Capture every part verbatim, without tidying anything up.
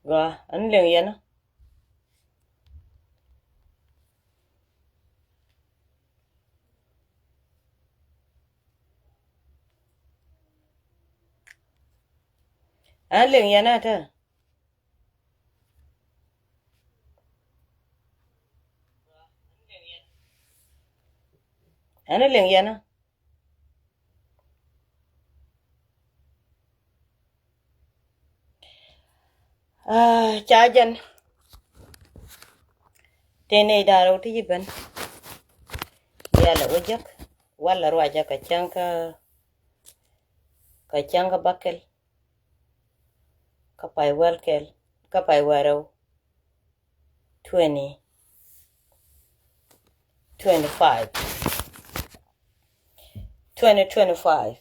Gɔaa, an liŋ yɛn ɔ. An liŋ yɛn ɔ tɛ. An liŋ yɛn ɔ. Ah, ca jɛn. Tëë nɛy da̱ŋ rɛw ti ji̱ ben. Diaal ɛ wä jek walɛ ruacä kɛ cäŋ kä, kɛ cäŋ kä bäkɛl. Kä pay wäl kɛl, kä pay wäl rɛw. Twenty twenty-five. Twenty twenty-five.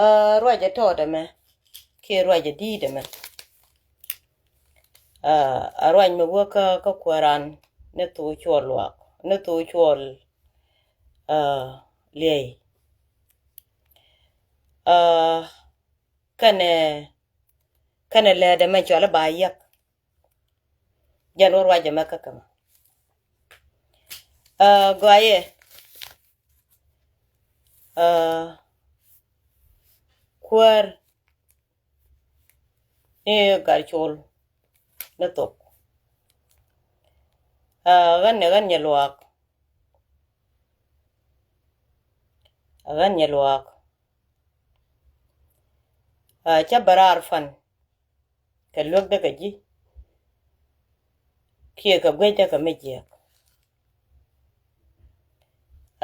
Ah, ruacä tɔɔt ɛmɛ kiɛ ruacä di̱i̱t ɛmɛ. Ah, a ruac mi wä kä, kä kuääran ni thok cuɔl luaak, ni thok cuɔl, ah, liɛy. Ah, kɛnɛ, kɛnɛ lɛɛt ɛmɛ cuali ba yäk. Jɛn wä ruac ɛmɛ kä kɛ mɛ. Ah, gɔaa yɛ. Ah, kuäär ni gat col ni thok. Ah, ɣän ni ɣän nyɛ luaak. Ɣän nyɛ luaak. Ah, cä bä raar pan kɛ luäkdä kɛ ji̱ kiɛ kɛ guecdä kɛ mi jiääk.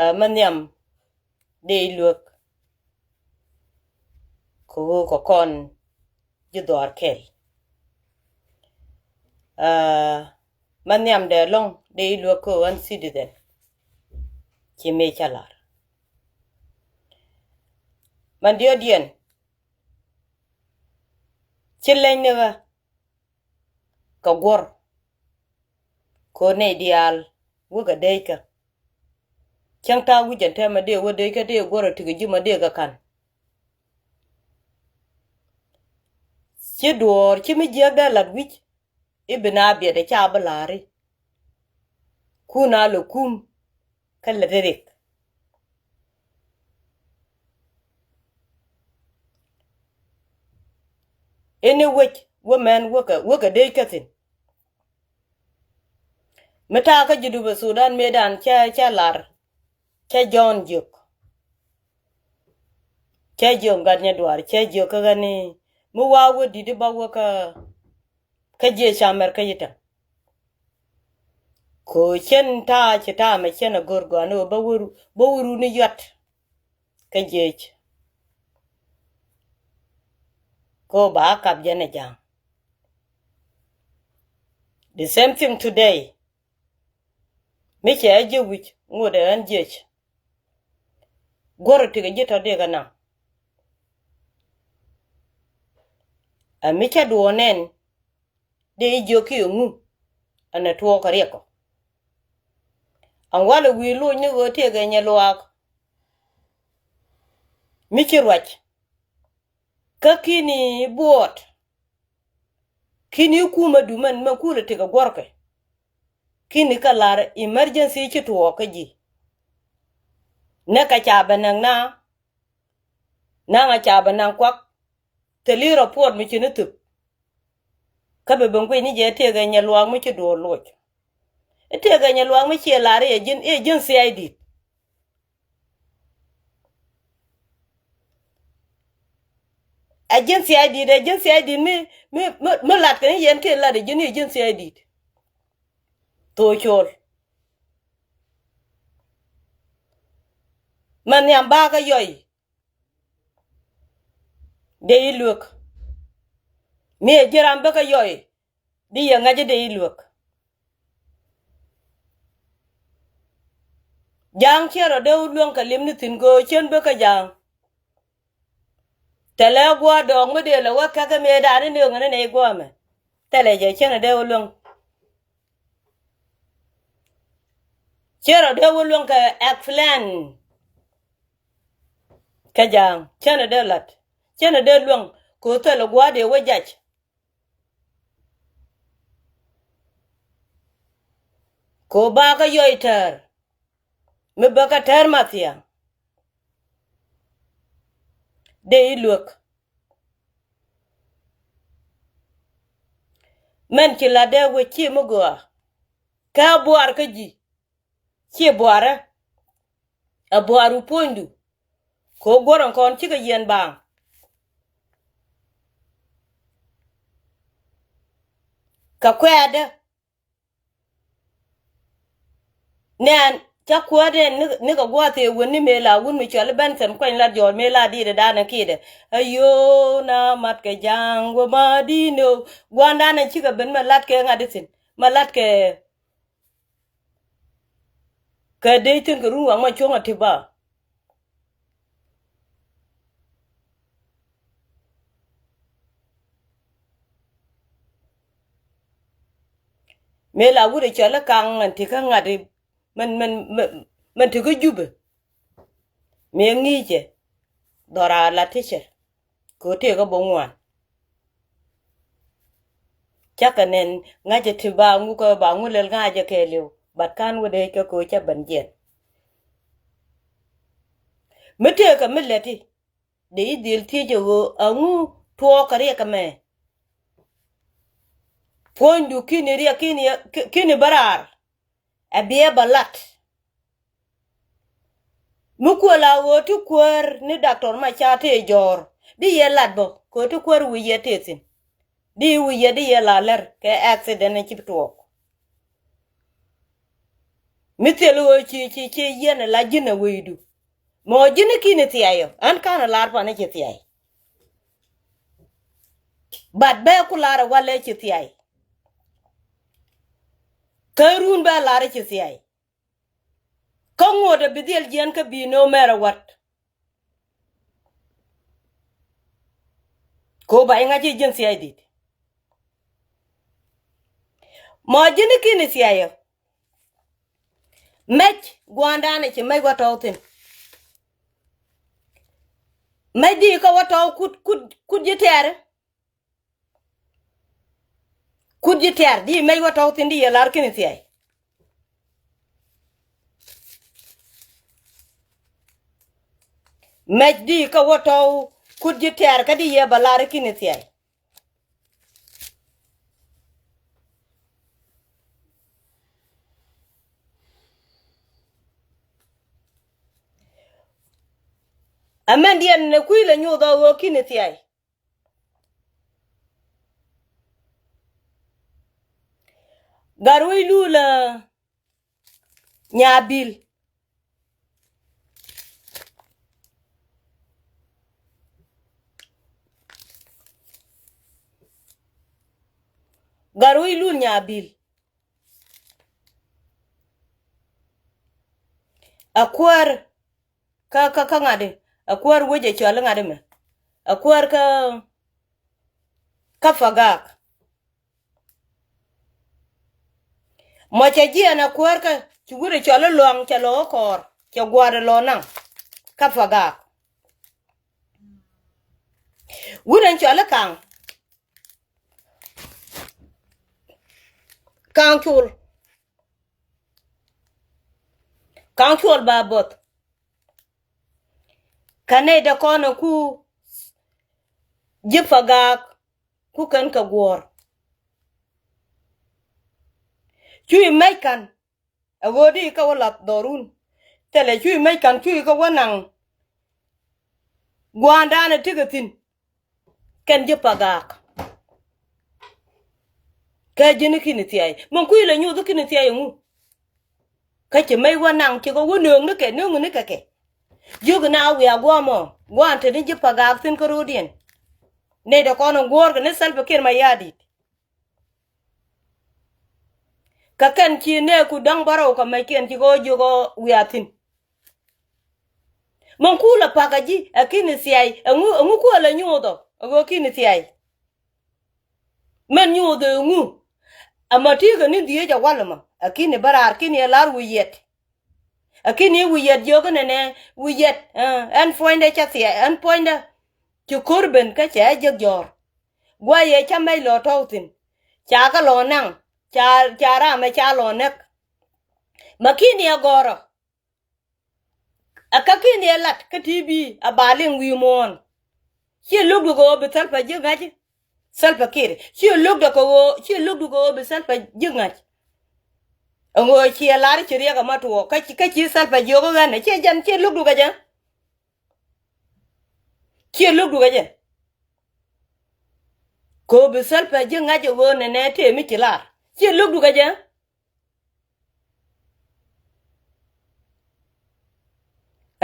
Ah, mä nhiam dee i̱ luäk kɛ ɣöö kɛ kɔn ji̱ dhɔaar kɛl. Ah, mä nhiamdɛ ɛlɔ̱ŋ dee i̱ luäk kɛ ɣöö ɣän citizen. Ci mëë cä lar. Mä diɔ̱ɔ̱kdiɛn ci leny ni ɣä kɛ guɔ̱r. Kɛ ɣöö nɛy diaal wä kɛ dee ikä. Cäŋ ta̱a̱ wi̱c ɛn täämɛ dee wä dee ikä dee guɔ̱r ɛ ti kɛ ji̱ mɔ dee kɛ ka̱n. Ci duɔ̱ɔ̱r ci mi jiääk dee la̱t wi̱c i̱ bi na biɛt ɛ ca bi la̱ri. Kun a lɛ kum kä lɛ dee rik. Ini wec wä mɛn wäkɛ, wäkɛ dee ikä thi̱n. Mi ta̱a̱ kä Junub Sudan mëëdan cä, cä lar, cä Jɔ̱ɔ̱n jiök. Cä jiök gat nyɛ duaar, cä jiök kä ɣän i̱ mi wa̱a̱ wä di̱t i̱ ba wä kä, kä jiɛ ca mɛr kä yi̱täŋ. Kɛ ɣöö cien ta̱a̱ ci ta̱a̱ mɛ cien a go̱r gɔaa ni ɣöö bä wä ru, bä wä ru ni yuat kä jiec. Kɛ ɣöö ba kap jɛn ɛ ja̱a̱ŋ. The same thing today. Mi cɛ ɛ jiɛ wi̱c ŋot ɛ ɣän jiec. Guɔ̱r ɛ ti kɛ ji̱ tɔ̱ dee kɛ naŋ. Ɛ mi cä duɔ̱ɔ̱r nɛn dee i̱ jiök kiɛ ŋu. Ɛn ɛ tuɔɔk kɛ riɛk kɔ. Ɛn walɛ wi̱i̱ loc ni ɣöö tëëkɛ nyɛ luaak mi ci ruac. Kä ki̱ni buɔɔt ki̱ni kumä dumän mɛ kulɛ tekɛ guɔ̱rkɛ. Ki̱ni kä lar emergency ci tuɔɔk kä ji̱. Nɛ kɛ ca bɛ naŋ na naŋ a ca bɛ naŋ kuak. Thili report mi ci ni thip. Kä bi ben guic ni jɛ tëëkɛ nyɛ luaak mi ci duɔɔr loc. Tëëkɛ nyɛ luaak mi ciɛ lar i̱ ɛ ji̱n, i̱ ɛ ji̱n C I D. Ɛ ji̱n C I D, ɛ ji̱n C I D mi, mi, mi, mi lat kɛ ni yɛn kɛ lat ɛ ji̱n, i̱ ɛ ji̱n C I D. Thok col. Mɛ nhiam ba kä yɔy. Dee i̱ luek. Mi ɛ ji̱ ram bä kä yɔy. Di yɛ ŋa̱c i̱ dee i̱ luek. Ja̱a̱ŋ ciɛ rɔ dee wä luäŋ kɛ li̱em ni thi̱n kɛ ɣöö cien bä kä ja̱a̱ŋ. Thilɛ gua̱a̱r dɔɔk mi dee lɛ wä kɛk i̱ mëëdan i̱ nööŋ ɛn i̱ nɛy gua̱a̱mɛ. Thilɛ jɛ cien rɔ dee wä luäŋ. Cien rɔ dee wä luäŋ kɛ explain. Kä ja̱a̱ŋ cien rɔ dee la̱t. Cien rɔ dee luäŋ kɛ ɣöö thilɛ gua̱a̱r dee wä jac. Ko ba kä yɔy tɛr mi bä kä tɛr ma thiaŋ. Dee i̱ luek. Mɛn ci la dee wec ci mi gɔaa. Kä buar kä ji̱ ci buarɛ. Ɛ buar wi puɔ̱nydu. Ko guɔ̱r ɛn kɔn cikɛ yiɛn baaŋ. Kɛ kuɛɛdɛ. Nɛn ca kuäär nɛn ni, ni kɛ gua̱a̱th ëë wen ni mëë la wun mi cɔal i̱ Benson kuany la jɔɔr mëë la di̱i̱t ɛ da̱a̱n ɛ kiɛt ɛ. Ayoo na mat kɛ ja̱a̱ŋ wä ma di̱i̱n ɛ. Gua̱a̱n da̱a̱n ɛ cikɛ ben mɛ lat kɛ ŋa̱t i̱ thi̱n mɛ lat kɛ. Kɛ dee thi̱n kɛ run waŋ mɛ cuɔ̱ŋ ɛ ti ba. Mëë la wut ɛ cɔl i̱ kaŋ ɛn ti kä ŋa̱t i̱ mɛn mɛn mɛn mɛn ti kä Jubɛ. Mëë ŋi̱i̱cɛ dhɔra la ti cɛ kɛ ɣöö tëëkä bä ŋuan. Cakɛ nɛn ŋa̱cɛ ti ba ŋu kä ba ŋu lɛl ŋa̱cɛ kɛɛliw bat ka̱n wä dee cä kɛ ɣöö cä ben jiɛn. Mi tëëkä mi lɛti dee i̱ dhil thiec ɛ ɣöö aŋu tuɔɔk kɛ riɛk ɛmɛ. Puɔ̱nydu ki̱ni riɛk ki̱ni ki̱ni bä raar. Ɛ biɛ bä lat. Mi kuäl a ɣöö ti kuäär ni Doctor Machar tëë jɔ̱ɔ̱r di yɛ lat bä kɛ ɣöö ti kuäär wi̱i̱ yɛ tëë thi̱n. Di wi̱i̱ yɛ di yɛ la lɛr kɛ accident ci bi tuɔɔk. Mi thil ɣöö ci ci ci yɛn la ji̱n ɛ wecdu. Mɔ ji̱n ki̱n i̱ thiay ɔ ɛn ka̱n ɛ lar pan i̱ ci thiay. But bɛ ku lar ɛ walɛ ci thiay. Kä run bɛ lar i̱ ci thiay. Kä ŋot ɛ bi dhil jiɛn kä bi no matter what. Ko ba iŋa ci jiɛn thiay dit. Mɔ ji̱n i̱ ki̱n i̱ thiay ɔ. Mec gua̱a̱ndan i̱ ci mec wä tɔw thi̱n. Mec di kä wä tɔw kut kut kut ji̱ tɛɛri. Kut ji̱ tɛɛr di mec wä tɔw thi̱n di yɛ lar ki̱n i̱ thiay. Mec di kä wä tɔw kut ji̱ tɛɛr kä di yɛ bä lar ki̱n i̱ thiay. Ɛmɛn diɛn ni kui̱ lɛ nyuuth ɔ ɣöö ki̱n i̱ thiay. Gat wec lul ɛ Nyabil. Gat wec lul Nyabil. Ɛ kuäär kä kä kä ŋa̱t i̱ ɛ kuäär wec ɛ cɔl i̱ ŋa̱t i̱ mɛ ɛ kuäär kä kä Pagak. Mɔ cɛ jiɛɛn ɛ kuäär kä ci wut ɛ cɔl i̱ luaŋ cɛ lɔ kä kɔɔr cɛ gua̱a̱r ɛ lɔ naŋ kä Pagak. Wut ɛn cɔl i̱ kaŋ kaŋ col. Kaŋ cuɔl ba both. Kɛ nɛy dee kɔn ɛ ku ji̱ Pagak ku kɛn kɛ guɔ̱ɔ̱r. Cuc mec ka̱n ɛ ɣöö di kä wä lath dhɔrun. Thilɛ cuc mec ka̱n cuc kä wä naŋ gua̱a̱ndan ɛ tikɛ thi̱n. Kɛn ji̱ Pagak. Kɛ ji̱n ki̱n thiay. Min kui̱ lɛ nyuuth ki̱n thiay ŋu. Kä ci mec wä naŋ ci kɛ wä nööŋ ni kɛ nööŋ ni kɛ kɛ. Jiök na wiaa guɔmɔ gua̱a̱n te ni ji̱ Pagak thi̱n kä ro̱diɛn. Nɛy dee kɔn in guɔ̱ɔ̱r kɛ ni Salva Kiir Mayardit. Kä kɛn ci nɛɛku da̱ŋ bärɔw kɛ mɛckiɛn ci kɛ ɣöö jiök ɣöö wiaa thi̱n. Min kuul ɛ pa̱kä ji̱ ɛ ki̱n thiay ɛŋu ɛŋu kuäär lɛ nyuuth ɔ ɛ ɣöö ki̱n thiay. Mɛn nyuuth ɛ ŋu. Ɛmɔ ti̱i̱ kɛ ni dhieec ɛ wal ɛmɔ ɛ ki̱n i̱ bä raar ki̱n i̱ ɛ lar wi̱i̱ yɛt. Ɛ ki̱n i̱ wi̱i̱ yɛt jiök inɛnɛ wi̱i̱ yɛt ɛn puɔ̱nydɛ cä thiay ɛn puɔ̱nydɛ. Ci ko̱r ben kä cɛ ɛ jiäk jɔ̱ɔ̱r. Gua̱c yɛ cä mɛc lɔ tɔ̱w thi̱n. Ca kä lɔ naŋ ca ca ram ɛ ca lɔ näk. Makini ɛ gɔ̱rä. Ɛ ka̱ki̱n yɛ lat kä T V a ba liŋ wi̱i̱ muɔ̱ɔ̱n. Ciɛ lo̱kdu kɛ ɣöö bi Salva ji̱ ŋa̱c. Salva Kiir. Ciɛ lo̱kdu kɛ ɣöö, ciɛ lo̱kdu kɛ ɣöö bi Salva ji̱ ŋa̱c. Ɛŋu ciɛ lar ci riɛk ɛmɔ tuɔɔk kä ci, kä ci Salva jiök ɣän ɛ ciɛ jɛn ciɛ lo̱kdu kɛ jɛ. Ciɛ lo̱kdu kɛ jɛ. Kɛ ɣöö bi Salva ji̱ ŋa̱c ɛ ɣöö nɛnɛ tëë mi ci lar. Ciɛ lo̱kdu kɛ jɛ.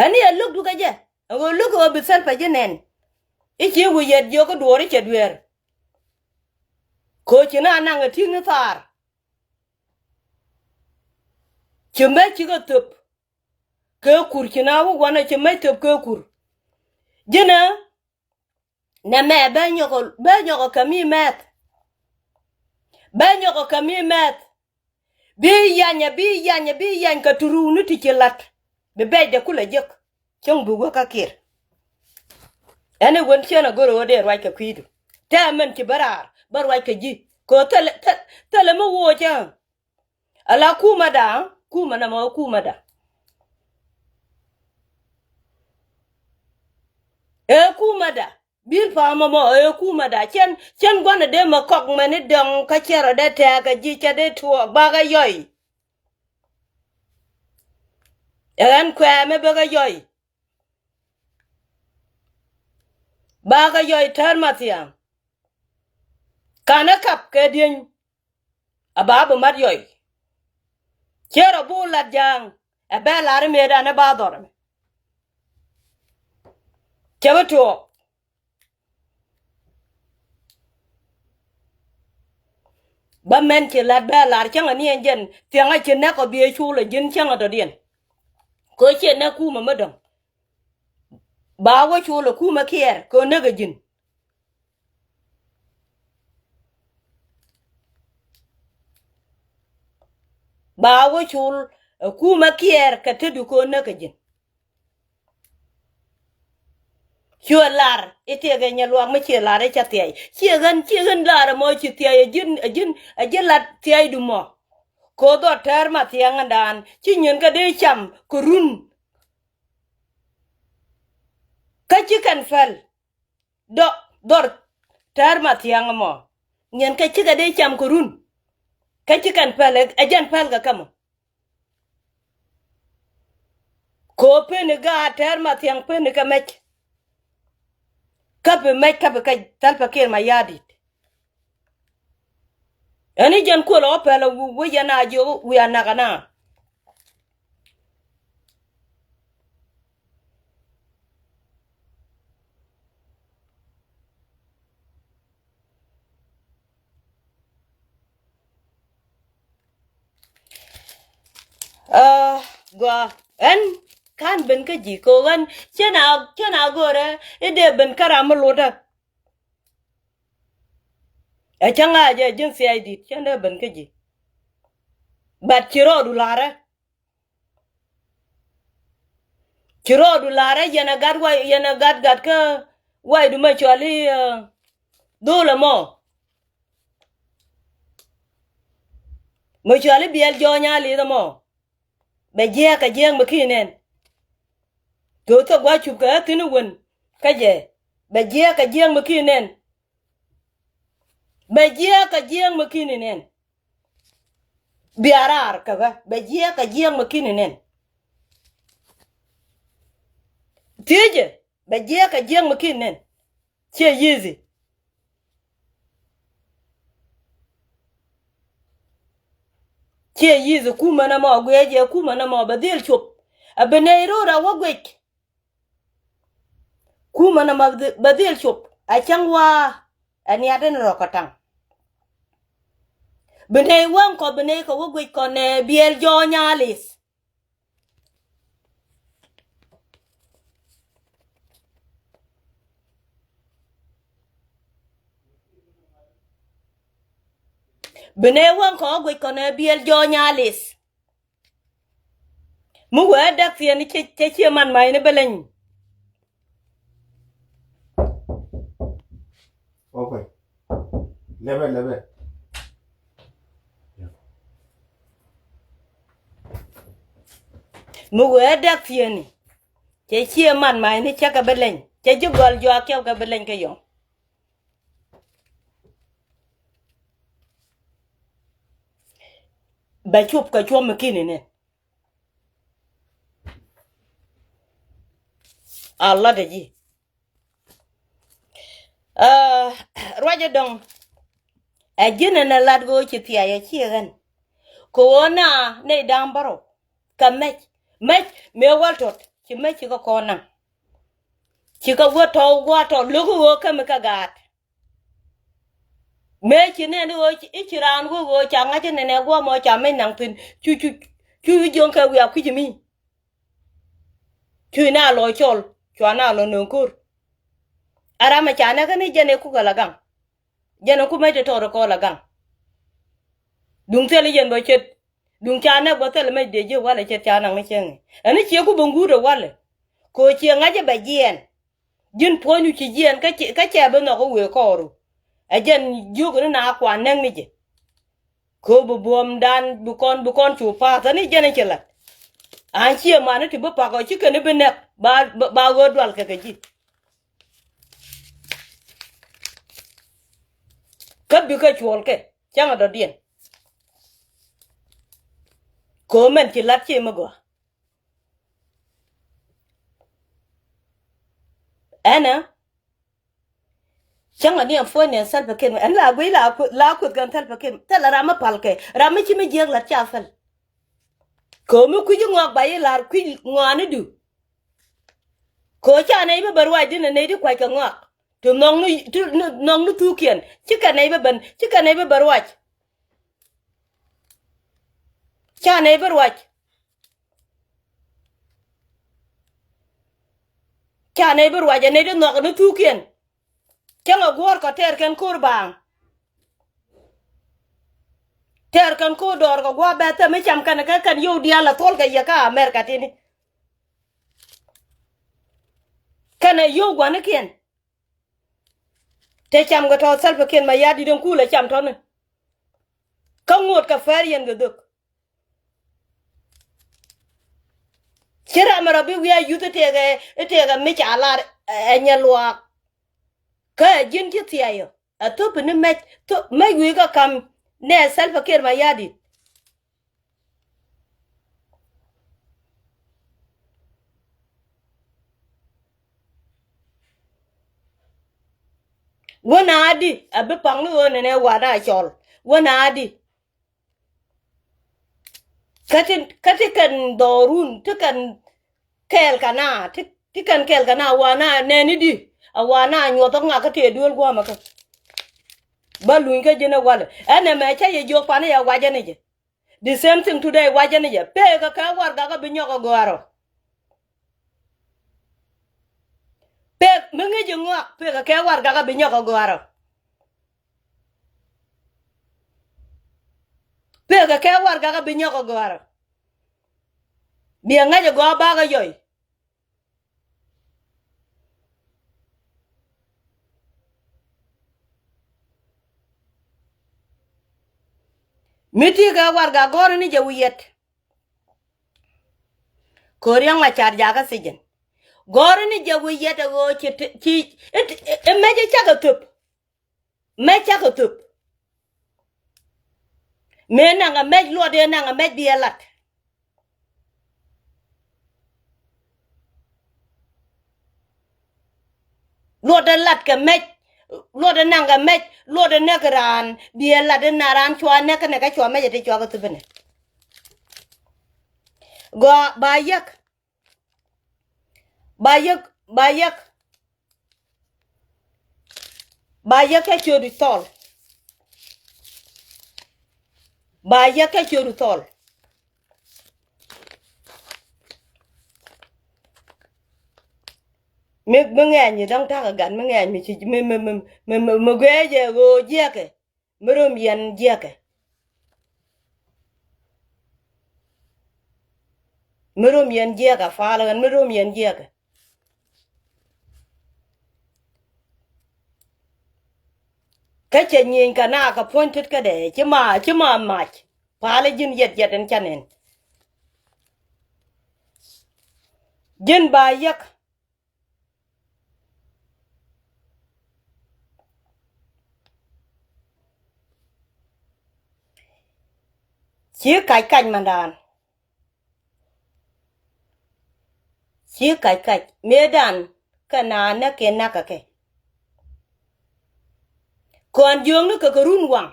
Ɛn i̱ ɛ lo̱kdu kɛ jɛ ɛ ɣöö lo̱k ɛ ɣöö bi Salva ji̱ nɛn. I̱ ci wi̱i̱ yɛt jiök i̱ duɔ̱ɔ̱r i̱ cɛ dueer. Kɛ ɣöö ci na naŋ ɛ ti̱i̱n i̱ thaar. Ci mec cikɛ thöp kɛ kur ci na wä gua̱n ɛ ci mec thöp kɛ kur. Ji̱n ɛ Nɛmɛ bɛ nyɔk, bɛ nyɔk kɛ mi mɛth. Bɛ nyɔk kɛ mi mɛth. Bi yanyɛ, bi yanyɛ, bi yany kɛ turuni ti ci lat. Bi bɛcdɛ kulɛ jek. Cäŋ bi wä kä Kiir. Ɛn i̱ wen cien a go̱r ɣöö dee ruac kɛ kui̱du. Tɛ mɛn ci bä raar bä ruac kɛ ji̱ kɛ ɣöö thilɛ, thilɛ, thilɛ mi woocä. Ala kumada, kuma namɔ kumada. Ɛ kumada. Bil pamɔ mɔ ɛ kumada. Cɛn, cɛn guanɛ dee mɛ kɔk mɛni dɔŋ kä cɛ rɔ dee tɛɛk ɛ ji̱ cɛ dee tuɔɔk bakɛ yɔy. Ɛ ɣän kuɛɛ mɛ bekɛ yɔy. Bakɛ yɔy tɛr mathiaŋ. Kanɛ kap kɛ dieny. A ba bi mat yɔy. Ciɛ rɔ bu lat ja̱a̱ŋ ɛ bɛ lar i̱ mëëdan ɛ ba dhɔr ɛmɛ. Cɛ bi tuɔɔk. Bä mɛn ci lat bɛ lar cäŋ ani ɛn jɛn thiaŋ a ci nɛk ɔ bi ɛ cul ɛ ji̱n cäŋ a dɔ̱diɛn. Kɛ ɣöö ciɛ nɛk kumɛ mi dɔ̱ŋ. Ba wä cul ɛ kumɛ kiɛɛr kɛ ɣöö näk ɛ ji̱n. Ba wä cul ɛ kumɛ kiɛɛr kɛ tetdu kɛ ɣöö näk ɛ ji̱n. Cuɛ lar i̱ tiɛkɛ nyɛ luak mi ciɛ lar i̱ cɛ thiɛy. Ciɛ ɣän, ciɛ ɣän lar ɛmɔ ci thiɛy ɛ ji̱n, ɛ ji̱n, ɛ ji̱n lat thiɛydu mɔ. Koth ɔ tɛr mathiaŋdan ci nyin kä dee cam kɛ run. Kä ci kɛn päl. Dɔ, dhɔr tɛr mathiaŋ ɛmɔ. Nyin kä cikɛ dee cam kɛ run. Kä ci kɛn päl ɛ, ɛ jɛn päl kɛ kä mɔ. Kɛ ɣöö peni gaat tɛr mathiaŋ peni kɛ mɛc. Käpi mɛc käpi kɛ Salva Kiir Mayardit. Ɛn i̱ jɛn kuɔl ɔ pɛl ɛ wi̱i̱, wi̱i̱ yɛn a jiök wi̱i̱ a nak ɛna. Aa, gua ɛn ka̱n ben kä ji̱ kɛ ɣän cä na, cä na go̱rɛ i̱ dee ben kä ram mi lotdä. Ɛ cä ŋa̱c ɛ ji̱n thia̱y di̱t cä dee ben kä ji̱. But ci rɔɔdu la̱rä. Ci rɔɔdu la̱rä yɛn ɛ gat way, yɛn ɛ gat gat kä waydu mɛ cuali, ɛ, dho̱l ɛmɔ. Mɛ cuali biɛl jɔɔny a lith ɛmɔ. Bɛ jiɛɛk kɛ jiɛɛk mɛ ki̱n nɛn. Kɛ ɣöö thok gua̱c cup kɛ ɣä thi̱n i̱ wen kä jɛ. Bɛ jiɛɛk kɛ jiɛɛk mɛ ki̱n nɛn. Bɛ jiɛɛk kɛ jiɛɛk mɛ ki̱n nɛn. Bia raar kɛ ɣä bɛ jiɛɛk kɛ jiɛɛk mɛ ki̱n nɛn. Thiecɛ bɛ jiɛɛk kɛ jiɛɛk mɛ ki̱n nɛn. Ciɛ easy. Ciɛ easy kumɛ nɛmɔ guiɛ jɛ kumɛ nɛmɔ bɛ dhil cop. A bi nɛy ro̱o̱r a wä guic. Kumɛ nɛmɔ bɛ dhil cop a cäŋ waa. Ɛ niat in rɔ̱ kɛ taŋ. Bi nɛy wäŋ kɔ bi nɛy kɛ wä guic kɔn ɛ biɛl jɔɔny a li̱th. Bi nɛ wäŋ kɔ guic kɔn ɛ biɛl jɔɔny a li̱th. Mi wee däk thiɛn cɛ, cɛ ciɛ man mac ni bä leny. Okay. Lebe, lebe. Mi wee dɛk thieni. Cɛ ciɛ man ma̱a̱cni cɛ kɛ bi leny. Cɛ ji̱ gɔl juak cɛ kɛ bi leny kɛ yɔ̱ŋ. Bɛ cup kɛ cuɔ̱m mi ki̱ni ni. A lɔt ɛ ji̱. Aa, ruacɛ dɔ̱ŋ. Ɛ ji̱n ɛn ɛ lat ɣöö ci thia̱a̱c ɛ ciɛ ɣän. Kɛ ɣöö na nɛy da̱a̱m bärɔw. Kɛ mɛc. Mɛc mëë wäl tɔt. Ci mɛc ci kɛ kɔn naŋ. Ci kɛ wä tɔw gua̱a̱r tɔt lo̱k ɣöö kämi kɛ gaat. Mëë ci nɛn i̱ ɣöö ci, i̱ ci raan wä ɣöö ca ŋa̱c inɛnɛ guɔ̱ɔ̱mɔ ca mec naŋ thi̱n cu cu cu i̱ jiöŋ kɛ wiak kui̱c mi. Cu ina lɔ cɔl cua na lɔ nööŋ ko̱r. A ram a ca nɛk kä ni jɛn ɛ kukɛ la gaŋ. Jɛn ɛ ku mec tɔ̱tɔ̱ rɛ kɔn la gaŋ. Duŋ thil i̱ jɛn bä ce̱t. Duŋ ca nɛk bä thil mec dee ji̱ walɛ ce̱t ca naŋ ni cieŋ i̱ ɛn i̱ ciek ku bä ŋuut ɛ walɛ. Kɛ ɣöö ciek ŋa̱c ɛ bɛ jiɛɛn. Ji̱n puɔ̱nydu ci jiɛɛn kä cɛ, kä cɛ bi nhɔk i̱ wëë kɔɔru. Ɛ jɛn jiök ni na kuan nɛŋ ni jɛ. Kɛ ɣöö bi buɔ̱mdan bi kɔn, bi kɔn cu pa̱a̱th, ani jɛn in ci la̱t. An ciɛ mani ti bi pak ɔ ci kɛn i̱ bi nɛk ba, ba, ba ɣöö dual kɛ kɛ ji̱. Kä bikɛ cuɔl kɛ cäŋ a dɔ̱diɛn. Kɛ ɣöö mɛn ci la̱t ci mi gɔaa. Ɛnɛ cäŋ a ni ɛn puɔ̱ny ni ɛn Salva Kiir ɛn la guiy la kueth, la kueth kɛn Salva Kiir. Thilɛ ram mi pal kɛ, ram mi ci mi jiäk la̱t ca päl. Kɛ ɣöö mi kui̱ci ŋɔak ba yi la̱r kui̱c ŋɔaanidu. Kɛ ɣöö ca nɛy bä bä ruac di nɛ nɛy di kua̱c kɛ ŋɔak. Ti nhɔk ni, ti nhɔk ni thukiɛn. Cikɛ nɛy bä ben, cikɛ nɛy bä bä ruac. Ca nɛy bä ruac. Ca nɛy bä ruac ɛ nɛy di nhɔk ni thukiɛn. Cäŋ ɛ guɔ̱ɔ̱r kɔ tɛɛr kɛn ko̱r baaŋ. Tɛɛr kɛn ko̱r dɔɔr kɛ gua̱a̱ bɛ thɛm i̱ cam kɛn kɛ kɛn yio̱w diaal ɛ thuɔ̱l kɛ yɛ kä America tini. Kɛn ɛ yio̱w gua̱nikiɛn. Te cam kɛ tɔ̱ Salva Kiir Mayardit in kuul ɛ cam tɔ̱ni. Kä ŋot kɛ pɛr yɛn kɛ dhök. Ci ram rɔ bi wi̱i̱ a yuth itekɛ, itekɛ mi ca lar ɛ nyɛ luaak. Kä ɛ ji̱n ci thia̱a̱c ɔ ɛ thop ni mɛc, thop mɛc wi̱i̱ kä ka̱m nɛ Salva Kiir Mayardit. Wä na di a bi paŋ ni ɣöö nɛnɛ wa na cɔl wä na di. Kä ti, kä ti kɛn dhɔrun, ti kɛn kɛɛl kɛ na, ti, ti kɛn kɛɛl kɛ na, wa na nɛni di, a wa na nyuɔth ɔ ŋak kä tëë duel guɔmɛ kä. Bä luny kä ji̱n ɛ walɛ. Ɛn ɛmɛ cä yɛ jiök pani yɛ wacɛ ni jɛ. The same thing today, wacɛ ni jɛ. Pekɛ kɛ warɛgak kä bi nyɔk ɛ gɔ̱a̱rä. Pek mi ŋi̱ci ŋɔak, pekɛ kɛ warɛgak kä bi nyɔk ɛ gɔ̱a̱rä. Pekɛ kɛ warɛgak kä bi nyɔk ɛ gɔ̱a̱rä. Biɛ ŋäc ɛ gɔaa bakä yɔy. Mi ti kɛ warɛgak gɔ̱rä ni jɛ wi̱i̱ yɛt. Kɛ ɣöö Riɛk Macar jakä thi̱ji̱n. Gɔ̱rä ni jɛ wi̱i̱ yɛt ɛ ɣöö ci, ci, i̱ mec i̱ cakɛ thöp. Mɛc cakɛ thöp. Mëë naŋ ɛ mɛc luɔt ëë naŋ ɛ mɛc bi ɛ lat. Luɔt ɛ lat kɛ mɛc. Luɔt ɛ naŋ kɛ mɛc. Luɔt ɛ näk raan bi ɛ lat ɛ na raan cua näk kɛnɛ kɛ cua mɛc ɛ ti cua kɛ thöp ɛnɛ. Gɔaa ba yäk. Ba yäk, ba yäk. Ba yäk kɛ ciötdu thɔl. Ba yäk kɛ ciötdu thɔl. Mi, mi ŋɛɛny mi dɔ̱ŋ ta̱kä gat mi ŋɛɛny mi ci mi, mi, mi guɛɛcɛ ɣöö jiɛkɛ. Mi röm yɛn jiɛkɛ. Mi röm yɛn jiɛkɛ, fal ɣän mi röm yɛn jiɛkɛ. Kä cɛ nyieny kɛ na kɛ puɔ̱ny tet kädɛ ci ma, ci ma mac. Pal ji̱n yɛt yɛt ɛn ca nɛn. Ji̱n ba yäk. Ci kac kac mandan. Ci kac kac mëëdan. Kɛ naan nɛ kɛ nak kɛ kɛ. Kɔn jiökni kɛ kɛ run waŋ.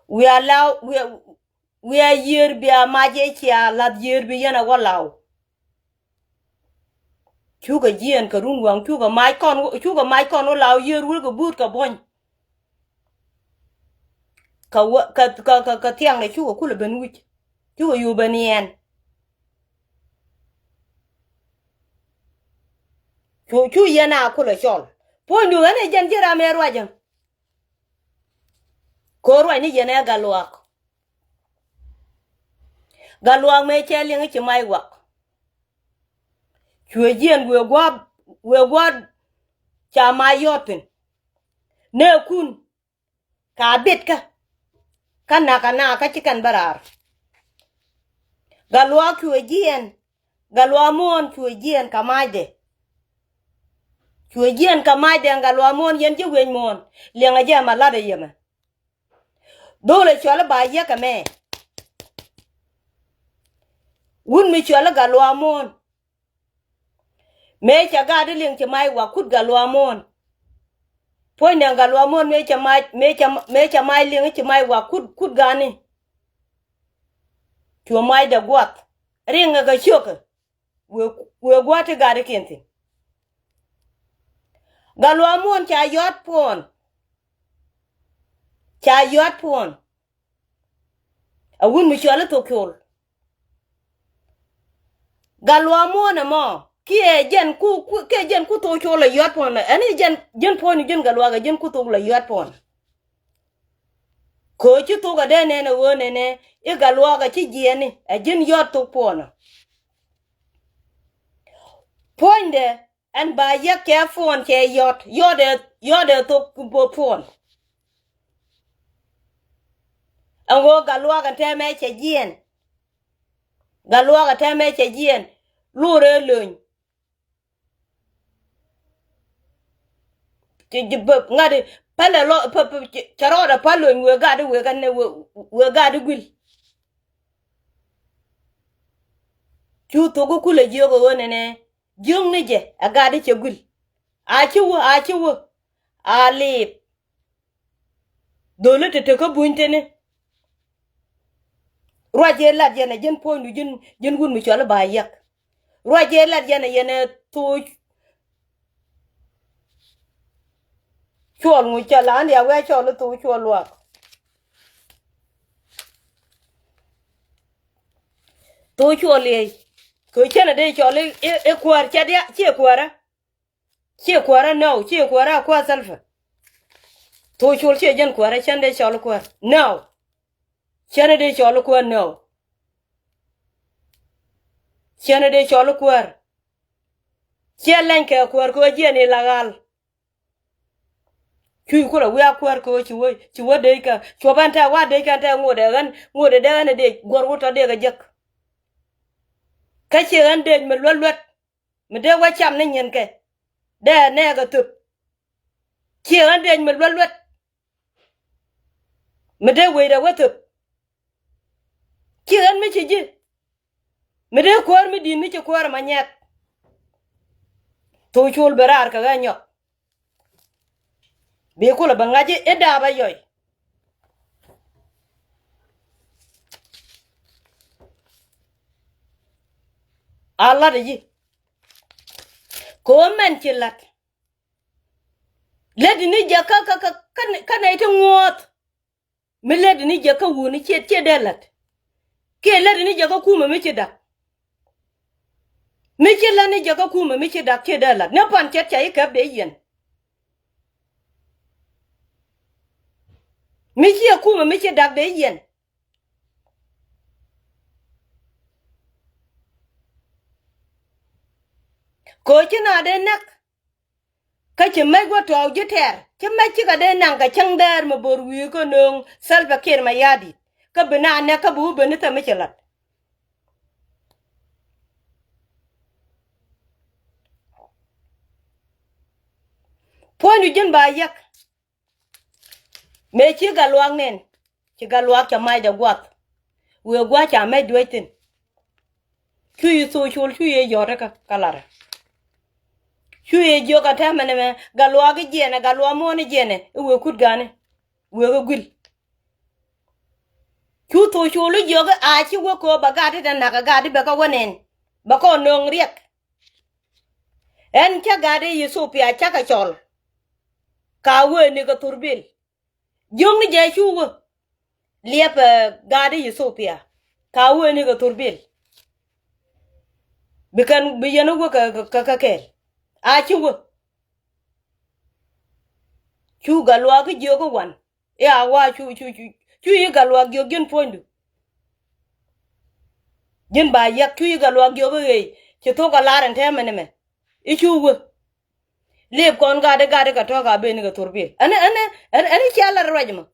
Wiaa law, wiaa, wiaa yiër bia mac ëë cia lath yiër bi yɛn a wä law. Cukɛ jiɛɛn kɛ run waŋ, cukɛ mac kɔn, cukɛ mac kɔn wä law yiër wä kɛ buut kɛ buɔ̱ny. Kɛ wä, kɛ, kɛ, kɛ, kɛ thiaŋdɛ cukɛ kulɛ ben wi̱c. Cukɛ yuu ben yɛn. Cu, cu yɛn a kulɛ cɔl. Puɔ̱nydu ɣän ɛ jɛn ji̱ ram ɛ ruacä. Kɛ ɣöö ruac ni yɛn ɛ gat luaak. Gat luaak mëë cɛ liŋ i̱ ci mac wak. Cuɛ jiɛn wëë gua̱a̱p, wëë gua̱a̱p ca mac yɔ̱ɔ̱t thi̱n. Nɛɛkun ka bitkä. Kä nakä nakä ci kɛn bä raar. Gat luaak cuɛ jiɛn. Gat luaak muɔ̱ɔ̱n cuɛ jiɛn kɛ macdɛ. Cuɛ jiɛn kɛ macdɛ gat luaak muɔ̱ɔ̱n yɛn ji̱ wi̱i̱ muɔ̱ɔ̱n. Liɛŋɛ jɛ ma latdɛ yɛmɛ. Dho̱o̱lɛ cɔal i̱ ba yäk ɛmɛ. Wut mi cɔal i̱ gat luaak muɔ̱ɔ̱n. Mëë cɛ gat i̱ liŋ ci mac wak kut gat luaak muɔ̱ɔ̱n. Puɔ̱nydɛ gat luaak muɔ̱ɔ̱n mëë cɛ mac, mëë cɛ, mëë cɛ mac liŋ i̱ ci mac wak kut, kut gani. Cuɛ macdɛ guath. Riŋɛ kɛ ciökɛ. Wëë, wëë gua̱a̱th ti gat i̱ kiɛn thi̱n. Gat luaak muɔ̱ɔ̱n ca yɔ̱a̱t puɔ̱ɔ̱n. Ca yɔ̱a̱t puɔ̱ɔ̱n. A wut mi cɔal i̱ thok col. Gat luaak muɔ̱ɔ̱n ɛmɔ kiɛ jɛn ku, ku, kiɛ jɛn ku thok col la yɔ̱a̱t puɔ̱ɔ̱n. Ɛn i̱ jɛn, jɛn puɔ̱ɔ̱n i̱ jɛn gat luaak ɛ jɛn ku thok la yɔ̱a̱t puɔ̱ɔ̱n. Kɛ ɣöö ci thok ɛ dee nɛn ɛ ɣöö nɛnɛ i̱ gat luaak ɛ ci jiɛɛni ɛ ji̱n yɔ̱t thok puɔ̱ɔ̱nä. Puɔ̱nydɛ ɛn ba yäk cɛ puɔ̱ɔ̱n cɛ yɔ̱t, yɔ̱t ɛ, yɔ̱t ɛ thok puɔ̱ɔ̱n. Ɛn ɣöö gat luaak ɛn tɛmɛ cɛ jiɛɛn. Gat luaak ɛn tɛmɛ cɛ jiɛɛn. Lurɛ löny. Ci ji̱ bä ŋa̱t i̱ pälɛ lɔ pä, pä, cɛ rɔɔdɛ päl löny wëë gat i̱ wëë gat i̱ wëë gat i̱ guil. Cu thok i̱ kulɛ jiök ɛ ɣöö nɛnɛ jiök ni jɛ ɛ gat i̱ cɛ guil. A ci wä, a ci wä. A liip. Dho̱li te te kä buny teni. Ruac ëë lat yɛn ɛ ji̱n puɔ̱nydu ji̱n, ji̱n wut mi cɔl i̱ ba yäk. Ruac ëë lat yɛn ɛ yɛn ɛ thok cuɔl ŋu cɛ la ɣän diaal wee cɔl i̱ thok cuɔl luaak. Thok cuɔl liey. Kɛ cɛn ɛ dee cɔl i̱, i̱, i̱ kuäär cɛ diaal ciɛ kuäärä. Ciɛ kuäärä nɛw, ciɛ kuäärä a kuäär Salva. Thok col ciɛ jɛn kuäärä cɛn dee cɔl kuäär nɛw. Cɛn dee cɔl kuäär nɛw. Cɛn dee cɔl kuäär. Ciɛ lɛny kɛ kuäär kɛ ɣöö jiɛn i̱ la ɣal. Cuc kulɛ wiak kuäär kɛ ɣöö ci wä, ci wä dee kɛ cuɔp ɛn tɛ wa dee kɛ ɛn tɛ ŋot ɛ ɣän, ŋot ɛ dee ɣän ɛ dee guɔ̱r wut tɔ dee kɛ jek. Kä ciɛ ɣän dee mi luät luät. Mi dee wä cam ni nyinkɛ dee nɛɛkɛ thöp. Ciɛ ɣän dee mi luät luät. Mi dee wecdɛ wä thöp. Ciɛ ɣän mi ci ji̱. Mi dee kuäär mi di̱i̱t mi ci kuäär ma nyɛk. Thok col bɛ raar kɛ ɣä nyɔk. Bi kulɛ bɛ ŋa̱c i̱ daap a yɔy. A lat a yi. Kɛ ɣöö mɛn ci lat. Lätdi ni jɛ kä, kä, kä, kä, kä nɛy ti ŋuɔ̱ɔ̱th. Mi lätdi ni jɛ kä wuni ciɛ, ciɛ dee la̱t. Kiɛ lätdi ni jɛ kä kumɛ mi ci da̱k. Mi ci lät ni jɛ kä kumɛ mi ci da̱k ciɛ dee la̱t. Ni pan cɛt ca i̱ kɛp dee yiɛn. Mi ciɛ kumɛ mi ci da̱k dee yiɛn. Kɛ ɣöö ci na dee näk. Kä ci mec wä tɔɔk ji̱ tɛɛr, ci mec cikɛ dee naŋ kɛ cäŋ dɛɛr mi bo̱r wi̱i̱ kä nööŋ Salva Kiir Mayardit. Kä bi na nɛk kä bi wä ben ni thäm mi ci la̱t. Puɔ̱nydu ji̱n ba yäk. Mëë ci Gatluak nɛn, ci Gatluak cɛ macdɛ gua̱th. Wëë gua̱a̱th ca mɛc duec thi̱n. Cu yi thok col, cu yi jɔ̱ɔ̱t kä kä la̱rä. Cu yi jiök ɛ täämɛ nɛmɛ, Gatluak i̱ jiɛnɛ, Gatluak muɔ̱ɔ̱n i̱ jiɛnɛ i̱ wëë kut ga̱a̱ni, wëë kä gui̱l. Cu thok col i̱ jiök i̱ a ci wä kööp bɛ gat i̱ te na̱k ɛ gat i̱ bɛ kä wä nɛn, bɛ kɔn nööŋ riɛk. Ɛn cä gat i̱ Yithopia cä kɛ cɔl, ka wëëni kɛ thurbil. Jiökni jɛ cu wä liɛp, ɛ, gat i̱ Yithopia, ka wëëni kɛ thurbil. Bi kɛn, bi yɛn wä kɛ, kɛ, kɛ, kɛ kɛɛl. A ci wä. Cu Gatluak i̱ jiök i̱ wan. I̱ a wa cu, cu, cu, cu yi Gatluak jiök ji̱n puɔ̱nydu. Ji̱n ba yäk, cu yi Gatluak jiök i̱ ɣëë ci thok ɛ lar ɛn täämɛ nɛmɛ. I̱ cu wä. Lip kɔn gat i̱ gat i̱ kɛ tɔ̱ ka ben i̱ kɛ thurbil. Ɛn, ɛn, ɛn, ɛn cia lar ruac mɔ.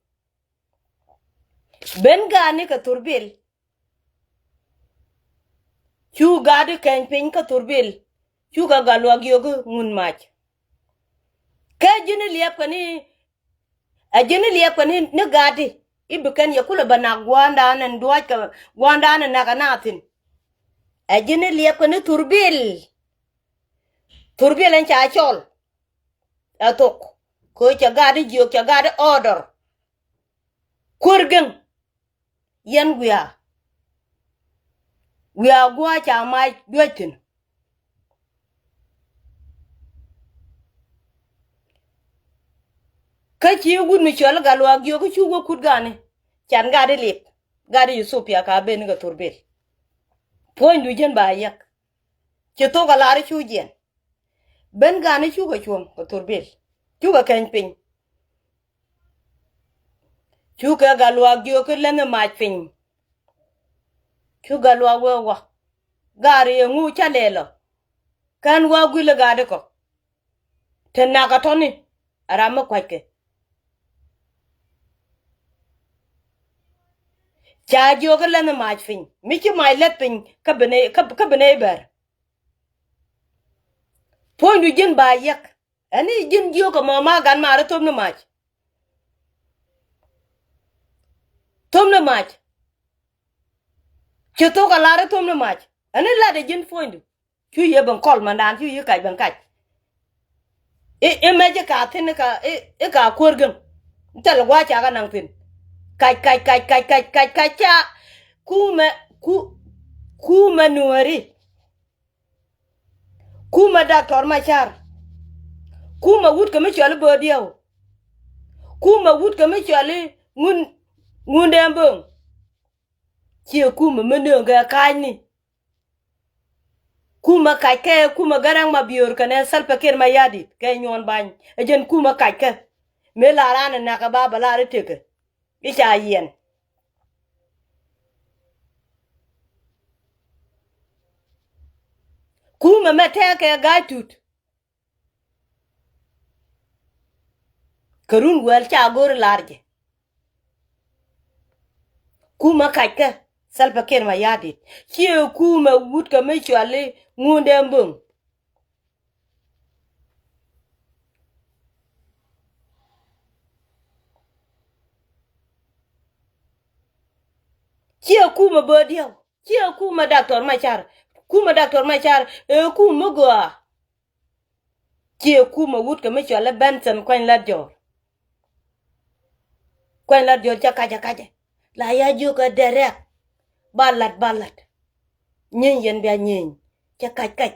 Ben gat i̱ kɛ thurbil. Cu gat i̱ kɛny piny kä thurbil. Cukɛ Gatluak jiök i̱ ŋun mac. Kä ji̱n i̱ liɛpkɛ ni, ɛ ji̱n i̱ liɛpkɛ ni, ni gat i̱ i̱ bi kɛn yɛ kulɛ bɛ nak gua̱a̱ndan ɛn dua̱ckɛ, gua̱a̱ndan ɛn nak ɛ na thi̱n. Ɛ ji̱n i̱ liɛpkɛ ni thurbil. Thurbil ɛn ca cɔl. Ɛ thok. Kɛ cɛ gat i̱ jiök, cɛ gat i̱ order. Kuäär gɛŋ. Yɛn wiaa. Wiaa gua̱a̱th ca mac duäc thi̱n. Kä ci wut mi cɔl i̱ Gatluak jiök i̱ cu wä kut ga̱a̱ni. Can gat i̱ lip. Gat i̱ Yithopia ka ben i̱ kɛ thurbil. Puɔ̱nydu ji̱n ba yäk. Ci thok ɛ lar i̱ cu jiɛn. Ben gat i̱ cukɛ cuɔ̱ŋ kɛ thurbil. Cukɛ kɛny piny. Cukɛ Gatluak jiök i̱ länh i̱ mac piny. Cu Gatluak wee wä. Gat i̱ ɛŋu cä lɛl ɔ. Kɛn wä gui̱l i̱ gat i̱ kɔ. Te nak ɛ tɔ̱ni. Ɛ ram mi kua̱ckɛ. Ca jiök i̱ länh i̱ mac piny. Mi ci mac lät piny kä bi nɛy, kä, kä bi nɛy bɛr. Puɔ̱nydu ji̱n ba yäk. Ɛn i̱ ji̱n jiök ɛmɔ ma gan maari thop ni mac. Thop ni mac. Ci thok ɛ lar i̱ thop ni mac. Ɛn i̱ lat ɛ ji̱n puɔ̱nydu. Cu yɛ ben kɔl mandan, cu yɛ kac ben kac. I̱, i̱ mɛc i̱ ka thi̱n i̱ ka, i̱, i̱ ka kuäär gɛŋ. Thil gua̱a̱th ca kɛ naŋ thi̱n. Kac, kac, kac, kac, kac, kac, kac ca. Kumɛ, ku, kumɛ Nuääri. Kumɛ Doctor Macar. Kumɛ wut kɛ mi cɔal i̱ Böödiɛw. Kumɛ wut kɛ mi cɔal i̱ Ŋun, Ŋundɛɛŋ Böŋ. Ciɛ kumɛ mi nööŋkɛ ka̱a̱cni. Kumɛ kackɛ, kumɛ Garaŋ Mabiöör kɛnɛ Salva Kiir Mayardit kɛ Nyuɔn Bany. Ɛ jɛn kumɛ kackɛ. Mëë la raan ɛ na̱k ɛ ba bɛ lar i̱ tekɛ i̱ ca yiɛn. Kumɛ mɛ tɛɛkɛ Ga̱a̱c Tut. Kɛ run wäl ca go̱r lar jɛ. Kumɛ kackɛ Salva Kiir Mayardit. Ciɛ kumɛ wut kɛ mi cɔal i̱ Ŋundɛɛŋ Böŋ. Ciɛ kumɛ Böödiɛw. Ciɛ kumɛ Doctor Macar. Kumɛ Doctor Macar ɛ kumɛ mi gɔaa. Ciɛ kumɛ wut kɛ mi cɔal i̱ Benson Kuany Lat Jɔɔr. Kuany Lat Jɔɔr cɛ kacɛ kacɛ. La ya jiök ɛ dɛrɛk. Ba lat, ba lat. Nyieeny yɛn bia nyieeny. Cɛ kac kac.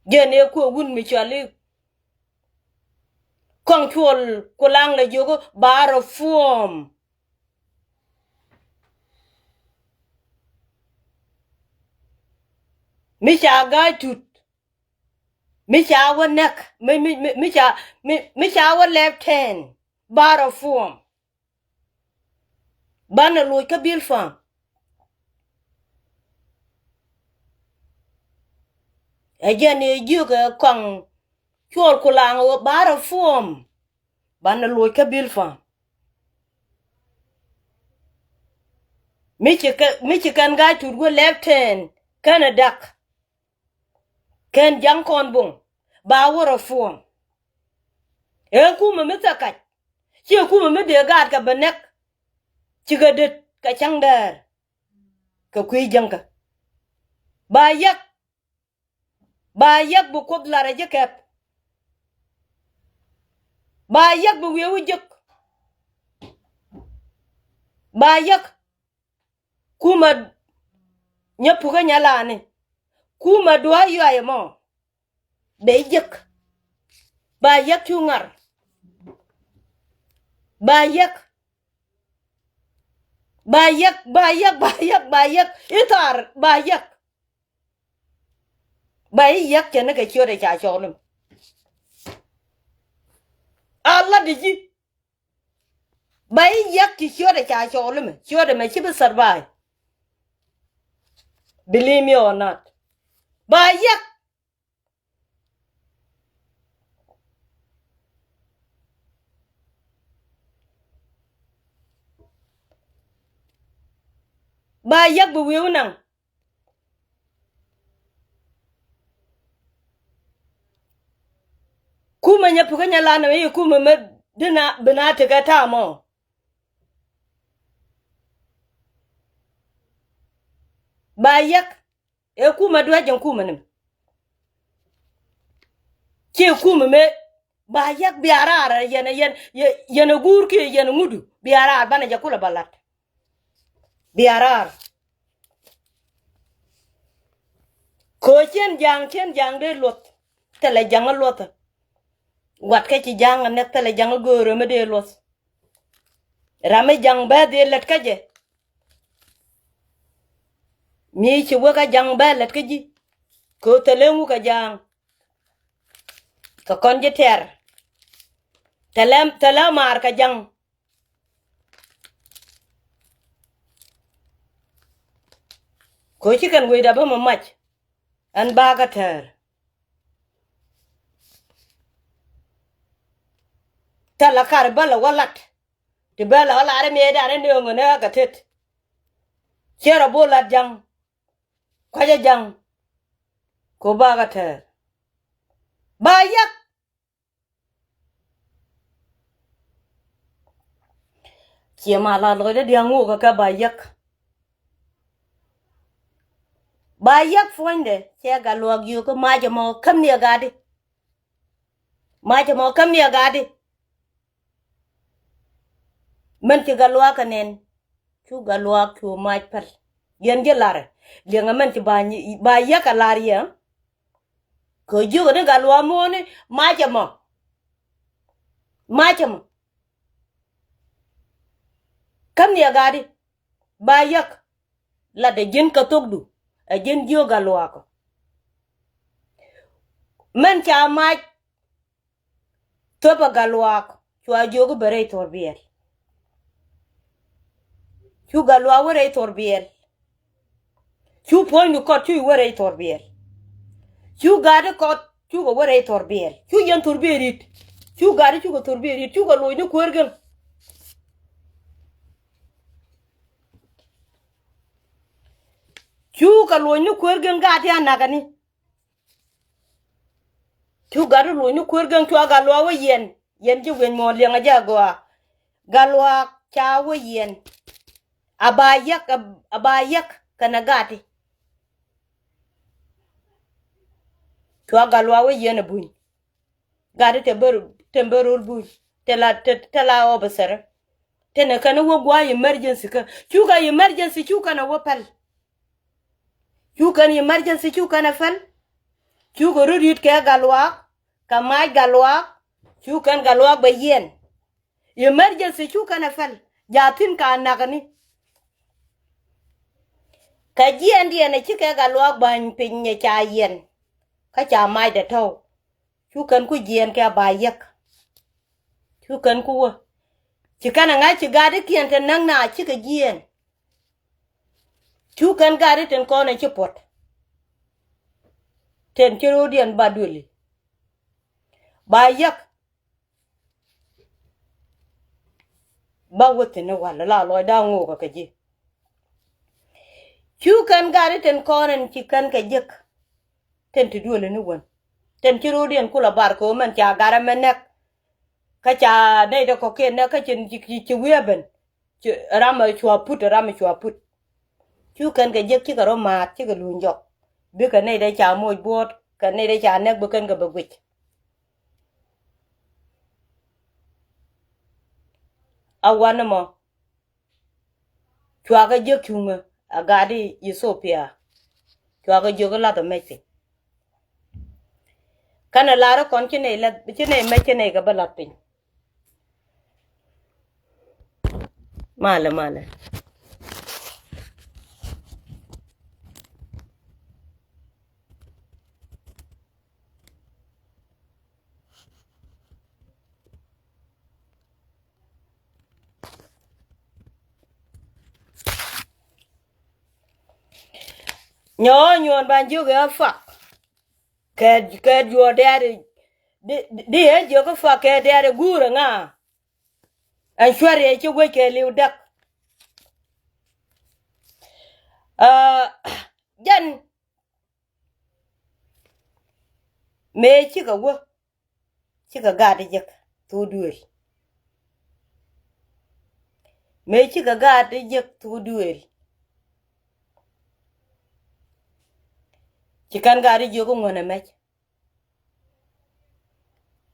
Jɛn ëë kuɛ wut mi cɔal i̱ Kɔaŋ Cuɔl Kulaŋ lɛ jiök i̱ ba rɔ puɔ̱ɔ̱m. Mi ca Ga̱a̱c Tut. Mi ca wä näk. Mi, mi, mi, mi ca, mi, mi ca wä lɛp tɛn. Ba rɔ puɔ̱ɔ̱m. Banɛ loc kä Bilpam. Ɛ jɛn ëë jiök ɛ Kɔaŋ Cuɔl Kulaŋ ɣöö ba rɔ puɔ̱ɔ̱m. Banɛ loc kä Bilpam. Mi ci kɛ, mi ci kɛn Ga̱a̱c Tut wä lɛp tɛn kɛnɛ dak. Ɛn ja̱ŋ kɔn buŋ ba wä reform. Ɛn kumɛ mi thɛkac, ciɛ kumɛ mi dee gaat kɛ bɛ nɛk. Cikɛ det kɛ cäŋ dɛɛr kɛ kui̱ jäŋkä. Ba yäk, ba yäk bi Kuoth lar ɛ ji̱ kɛp. Ba yäk bi wi̱i̱ wi̱ jek. Ba yäk. Kumɛ nyɛ pukä nyɛ lani. Kumɛ dua̱a̱ yuay ɛmɔ. Bɛ jek. Ba yäk cu ŋar. Ba yäk. Ba yäk, ba yäk, ba yäk, ba yäk. Ithar ba yäk. Ba i̱ yäk cɛ ni kɛ ciötdɛ ca cɔɔl imɛ. A lat di ji̱. Ba i̱ yäk ci ciötdɛ ca cɔɔl imɛ, ciötdɛ mɛ ci bi survive. Believe me or not. Ba yäk. Ba yäk bi wi̱i̱ wä naŋ. Kumɛ nyɛ pukä nyɛ lan nɛ i̱ kumɛ mɛ dina bina tekɛ tamɔ. Ba yäk. Ɛ kumɛ duec jɛn kumɛ ni. Ci kumɛ mɛ ba yäk bia raar yɛn, yɛn, yɛn, yɛn ɛ guur kiɛ yɛn ɛ ŋudu bia raar banɛ jɛ kulɛ ba lat. Bia raar. Kɛ ɣöö cien ja̱a̱ŋ, cien ja̱a̱ŋ dee luɔth. Thilɛ ja̱a̱ŋ luɔth. Wat kä ci ja̱a̱ŋ a nɛk thilɛ ja̱a̱ŋ a göörä mi dee luɔth. Ram mi ja̱ŋ bä dhil lät kä jɛ. Mi ci wä kä ja̱ŋ bä lät kä ji̱. Kɛ ɣöö thilɛ ŋuk kɛ ja̱a̱ŋ. Kɛ kɔn ji̱ tɛr. Thilɛ, thilɛ maar kɛ ja̱ŋ. Kɛ ɣöö ci kɛn wecda bä mɔ mac. Ɛn bakä tɛr. Thilɛ kar bä lɛ wä lat. Ti bä lɛ wä lat ɛ mëëdan ɛ nööŋä nɛ kä tet. Ciɛ rɔ bo̱o̱ lat ja̱ŋ. Kua̱cä ja̱ŋ. Kɛ ɣöö bakä tɛr. Ba yäk. Ciɛ ma la lɔcdä dia̱a̱ŋ ŋukä kɛ ba yäk. Ba yäk puɔ̱nydɛ cɛ Gatluak yio̱o̱k kä macɛ mɔ käm ni a ga̱a̱di. Macɛ mɔ käm ni a ga̱a̱di. Mɛn ci Gatluak kɛ nɛn. Cu Gatluak cu mac päl. Yɛn ji̱ lar. Liɛŋɛ mɛn ci ba nyi-, ba yäk a lar yɛ. Kɛ jiök ni Gatluak muɔ̱ɔ̱ni macɛ mɔ. Macɛ mɔ. Käm ni a ga̱a̱di. Ba yäk. Lat ɛ ji̱n kä thokdu. Ɛ ji̱n jiök Gatluak. Mɛn ca mac. Thöpɛ Gatluak cua jiök i̱ bɛ rɛy Thurbiɛl. Cu Gatluak wä rɛy Thurbiɛl. Cu puɔ̱nydu kɔt cu wä rɛy Thurbiɛl. Cu ga̱a̱di kɔt cukɛ wä rɛy Thurbiɛl. Cu yɛn Thurbiɛl ri̱t. Cu ga̱a̱di cukɛ Thurbiɛl ri̱t. Cukɛ loc ni kuäär gɛŋ. Cukɛ loc ni kuäär gɛŋ ga̱a̱di a nakäni. Cu gat i̱ luny ni kuer geŋ cua Gatluak wä yɛn. Yɛn ji̱ wi̱eny mɔ liɛŋ a jɛ agɔaa. Gatluak ca wä yɛn. A ba yäk, a ba yäk kɛnɛ gati. Cua Gatluak wä yɛn a buny. Gati te bär, te bär rol buny. Te la, te, te la officer. Tenɛ kɛn wä gua̱a̱ emergency kä. Cukɛ emergency cu kɛn a wä päl. Cu kɛn emergency cu kɛn a päl. Cukɛ rut yit kɛ Gatluak. Kɛ mac Gatluak. Cu kɛn Gatluak bɛ yiɛn. Emergency cu kɛn a päl. Ja thi̱n ka nakäni. Kɛ jiɛɛndiɛn ɛ cikɛ Gatluak ba̱ny piny ɛ ca yiɛn. Kä ca macdɛ tɔ̱w. Cu kɛn ku jiɛɛn kɛ a ba yäk. Cu kɛn ku wä. Ci kɛn a ŋa̱c ci gat ikiɛn te näk na cikɛ jiɛɛn. Cu kɛn gat itin kɔn a ci puɔt. Ten ci ro̱o̱diɛn ba duëli. Ba yäk. Ba wä thi̱n i̱ wal la lɔcda ŋo̱o̱kä kɛ ji̱. Cu kɛn gat itin kɔn in ci kɛn kɛ jek. Tin ti duëël ni wän. Tin ci ro̱o̱diɛn kulɛ bar kɛ ɣöö mɛn ca gat ɛmɛ näk. Kä ca nɛy dee kɔ̱kiɛn näk kä ci, ci, ci, ci weapon. Ci ram ɛ cua put, ram ɛ cua put. Cu kɛn kɛ jek cikɛ rɔ ma̱a̱t, cikɛ luny jɔk. Bikɛ nɛy dee ca moc buɔ̱ɔ̱t, kɛ nɛy dee ca näk bi kɛn kɛ bɛ guic. A wanɛ mɔ. Cuakɛ jiök cuŋä a gat i̱ Ethiopia. Cuakɛ jiök i̱ lath ɛ mɛc piny. Kɛnɛ lar i̱ kɔn ci nɛy lath, ci nɛy mɛc, ci nɛy kɛ bä lath piny. Malɛ, malɛ. Nyɔɔ nyuɔn ban jiök ɛ fuck. Kɛ, kɛ juɔ̱ɔ̱r dɛɛr di, di, di ɛ jiök ɛ fuck kɛ dɛɛr ɛ guur ɛ ŋa. Ɛn cuɛr ɛ ci wec kɛ li̱w däk. Aa, jɛn mëë cikɛ wä. Cikɛ gaat i̱ jek thuk duëël. Mëë cikɛ gaat i̱ jek thuk duëël. Ci kɛn gaat i̱ jiök i̱ ŋuän ɛ mɛc.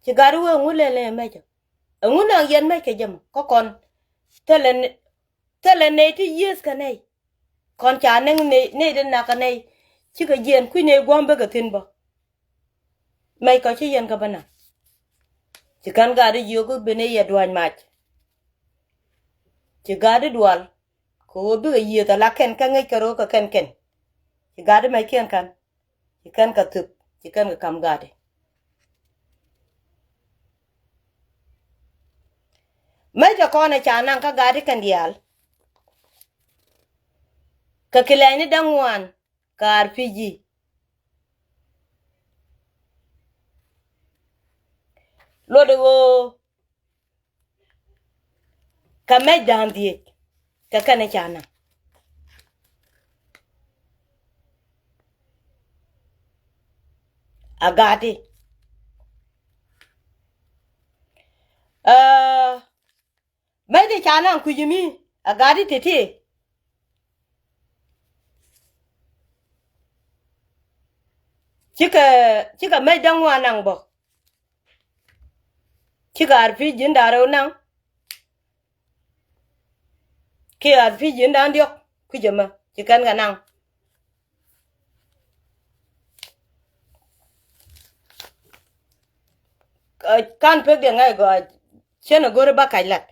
Ci gaat i̱ wee ŋu lɛl ɛ mɛc ɔ. Ɛŋu naŋ yɛn mɛc kɛ jɛ mɔ kä kɔn. Thilɛ ni, thilɛ nɛy ti yiëëth kɛ nɛy. Kɔn ca nɛŋ nɛy, nɛy ti nak kɛ nɛy. Cikɛ jiɛn kui̱ nɛy gua̱a̱m bekɛ thi̱n bä. Mɛc kɔ ci yɛn kɛ bä naŋ. Ci kɛn gaat i̱ jiök i̱ bi nɛy yɛ dua̱ny mac. Ci gaat i̱ dual. Kɛ ɣöö bikɛ yiëëth ala kɛn kä ŋäc kɛ ro̱o̱ kɛ kɛn kɛn. Ci gaat i̱ mɛckiɛn ka̱n. Ci kɛn kɛ thöp, ci kɛn kɛ ka̱m gaati. Mec kɛ kɔn ɛ ca naŋ kä gaati kɛn diaal. Kɛ kilɛɛcni da̱ŋ ŋuan kɛ R P G. Luɔt ɛ ɣöö kɛ mɛc da̱a̱n dhieec kɛ kɛn i̱ ca naŋ. A gaati. Aa, mɛc ti ca naŋ kui̱c mi a gaati ti̱ti̱. Cikɛ, cikɛ mɛc da̱ŋ ŋuan naŋ bä. Cikɛ R P G in da̱ŋ rɛw naŋ. Kiɛ R P G in da̱ŋ diɔ̱k kui̱c ɛmɛ ci kɛn kɛ naŋ. Ɛ, kan pek diɛ ŋa̱c gɔaa cien ɛ go̱ri ba kac lat.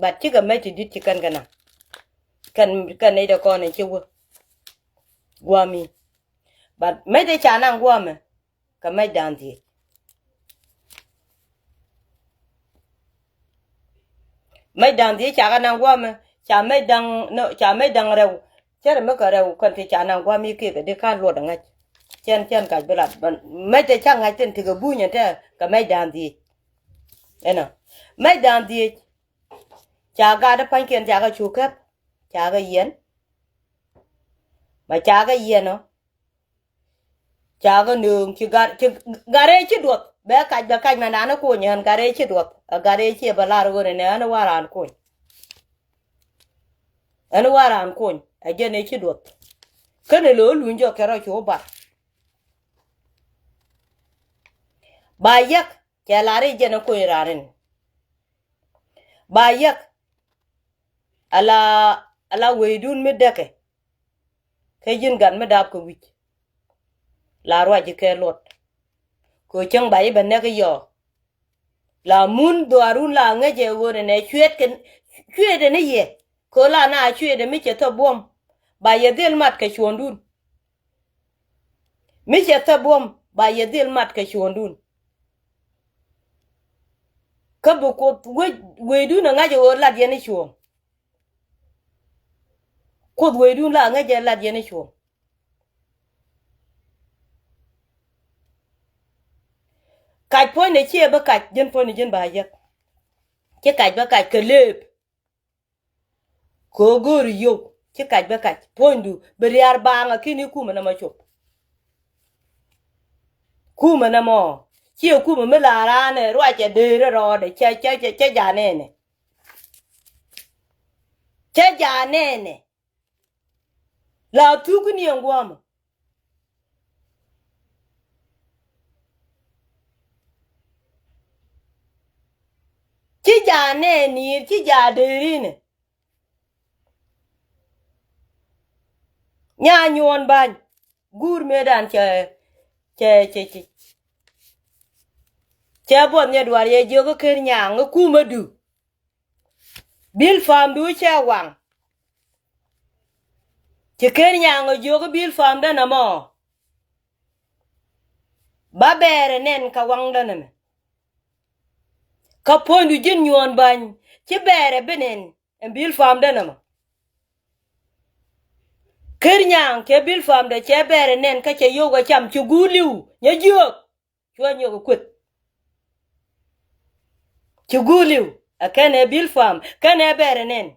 But cikɛ mɛc ti di̱t ci kɛn kɛ naŋ. Kɛn, kɛn nɛy dee kɔn in ci wä gua̱a̱mi. But mɛc dee ca naŋ gua̱a̱mɛ. Kɛ mɛc da̱a̱n dhieec. Mɛc da̱a̱n dhieec ca kɛ naŋ gua̱a̱mɛ, ca mɛc da̱ŋ, no, ca mɛc da̱ŋ rɛw. Cärɛ mi kɛ rɛw kɛn ti ca naŋ gua̱a̱m i̱ kiɛ kɛ di ka̱n luɔt ɛ ŋäc. Cɛn, cɛn kac bi lat, mɛc te ca ŋa̱c tin ti kɛ bunyɛ tɛ kɛ mɛc da̱a̱n dhieec. Ɛnɔ. Mɛc da̱a̱n dhieec. Ca gat i̱ pa̱nykiɛn ca kɛ cu kɛp. Ca kɛ yiɛn. Ma ca kɛ yiɛn ɔ. Ca kɛ nööŋ ci gat, ci gat rɛy ci duɔth. Bɛ kac, bɛ kac mɛn dan ɛ kuny ɣän gat rɛy ci duɔth. Ɛ gat rɛy ci ɛ bɛ lar ɣöö nɛ ɣän ɛ wa̱r raan kuny. Ɣän ɛ wa̱r raan kuny. Ɛ jɛn ɛ ci duɔth. Känɛ lo̱o̱ luny jɔk kɛ rɔ ci wä bar. Ba yäk cɛ lar i̱ jɛn ɛ kuny raan in. Ba yäk ala, ala weydun mi däkɛ. Kä ji̱n gat mi dap kɛ wi̱c. La ruac ji̱ kɛ luɔt. Kɛ cäŋ ba ji̱ bɛ näk i̱ yɔɔ. La mun dhuaarun la ŋäcɛ ɣöö nɛ cueet kɛ, cueetɛ ni yɛ. Kɛ ɣöö la na cueetɛ mi cɛ thop buɔ̱m. Ba yɛ dhil mat kɛ cuɔ̱ɔ̱ŋdun. Mi cɛ thop buɔ̱m ba yɛ dhil mat kɛ cuɔ̱ɔ̱ŋdun. Kä bi Kuoth wec, weydun ɛ ŋa̱c ɣöö lat yɛn i̱ cuɔ̱ɔ̱ŋ. Kuoth weydun la ŋäcɛ lat yɛn i̱ cuɔ̱ɔ̱ŋ. Kac puɔ̱nydɛ ciɛ bi kac, ji̱n puɔ̱nydɛ ji̱n ba yäk. Ci kac bi kac kɛ lëëp. Kɛ ɣöö go̱o̱ri yio̱w ci kac bi kac puɔ̱nydu bi riaar baaŋ a ki̱n i̱ kumɛ nɔmɔ cop. Kumɛ nɛ mɔ. Ciɛ kumɛ mi la raan ɛ ruacɛ dee rɛ rɔɔdɛ cɛ cɛ cɛ cɛ ja nɛnɛ. Cɛ ja nɛnɛ. La thuk ni ɛn guɔmɔ. Ci ja nɛni ci ja dee rinɛ. Nya nyuɔn bany. Guur mëëdan cɛ cɛ cɛ cɛ cɛ buɔth nyɛ duar yɛ jiök kä ker nyaŋ kä kumä du. Bil famdu cɛ waŋ. Ci ker nyaŋ ɔ jiök kä bil famdä nɛ mɔ. Ba bɛɛrɛ nɛn kä waŋdä nɛ mɛ. Kä puɔ̱nydu ji̱n nyuɔ̱ɔ̱n bäny ci bɛɛrɛ bi nɛn ɛn bil famdä nɛ mɔ. Ker nyaŋ cɛ bil famdä cɛ bɛɛrɛ nɛn kä cɛ yio̱w kä cam ci guur li̱w nyɛ jiök. Cuɛ nyɔk ɛ kueth. Ci guur li̱w ɛ kɛn ɛ bil fam kɛn ɛ bɛɛrɛ nɛn.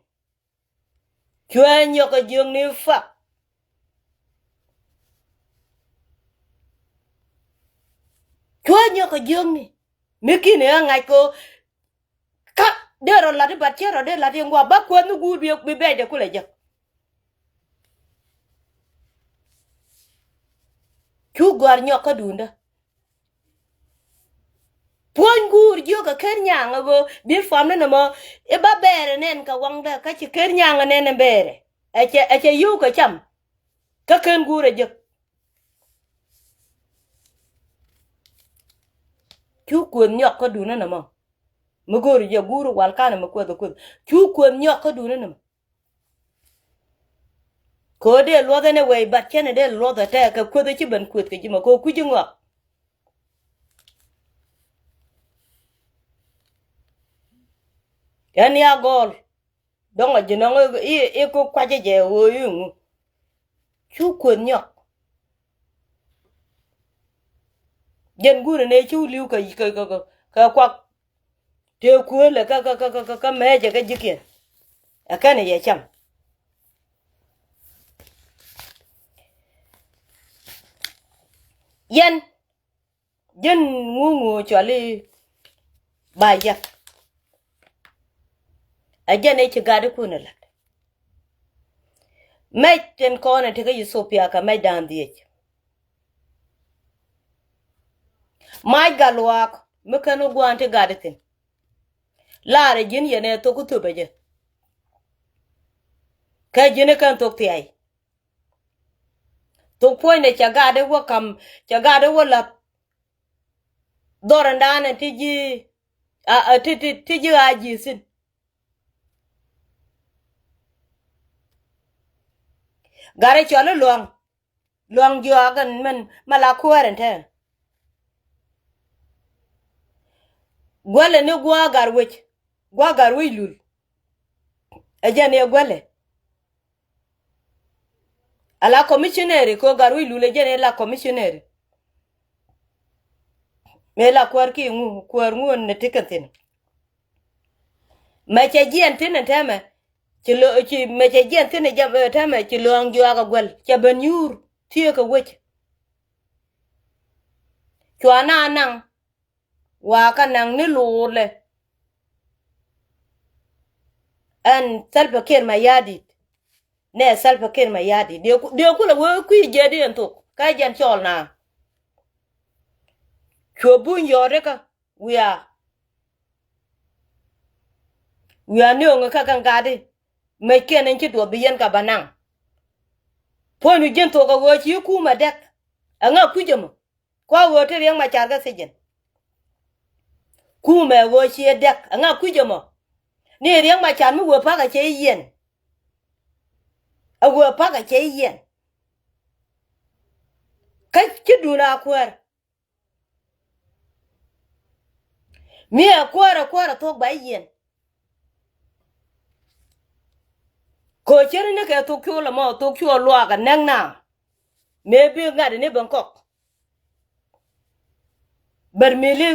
Cuɛ nyɔk ɛ jiökni fak. Cuɛ nyɔk ɛ jiökni mi ki̱n ɛ ŋa̱c ko. Ka dee rɔ lat i̱ bat cɛ rɔ dee lat i̱ ŋuak ba kueth ni guur bi bɛɛcdɛ kulɛ jek. Cu gɔ̱a̱r nyɔk kä duundä. Puɔ̱ny guur jiök kɛ ker nyaŋ ɛ ɣöö bil famni nɔmɔ i̱ ba bɛɛrɛ nɛn kɛ waŋdä kä ci ker nyaŋ ɛ nɛn ɛ bɛɛrɛ. Ɛ cɛ ɛ cɛ yio̱w kɛ cam. Kä ken guur ɛ jek. Cu kueth nyɔk kä duundä nɔmɔ. Mi go̱o̱ri jɛ guur wal kanɛ mi kueth ɛ kueth cu kueth nyɔk kä duundä nɔmɔ. Kɛ ɣöö dee luɔth ɛn ɛ wee bat cɛn ɛ dee luɔth ɛ tɛɛk kɛ kueth ɛ ci ben kueth kɛ ji̱ mɔ kɛ ɣöö kui̱c ji̱ ŋɔak. Ɛn ya gɔɔl dɔ̱ŋ a ji̱ nɔŋ i̱ i̱ kua̱cä jɛ ɣöö i̱ ŋu. Cu kueth nyɔk. Jɛn guur ɛn ɛ cu li̱w kɛ kɛ kɛ kɛ kuak. Tëë kuëëlɛ kä kä kä kä kä mɛɛcɛ kä ji̱kiɛn. Ɛ kɛn yɛ cam. Yɛn ji̱n ŋuŋu cɔal i̱ ba yɛk. Ɛ jɛn ɛ ci gat ikun ɛ la̱t. Mɛc tin kɔn ɛ tekɛ Yithopia kɛ mɛc da̱a̱n dhiec. Mac gat luaak mi kɛn wä gua̱a̱n ti gat ithin. Laarɛ ji̱n yɛn ɛ thok ithop ɛ jɛ. Kɛ ji̱n ikɛn thok thiay. Thok puɔ̱nydɛ cɛ gat i̱ wä ka̱m cɛ gat i̱ wä la̱th. Dhɔr ɛn da̱a̱n ɛ ti ji̱ a ti ti ti ji̱ a ji̱ thi̱n. Gat i̱ cɔl i̱ luaŋ. Luaŋ jiɔak ɛn mɛn mɛ la kuäär ɛn tɛn. Guäl ɛn i̱ gua̱a̱ gat wec gua̱a̱ gat wec lul. Ɛ jɛn i̱ ɛ guäl ɛ. Ala commissionary kɛ ɣöö gat wec lul ɛ jɛn i̱ la commissionary. Mëë la kuäär ki ŋu kuäär ŋu ɛn ɛ ti kɛn thi̱n. Mɛ cɛ jiɛn thi̱n ɛn tɛmɛ ci lo ci mɛ cɛ jiɛn thi̱n ɛ jɛ tɛmɛ ci luaŋ juaak ɛ guäl cɛ ben nyuur thieekä wec. Cua na naŋ. Wakä naŋ ni luurlɛ. Ɛn Salva Kiir Mayardit. Nɛ Salva Kiir Mayardit. Diɛ kulɛ wee kui̱ jɛ di ɛn thok. Kä jɛn cɔɔl na. Cuɛ buny yɔɔdikä. Wiaa. Wiaa ni oŋi kä kɛn gatdi. Mec kiɛn in ci duɔth bi yɛn ka ba naŋ. Puɔ̱nydu ji̱n thok ɛ ɣöö ci kumɛ dɛk. Ɛŋa kui̱c ɛmɔ. Kua ɣöö ti Riek Machar kä thiec jɛn. Kumɛ ɣöö ciɛ dɛk ɛŋa kui̱c ɛmɔ. Ni Riek Machar mi wee pa̱k ɛ cɛ yiɛn. Ɛ wee pa̱k ɛ cɛ yiɛn. Kä ci duun a kuäär. Mi ɛ kuäär ɛ kuäär ɛ thok ba yiɛn. Kɛ ɣöö ceri ni kɛ thok cu lɛ mɔ thok cu ɛ luaak ɛ nɛk na. Mëë bi ŋa̱t ni ben kɔk. Bɛr mi li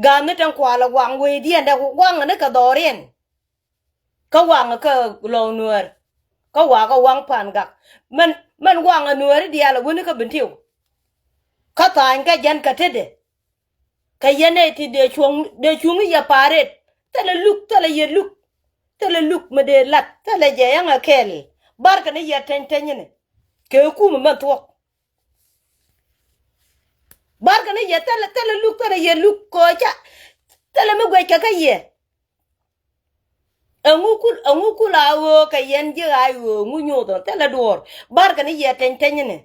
ga̱a̱n ni tɛn kualɛ waŋ wee diɛn dɛ waŋ ni kɛ dhɔriɛn. Kä waŋ kä lɔw nuäär. Kä wakä waŋ pan gak. Mɛn mɛn waŋ nuääri diaal ɛ wuni kä Bentiu. Kä tha̱a̱ny kä jɛn kä tetdɛ. Kä yɛn nɛy ti dee cuɔ̱ŋ, dee cuŋ i̱ yɛ pa̱a̱r ret. Thilɛ luk, thilɛ yɛ luk. Thilɛ luk mi dee lat, thilɛ jɛ yaŋ ɛ kɛɛl. Barkɛ ni yɛ teny teny ni. Kɛ kumɛ mɛn thuɔ̱k. Barkɛ ni yɛ thilɛ, thilɛ luk, thilɛ yɛ luk kɔɔcä. Thilɛ mi guɛc kɛ kä yɛ. Ɛŋu kul, ɛŋu kul a ɣöö kɛ yɛn ji̱ a ɣöö ɛŋu nyoth ɔ thilɛ duɔ̱ɔ̱r. Barkɛ ni yɛ teny teny ni.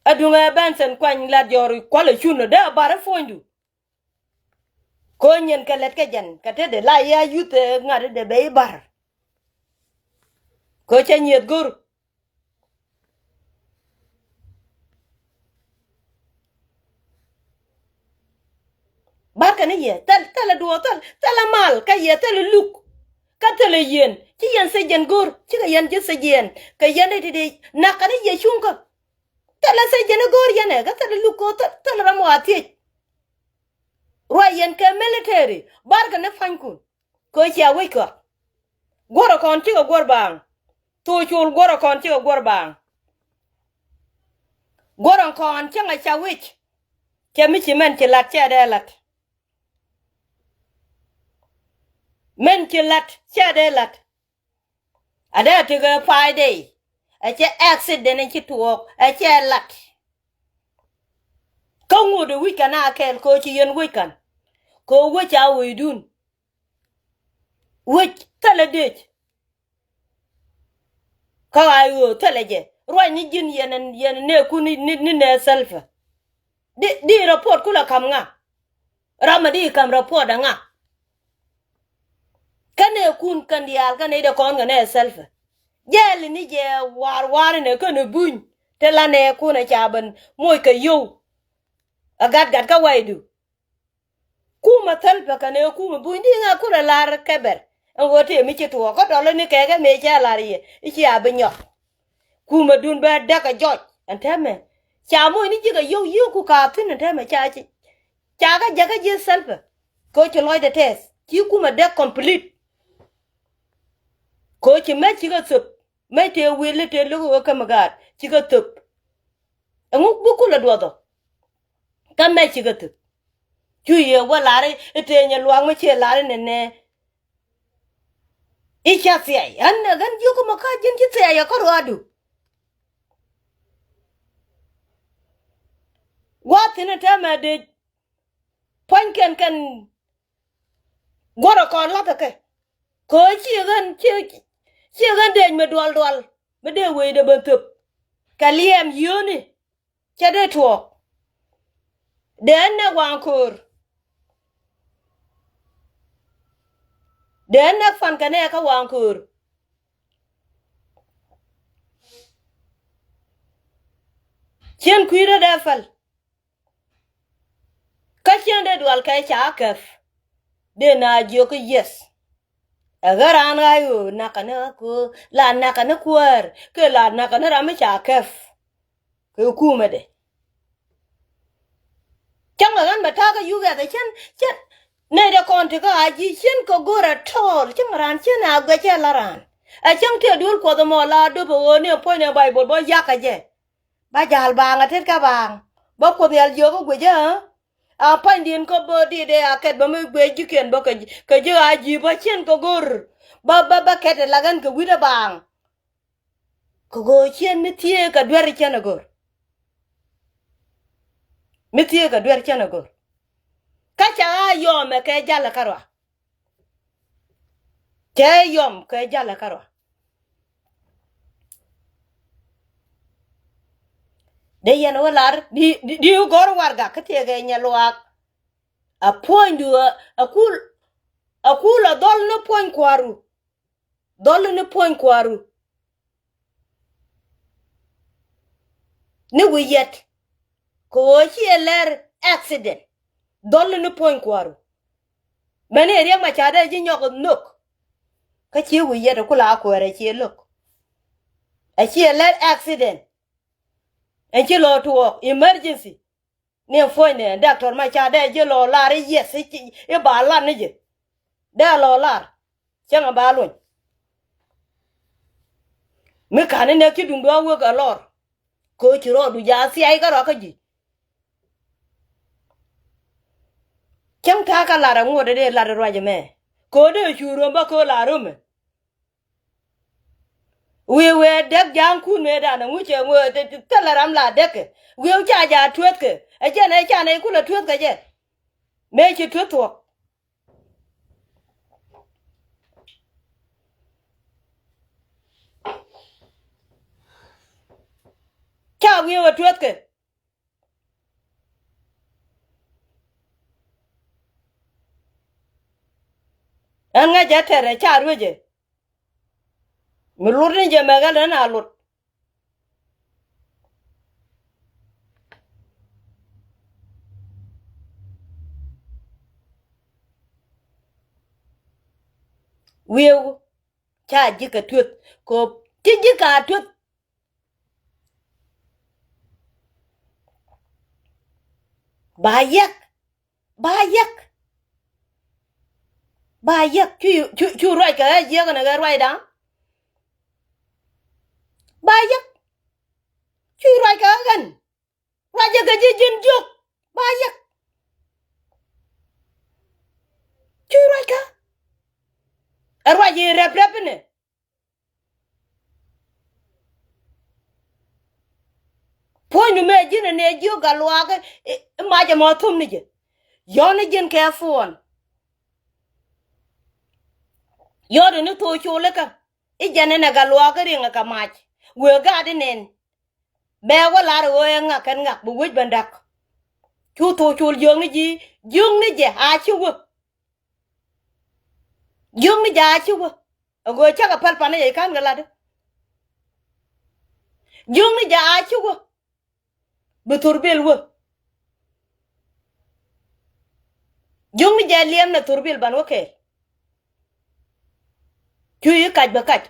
Aduŋ ɛ Benson kuany lat jɔr kualɛ cun ɔ dee a bar ɛ puɔ̱nydu. Kɛ ɣöö nyin kɛ lɛt kɛ jɛn kɛ tetdɛ la yɛ a yuth ɛ ŋa̱t ɛ dee bɛ i̱ bar. Kɛ ɣöö cɛ nyieth go̱r. Barkɛ ni yɛ thil, thilɛ duɔ̱ɔ̱r, thil, thilɛ mal kä yɛ, thilɛ luk. Kä thilɛ yɛn ci yɛn thiec jɛn go̱r cikɛ yɛn ji̱ thiec yɛn. Kɛ yɛn i̱ ti di nakä ni yɛ cuŋkä. Thilɛ thiec jɛn i̱ go̱r yɛn ɛ kä thilɛ luk kɛ ɣöö thil, thilɛ ram wa thiec. Ruac yɛn kɛ military barkɛ ni pa̱nykun. Kɛ cia wec kɔ. Guɔ̱rä kɔn cikɛ guɔ̱r baaŋ. Thok col guɔ̱rä kɔn cikɛ guɔ̱r baaŋ. Guɔ̱rä kɔn cäŋ a ca wec. Cɛ mi ci mɛn ci lat cɛ dee lat. Mɛn ci lat cɛ dee lat. A dee a tekɛ Friday. Ɛ cɛ accident ɛ ci tuɔɔk ɛ cɛ lat. Kä ŋut ɛ wi̱c kɛn a kɛɛl kɛ ɣöö ci yɛn wec kɛn. Kɛ ɣöö wec a wecdun. Wec thilɛ dec. Kä ɣa̱c ɣöö thilɛ jɛ ruac ni ji̱n yɛn, yɛn nɛɛkun ni, ni, ni nɛɛ Salva. Di, di report kulɛ ka̱m ŋa? Ram a di ka̱m report ɛ ŋa? Kä nɛɛkun kɛn diaal kä nɛy dee kɔn kɛ nɛɛ Salva. Jɛɛli ni jɛ war war inɛ kɛn ɛ buny. Te la nɛɛkun ɛ ca ben moc kɛ yio̱w. Ɛ gat gat kä waydu. Kumɛ Salva kɛnɛ kumɛ buny di ŋa kulɛ lar kɛbɛr. Ɛn ɣöö tëë mi ci tuɔɔk kä dɔlä ni kɛɛkɛ mëë cɛ lar yɛ i̱ cia bi nyɔk. Kumɛ dun bɛ däk ɛ jɔc ɛn täämɛ. Ca moc ni ji̱ kɛ yio̱w yio̱w ku ka̱a̱p thi̱n ɛn täämɛ ca ci. Ca kä jäkä ji̱ Salva. Kɛ ɣöö ci lɔcdɛ tɛth ci kumɛ däk complete. Kɛ ɣöö ci mɛc cikɛ thöp. Mec tëë wil i̱ tëë lo̱k i̱ ɣöö käm i̱ gaat cikɛ thöp. Ɛŋu bi kulɛ duɔth ɔ? Kä mɛc cikɛ thöp. Cu yɛ wä lar i̱ tëë nyɛ luaak mi ciɛ lar i̱ nɛnɛ. I̱ ca thiɛc ɣän ɛ ɣän jiök i̱ mɔ kä ji̱n ci thiɛc ɛ kä ruaadu. Gua̱a̱th thi̱n ɛ täämɛ dee pua̱nykɛn kɛn. Guɔ̱rä kɔn la̱thä kɛ. Kɛ ɣöö ciɛ ɣän, ciɛ, ciɛ ɣän dec mi dual dual mi dee wecdɛ ben thöp. Kɛ liɛm yio̱o̱ni cɛ dee tuɔɔk. Dee ɣän nɛk waŋ köör. Dee ɣän nɛk pan kɛ nɛɛkä waŋ köör. Cien kui̱rä dee päl. Kä cien dee dual kɛ ca käp. Dee na jiök i̱ yes. Ɛ ɣän raan ɣa̱c ɣöö nakä ni ɣä köör la nakä ni kuäär kɛ la nakä ni ram mi ca käp. Kɛ kumɛdɛ. Cäŋ ɛ ɣän bɛ ta̱a̱ kä yuk ɣɛth ɛ cien cien. Nɛy dee kɔn ti kä a ji̱ cien kɛ go̱r ɛ tɔɔl cäŋ raan cien a guɛc cɛ la raan. Ɛ cäŋ tëë duel kuɔth ɛmɔ la döp ɛ ɣöö ni ɛ puɔ̱nydɛ Baibol bä yakä jɛ. Ba jal baaŋ a tet kä baaŋ. Ba kuoth nhial jiök kä guic ɛ. A pa̱nydiɛn kä bä dit ɛ a kɛt bä mi guic ji̱kiɛn bä kɛ ji̱ a ji̱ bä cien kä go̱r. Ba ba ba kɛt ɛ lak ɛn kɛ wi̱t ɛ baaŋ. Kɛ go̱o̱r cien mi thieek kɛ duer cien ɛ go̱r. Mi thieek kɛ duer cien ɛ go̱r. Kä ca a yɔm ɛ kɛ jal ɛ kärɔa. Cɛ yɔm kɛ jal ɛ kärɔa. Dee yɛn wä lar di di gɔr wargak kä tiɛkɛ nyɛ luaak. A puɔ̱nydu a kul a kul a dhɔl ni puɔ̱ny kua̱ru. Dhɔl ni puɔ̱ny kua̱ru. Ni wi̱i̱ yɛt kɛ ɣöö ciɛ lɛr accident. Dhɔl ni puɔ̱ny kua̱ru. Mɛn i̱ riɛk ma ca dee ji̱ nyɔk nhök. Kä ci wi̱i̱ yɛt kula kuäär ɛ ciɛ lo̱k. Ɛ ciɛ lɛr accident. Ɛn ci lɔ tuɔɔk emergency. Ni ɛn puɔ̱nydɛ ɛn doctor ma ca dee ji̱ lɔ lar i̱ yes i̱ ba lar ni ji̱. Dee lɔ lar cäŋ ɛ ba luny. Mi ka̱n inɛ ci duŋdu a wek a lɔr. Kɛ ɣöö ci rɔɔdu ja̱ thiay kärɔa kä ji̱. Cäŋ ta̱a̱ kä lar aŋuɔ̱t dee lar ruac ɛmɛ. Kɛ ɣöö dee cu röm bä kɛ ɣöö la römɛ. Wi̱i̱ wëë däk ja̱a̱ŋkun mëëdan aŋu cɛ ŋuɛ thilɛ ram la däkɛ. Wi̱i̱ ca ja̱ tueethkɛ ɛ jɛn ɛ can ɛ kulɛ tueethkɛ jɛ. Mëë ci tueeth thuɔ̱k. Ca wi̱i̱ wä tueethkɛ. Ɛn ŋäc ɛ tɛrɛ ca ruecɛ. Mi lut ni jɛ mɛk ɛn a lut. Wi̱i̱ ca ji̱ kɛ tueth kop ti ji̱ ka tueth. Ba yɛk, ba yɛk, ba yɛk. Cu, cu, cu ruac kɛ ɣä jiɛk nɛ ɣä ruacda. Ba yɛk. Cu ruac kɛ ɣä ɣän. Ruacɛ kɛ ji̱ ji̱n jiök. Ba yɛk. Cu ruac kɛ ɣä. Ɛ ruac i̱ rɛp rɛp inɛ. Puɔ̱nydu mëë ji̱n ɛ nɛ jiök gat luaak i̱, i̱, i̱ mac ɛmɔ thum ni jɛ. Yɔ̱ɔ̱n i̱ ji̱n kɛ puɔ̱n. Yɔ̱ɔ̱n i̱ ni thok col ikä i̱ jɛn ɛn ɛ gat luaak i̱ riŋ ɛ kɛ mac. Wëë gaat i̱ nɛn. Bɛ wä lar ɛ ɣöö ɛ ŋak kɛn ŋak bi wec ben da̱k. Cu thok col jiök ni ji̱, jiök ni jɛ a ci wä. Jiök ni jɛ a ci wä. Ɛ ɣöö cakɛ päl panɛ jɛ i̱ ka̱n kɛ lat i̱. Jiök ni jɛ a ci wä. Bi thurbil wä. Jiök ni jɛ liɛm nɛ thurbil ban wä kɛɛl. Cu i̱ kac bä kac.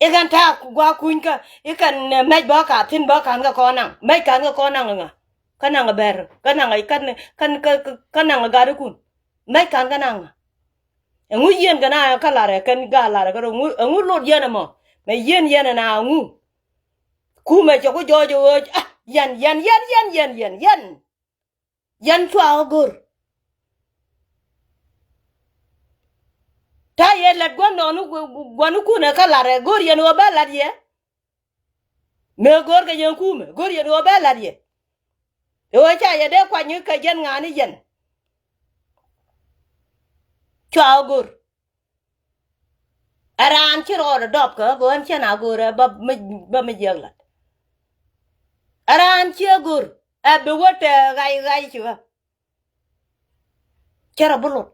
I̱ kɛn ta̱a̱ gua̱a̱k kunykä i̱ kɛn, eh, mɛc bä ka thi̱n bä ka̱n kɛ kɔn naŋ. Mɛc ka̱n kɛ kɔn naŋ ŋa? Kä naŋ bɛr kä naŋ, kä, kä, kä, kä naŋ gat ikun. Mɛc ka̱n kä naŋ ŋa? Ɛŋu yien kɛ na kä larɛ kɛn ga larɛ kä rɔ, ɛŋu, ɛŋu lot yɛn ɛmɔ? Mɛ yien yɛn ɛna ɛŋu? Kumɛ cɛ ku jɔɔc ɛ ɣöö, ah, yɛn, yɛn, yɛn. Yɛn cua ɣä go̱r. Ta̱a̱ yɛ lat gua̱n nɔɔni, gua̱nikun ɛ kä lat ɛ go̱r yɛn ɣöö bä lat yɛ. Mëë go̱r kɛ yɛn kumɛ go̱r yɛn ɣöö bä lat yɛ. Ɣöö ca yɛ dee kuany kɛ jɛn ŋa̱a̱ni yɛn. Cua ɣä go̱r. Ɛ raan ci rɔɔdɛ dɔp kɛ ɣä go̱r ɛn cɛn a go̱r ɛ bä mi, bä mi jiäk lat. Ɛ raan ci ɣä go̱r ɛ bi wä tɛ ɣac ɣac ci ɣä. Cɛ rɔ bi lot.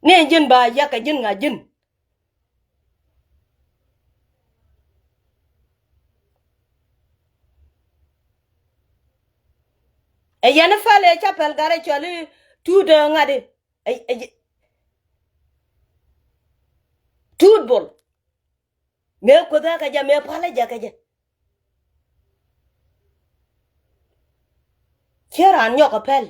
Ni ji̱n ba yak kɛ ji̱n ŋa ji̱n. Ɛ yɛn i̱ pɛl ëë ca pɛl gat ɛ cɔl i̱ tuut ɛ ŋa̱t i̱. Ɛ, ɛ, tuut bol. Mëë kuoth ɛ kɛ jɛ, mëë pal ɛ jɛ kɛ jɛ. Ciɛ raan nyɔk ɛ pɛl.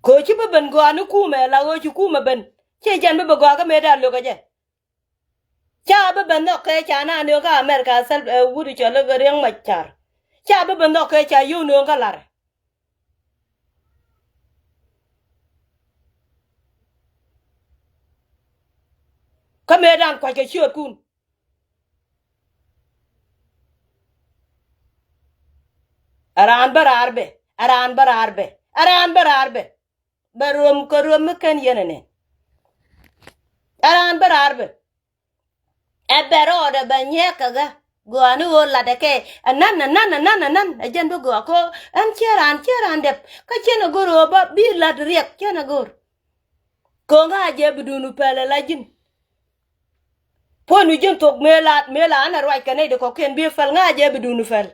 Kɛ ɣöö ci bi ben gɔaa ni kumɛ la ɣöö ci kumɛ ben. Ciɛ jɛn bi bɛ gɔaa kä mëëdan lo̱k ɛ jɛ. Ca bi ben nhɔk kɛ ca na nööŋ kä America thil, ɛ, wut cɔl i̱ Riek Machar. Ca bi ben nhɔk kɛ ca yio̱w nööŋ kä lar. Kä mëëdan kua̱c kɛ ciöötkun. Ɛ raan bä raar bɛ, ɛ raan bä raar bɛ, ɛ raan bä raar bɛ. Bɛ ruɔ̱m kɛ ruɔ̱m mi kɛn yɛn ɛnɛ. Ɛ raan bä raar bɛ. Ɛ bɛ rɔɔdɛ bɛ nyɛɛk kɛ ɣä. Gɔaani ɣöö latdɛ kɛ. Ɛ nan, ɛ nan, ɛ nan, ɛ nan. Ɛ jɛn bi gɔaa kɛ ɣöö ɛn ciɛ raan, ciɛ raan dɛp. Kä ciɛn ɛ go̱r ɣöö bä bi lat riɛk, ciɛn ɛ go̱r. Kɛ ɣöö ŋa̱c jɛ bi duun pɛl ɛ la ji̱n. Puɔ̱nydu ji̱n thok mëë la, mëë la ɛn ɛ ruac kɛ nɛy di kɔ̱kiɛn bi pɛl, ŋa̱c jɛ bi duun pɛl.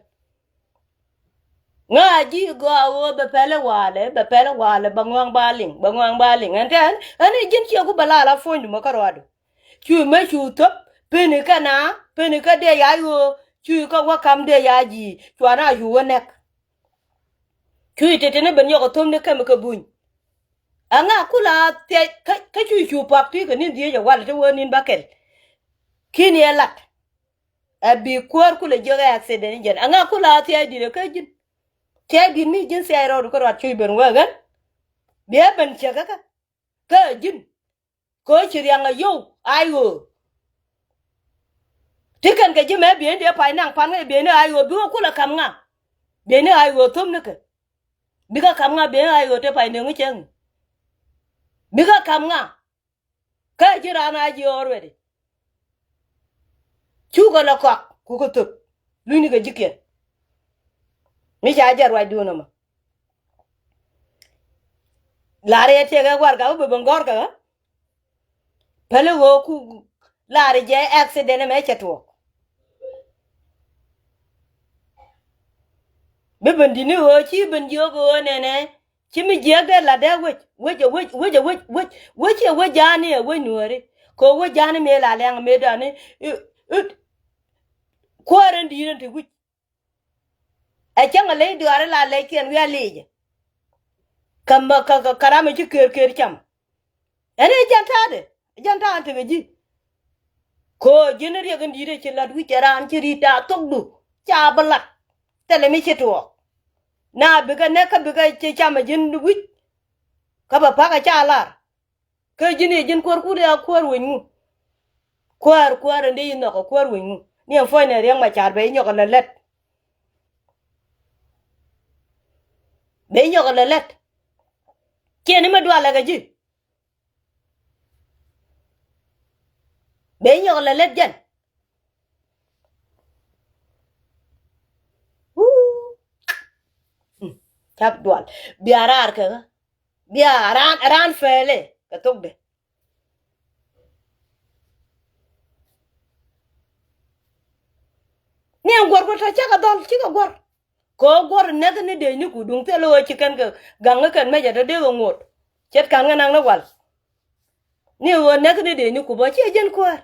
Ŋa̱ ji̱ gɔaa ɣöö bɛ pɛl i̱ walɛ, bɛ pɛl i̱ walɛ, bɛ ŋɔaŋ ba liŋ, bɛ ŋɔaŋ ba liŋ. Ɛn tɛn, ɛn i̱ ji̱n ciɛ ku bɛ la la puɔ̱nydu mɔ kä ruaadu. Cu mëë cu thöp, peni kä na, peni kä dee ya ɣöö, cu kä wä kam dee ya ji̱, cua na cu wä nɛk. Cu i̱ teteni ben nyɔk ɛ thöp ni kɛmɛ kɛ buny. Aŋa kula thia̱c kä, kä cu cu pak ti kɛ ni̱n dhieec ɛ wal ti wä ni̱n ba kɛl. Ki̱n yɛ lat. Ɛ bi kuäär kulɛ jiök ɛ accident jɛn. Aŋa kula thia̱c di̱t ɛ kä ji̱n. Thia̱c di̱t mi ji̱n thia̱c rɔɔdu kä ruat cuc ben wee ɣän. Biɛ ben cɛ kä kä. Kä ji̱n. Kɛ ɣöö ci riaŋ a yio̱w a ɣöö. Ti kɛn kɛ ji̱ mɛ bieyni dee pay naŋ pan ŋäc bieyni a ɣöö bikɛ kulɛ ka̱m ŋa. Bieyni a ɣöö thöp ni kɛ. Bikɛ ka̱m ŋa bieyni a ɣöö te pay nöŋi cäŋ. Bikɛ ka̱m ŋa. Kä ji̱ raan a ji̱ already. Cukɛ lɛ kɔak kukɛ thöp. Lunyni kɛ ji̱kiɛn. Mi ca jɛ ruacdun ɛmɔ. Lar yɛ tiɛkɛ warɛgak wä bɛ ben gɔ̱rkɛ ɣä. Päli ɣöö ku lar jɛ accident ɛmɛ cɛ tuɔɔk. Bi ben di̱t ni ɣöö ci ben jiök ɣöö nɛnɛ ci mi jiäk dee lat dee wec wec wec wec wec wec wec wec wec ja̱a̱ni ɛ wec nuääri. Kɛ ɣöö wec ja̱a̱ni mëë la liaŋ mëë dɔ̱a̱ni. Kuäär ɛn di̱i̱t ɛn te wi̱c. Ɛ cäŋ ɛ ley duaari la lɛckiɛn wi̱i̱ a liicɛ. Kä ma kä kä kä ram ɛ ci ker ker cam. Ɛn ɛ jɛn ta̱a̱dɛ ɛ jɛn ta̱a̱ tekɛ ji̱. Kɛ ɣöö ji̱n riɛk in di̱i̱t ɛ ci la̱t wi̱c ɛ raan ci ri̱t ta̱a̱ thokdu ca bi la̱t. Thilɛ mi ci tuɔɔk. Na bikɛ nɛk kä bikɛ ci cam ɛ ji̱n wi̱c. Kä bɛ pa̱k ɛ ca lar. Kä ji̱n i̱ ji̱n kuäär kut i̱ a kuäär wec ŋu. Kuäär kuäär in dee yi nhɔk a kuäär wec ŋu. Ni ɛn puɔ̱ny nɛ Riɛk Macar bɛ yi nyɔk a lɛ lät. Bɛ yi nyɔk a lɛ lät. Ciɛ ni mi dualɛ kɛ ji̱. Bɛ yi nyɔk a lɛ lät jɛn. Wuu. Cap dual bia raar kɛ ɣä. Bia raan raan fɛɛlɛ kɛ thokdɛ. Ni ɛn guɔ̱r guɔ̱r tɔ cakɛ dhɔl cikɛ guɔ̱r. Kɛ ɣöö guɔ̱r näk ni dee ni ku duŋ thil ɣöö ci kɛn kɛ gaŋ kɛn mecɛ tɔ dee kɛ ŋot. Ce̱t ka̱n kɛ naŋ ni wal. Ni ɣöö näk ni dee ni ku bä ciɛ jɛn kuäär.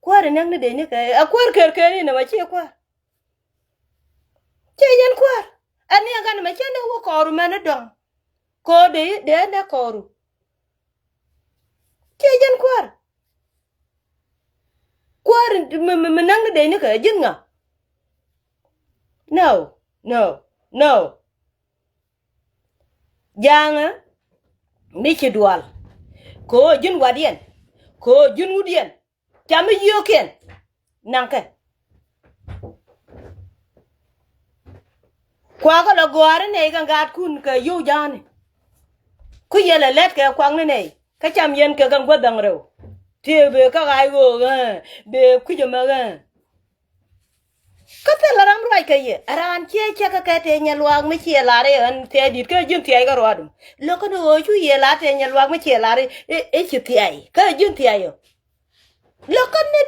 Kuäär näk ni dee ni kɛ ɛ kuäär ker ker ni nɛ ma ciɛ kuäär. Ciɛ yɛn kuäär. Ɛn ni ɛn kan mɛ cɛ ni wä kɔɔru mɛn ni dɔ̱ŋ. Kɛ ɣöö dee dee nɛ kɔɔru. Ciɛ yɛn kuäär. Kuäär mi mi mi näŋ ni dee ni kɛ ji̱n ŋa. No, no, no. Ja̱a̱ŋä mi ci dual. Kɛ ɣöö ji̱n watdiɛn. Kɛ ɣöö ji̱n wutdiɛn. Cam mi yio̱o̱kiɛn naŋkɛ. Kuakä lɛ gɔ̱a̱ri nɛy kɛ gaatkun kɛ yio̱w ja̱a̱ni. Ku yɛ lɛ lɛt kɛ kuakni nɛy kä cam yɛn kɛ kɛ gua̱th da̱ŋ rɛw. Tëë bëë kä ɣaac ɣöö ɣää bëë kui̱c ɛmɛ ɣää. Kä thilɛ ram ruac kɛ yɛ ɛ raan ciɛ cɛ kɛ kɛ tëë nyɛ luaak mi ciɛ lar i̱ ɣän thia̱y di̱t kä ji̱n thia̱y kä ruaadum. Lo̱kä ni ɣöö cu yɛ lar tëë nyɛ luaak mi ciɛ lar i̱ i̱ ci thia̱y kä ji̱n thia̱y ɔ. Lo̱kä ni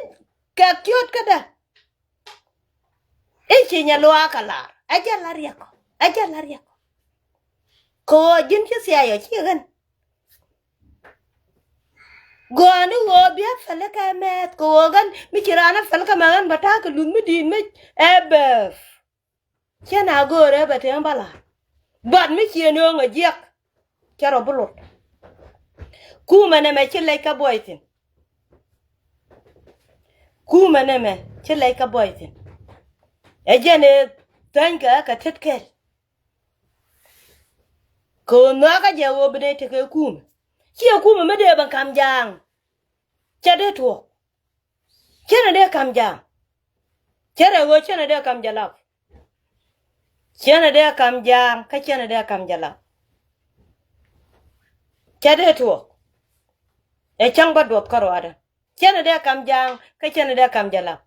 kɛk ciöt kädä. I̱ ci nyɛ luaak kɛ lar ɛ jɛ la riɛk ɔ ɛ jɛ la riɛk ɔ. Kɛ ɣöö ji̱n ci thia̱y ɔ ci ɣän. Gɔ̱a̱ni ɣöö bia päl kɛ mɛth kɛ ɣöö ɣän mi ci raan a päl kɛ mɛ ɣän bä ta̱a̱ kɛ luth mi di̱i̱t mi ɛ bɛɛth. Cä na göörä bɛ tëë bä la̱r. But mi ciɛ nööŋ ɛ jiɛk. Cä rɔ bi lot. Kumɛ nɛmɛ ci lɛc kä buɔy thi̱n. Kumɛ nɛmɛ ci lɛc kä buɔy thi̱n. Ɛ jɛn ëë thänykä kɛ tet kɛl. Kɛ ɣöö nhɔakä jɛ ɣöö bi nɛy tekɛ kumɛ. Ciɛ kumɛ mi dee ben ka̱m ja̱a̱ŋ. Cɛ dee tuɔɔk. Cɛnɛ dee ka̱m ja̱a̱ŋ. Cɛ rɛ ɣöö cɛnɛ dee ka̱m jɛ lap. Cɛnɛ dee ka̱m ja̱a̱ŋ kä cɛnɛ dee ka̱m jɛ lap. Cɛ dee tuɔɔk. Ɛ cäŋ bä duɔth kä ruaadä. Cɛnɛ dee ka̱m ja̱a̱ŋ kä cɛnɛ dee ka̱m jɛ lap.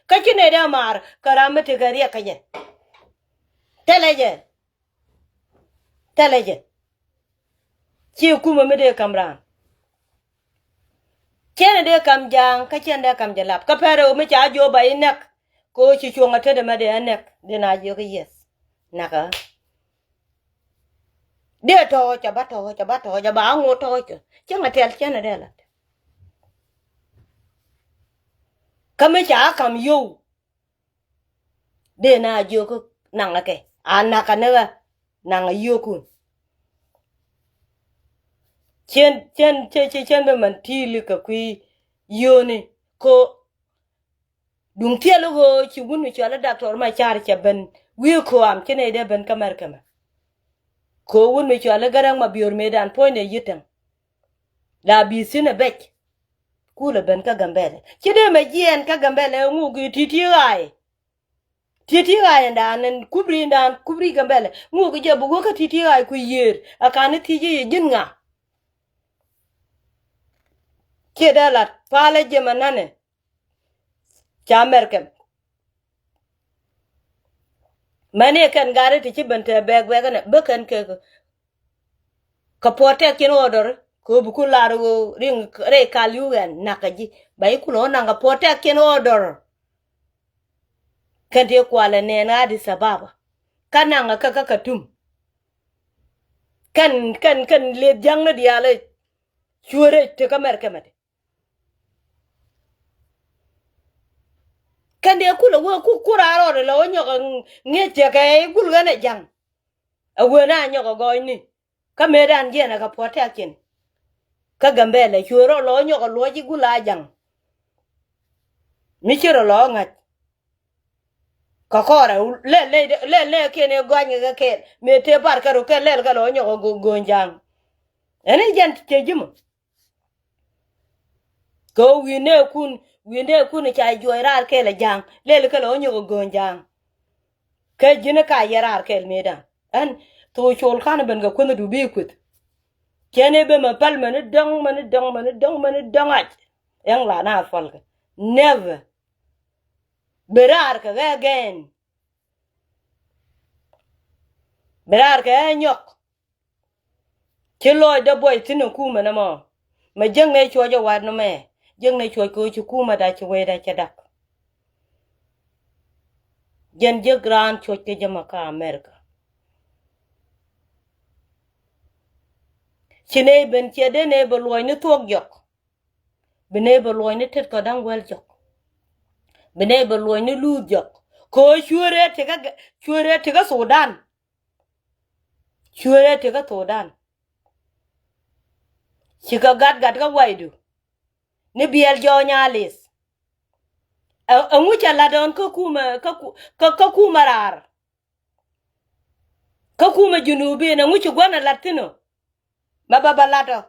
Kä ci nɛy dee maar kɛ ram mi tekɛ riɛk kä jɛ. Thilɛ jɛ. Thilɛ jɛ. Ci kumɛ mi dee ka̱m raan. Cɛnɛ dee ka̱m ja̱a̱ŋ kä cɛnɛ dee ka̱m jɛ lap kä pɛrɛ ɣöö mi ca jiök ba i̱ nɛk. Kɛ ɣöö ci cuɔ̱ŋ a tetdɛ mɛ dee a nɛk dee na jiök i̱ yes. Nakä. Dee tɔ̱ɔ̱c a ba tɔ̱ɔ̱c a ba tɔ̱ɔ̱c a ba a ŋot tɔ̱ɔ̱c kɛ cäŋ a tɛl cɛnɛ dee lat. Kä mi ca ka̱m yio̱w. Dee na jiök naŋ ɛ kɛ a nakä ni ɣä naŋ a yio̱kun. Cien, cien, cien, cien, cien bi mɛn ti̱i̱li kɛ kui̱ yio̱o̱ni ko. Duŋ thil ɣöö ci wut mi cɔal i̱ Doctor Macar cɛ ben wi̱i̱ köam ci nɛy dee ben kä Mɛrkɛ mɛ. Ko wut mi cɔal i̱ Garaŋ Mabior mëëdan puɔ̱nydɛ yi̱täŋ. La bi thi̱n ɛ bɛc. Kulɛ ben kä Gambɛlɛ. Ci dee mɛ jiɛɛn kä Gambɛlɛ ŋuk i̱ ti̱ti̱ ɣa̱a̱y. Ti̱ti̱ ɣa̱a̱y ɛn daan ɛn kubri ɛn daan kubri Gambɛlɛ. Ŋuk i̱ jɛ bi wä kä ti̱ti̱ ɣa̱a̱y ku yiëër. A kan i̱ thiec i̱ ji̱n ŋa. Ciɛ dee lat palä jɛ mɛ nanɛ. Ca Mɛrkɛ. Mɛni kɛn gari ti ci ben te bɛk bɛk ɛnɛ bä kɛn kɛ kɛ protection order kɛ ɣöö bi ku lar ɣöö riŋ rɛy kal yu ɣɛn nakä ji̱ ba i̱ kulɛ ɣöö naŋ kɛ protection order. Kɛn ti kualɛ nɛn Addis Ababa kä naŋ kä kä Khartoum. Kɛn kɛn kɛn leth ja̱ŋ ni diaal i̱ cuɛ rɛc ti kä Mɛrkɛ mɛ ti. Kɛn dee kulɛ wee ku ku raar rɔɔdɛ lɛ wä nyɔk ŋi̱eec cɛ kɛ i̱ gul ɣän ɛ ja̱ŋ. Ɛ wee na nyɔk ɛ gɔɔyni. Kä mëëdan jiɛn ɛ kɛ puɔ̱t tɛ̈kiɛn. Kä Gambɛlɛ cuɛ rɔ lɔ nyɔk ɛ luɔc i̱ gul a ja̱ŋ. Mi ci rɔ lɔ ŋa̱c. Kɛ kɔrɛ lɛl nɛ lɛl nɛ kiɛn ɛ gɔany kɛ kɛɛl mëë tëë bar kɛ rɔ kɛ lɛl kɛ lɔ nyɔk ɛ go̱o̱ny ja̱ŋ. Ɛn i̱ jɛn cɛ ji̱ mɔ. Kɛ ɣöö wi̱i̱ nɛɛkun wi̱i̱ nɛɛkun ca juɔc raar kɛɛl ɛ ja̱a̱ŋ lɛl kɛ lɛ ɣä nyɔk ɛ go̱o̱n ja̱a̱ŋ. Kɛ ji̱n ka yɛ raar kɛɛl mëëdan ɛn thok col ka̱n ben kɛ kuänh du bi kueth. Cɛn ëë ben mɛ päl mɛn i̱ dɔ̱ŋ mɛn i̱ dɔ̱ŋ mɛn i̱ dɔ̱ŋ mɛn i̱ dɔ̱ŋ ac. Ɛŋ la na thuɔlkɛ never. Bi raar kɛ ɣɛ gɛn. Bi raar kɛ ɣɛ nyɔk. Ci lɔcdä buɔy thi̱n ɛ kumɛ nɔmɔ. Mɛ jiäknɛ cuɔc ɛ wat nɔmɛ. Jiäknɛ cuɔc kɛ ɣöö ci kumɛ da ci wecdä cɛ dak. Jɛn jiäk raan cuɔc kɛ jɛ mɛ kä America. Ci nɛy ben ciɛ dee nɛy bɛ luɔcni thuɔ̱k jɔk. Bi nɛy bɛ luɔcni tet kɔ da̱ŋ wäl jɔk. Bi nɛy bɛ luɔcni luuth jɔk. Kɛ ɣöö cuɛ rɛɛ tikä, cuɛ rɛɛ tikä Thudan. Cuɛ rɛɛ tikä Thudan. Cikɛ gat gat kä waydu. Ni biɛl jɔɔny a lith. Ɛ, ɛŋu cɛ la̱t ɣän kä kumɛ, kä ku-, kä, kä kumɛ raar. Kä kumɛ Junubin, ɛŋu ci gua̱n ɛ la̱t thi̱n ɔ. Mɛ bä bä la̱t ɔ.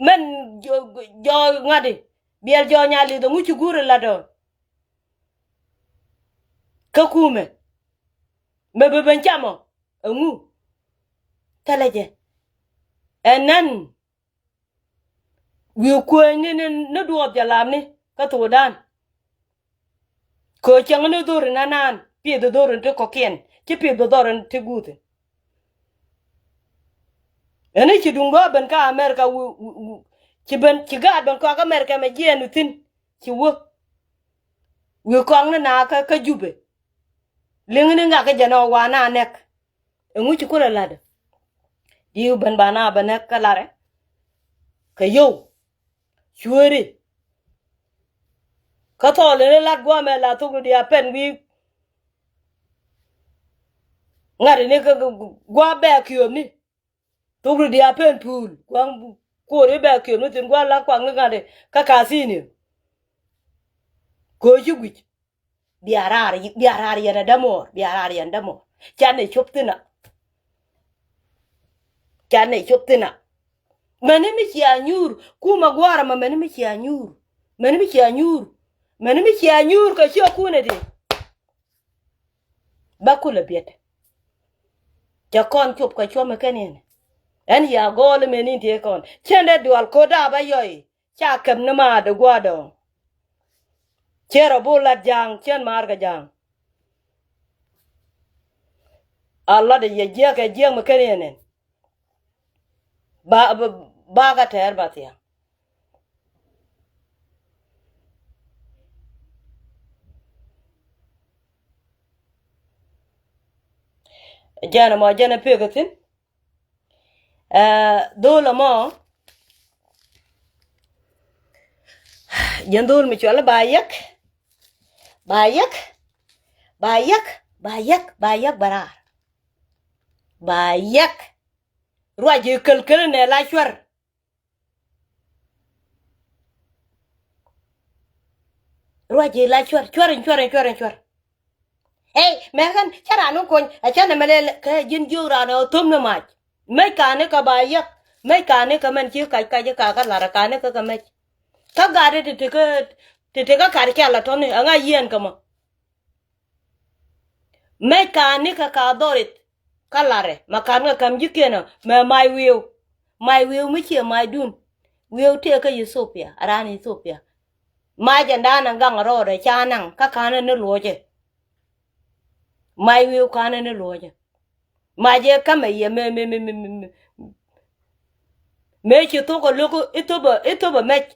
Mɛn jɔ, jɔ ŋa̱di. Biɛl jɔɔny a lith ɛŋu ci guur ɛ la̱t ɔ. Kä kumɛ. Mɛ bä ben cam ɔ. Ɛŋu. Thilɛ jɛ. Ɛn nɛn. Wi̱i̱ kueeny ni, ni, ni duɔɔth jɛ lapni kä Thudan. Kɛ cäŋ ni dho̱ri nanan pieth dho̱ri ti kɔ̱kiɛn ci pieth dho̱ri ti guuthi. Ɛn i̱ ci duŋdu a ben kä America wi, wi, wi, ci ben, ci gaat ben kɔak America mɛ jiɛɛn within. Ci wä. Wi̱i̱ kɔak ni na kä, kä Jubɛ. Liŋ ni ŋak kä jɛ nɔ wa na nɛk. Ɛŋu ci kulɛ la̱tdä. Diw ben ba na bɛ nɛk kä larɛ. Kɛ yio̱w. Cueeri. Kä thɔɔl in lat gua̱a̱mɛ la thok di a pɛn wi̱i̱. Ŋa̱t ini kä gua̱a̱ bɛ kiöömni. Thok di a pɛn puul gua̱a̱ kuɔɔri bɛ kiöömni thi̱n gua̱a̱ la kuakni ŋa̱t kä ka̱thi̱ni. Kööci guic. Bia raar, bia raar yɛn a dämɔɔr, bia raar yɛn dämɔɔr. Canɛ cop thi̱n a. Canɛ cop thi̱n a. Mäni mi cia nyuur, kumɛ gua̱a̱r ɛmɔ mäni mi cia nyuur. Mäni mi cia nyuur. Mäni mi cia nyuur kɛ ciökun ɛ ti. Bä kulɛ biɛt. Cɛ kɔn cop kɛ cuɔmɛ kɛn yɛn. Ɛn ya gɔɔl mɛni ti kɔn. Cɛn dee dual ko̱da bä yɔy. Ca kɛp ni maat ɛ gua̱a̱dɔ. Ciɛ rɔ bu lat ja̱a̱ŋ, ciɛn maar kɛ ja̱a̱ŋ. A lat ɛ yɛ jiɛk ɛ jiɛk mi ken yɛ nɛn. Ba, ba, ba kɛ tɛɛr ba thia̱a̱ŋ. Jɛn ɛmɔ jɛn ɛ pek ɛ thi̱n. Ɛ, dhol ɛmɔ. Jɛn dhol mi cuali ba yɛk. Ba yɛk. Ba yɛk. Ba yɛk. Ba raar. Ba yɛk. Ruac ji̱ kälkäl nɛ la cuɛr. Ruac ji̱ la cuɛr, cuɛr in cuɛr in cuɛr in cuɛr. Ey, mɛkɛn cä raan ni kony a cä nɛmɛ lɛl kɛ ji̱n jiök raan ɛ thom ni mac. Mec ka̱n ni kɛ ba yäk, mec ka̱n ni kɛ mɛn ci kac kac i̱ kakä la̱rä ka̱n ni kɛ kɛ mec. Kä gat i̱ ti ti kä ti ti kä ka̱r cɛ la tɔ̱ni ɛŋa yiɛn kɛ mɔ. Mec ka̱n ni kɛ ka dhɔrit kä la̱rɛ mɛ ka̱n kɛ käm ji̱kiɛn ɔ mɛ mac wi̱i̱w. Mac wi̱i̱w mi ciɛ macdun. Wi̱i̱w tëë kä Ethiopia a raan Ethiopia. Mac ɛn da̱a̱n ɛn gaŋ rɔɔdɛ ca naŋ kä ka̱n ɛn ni luɔcɛ. Mac wi̱i̱w ka̱n ɛn ni luɔcɛ. Mac ɛ kämɛ yɛ mɛ mɛ mɛ mɛ mɛ mɛ. Mëë ci thok ɛ lo̱k i̱ thop ɛ i̱ thop ɛ mɛc.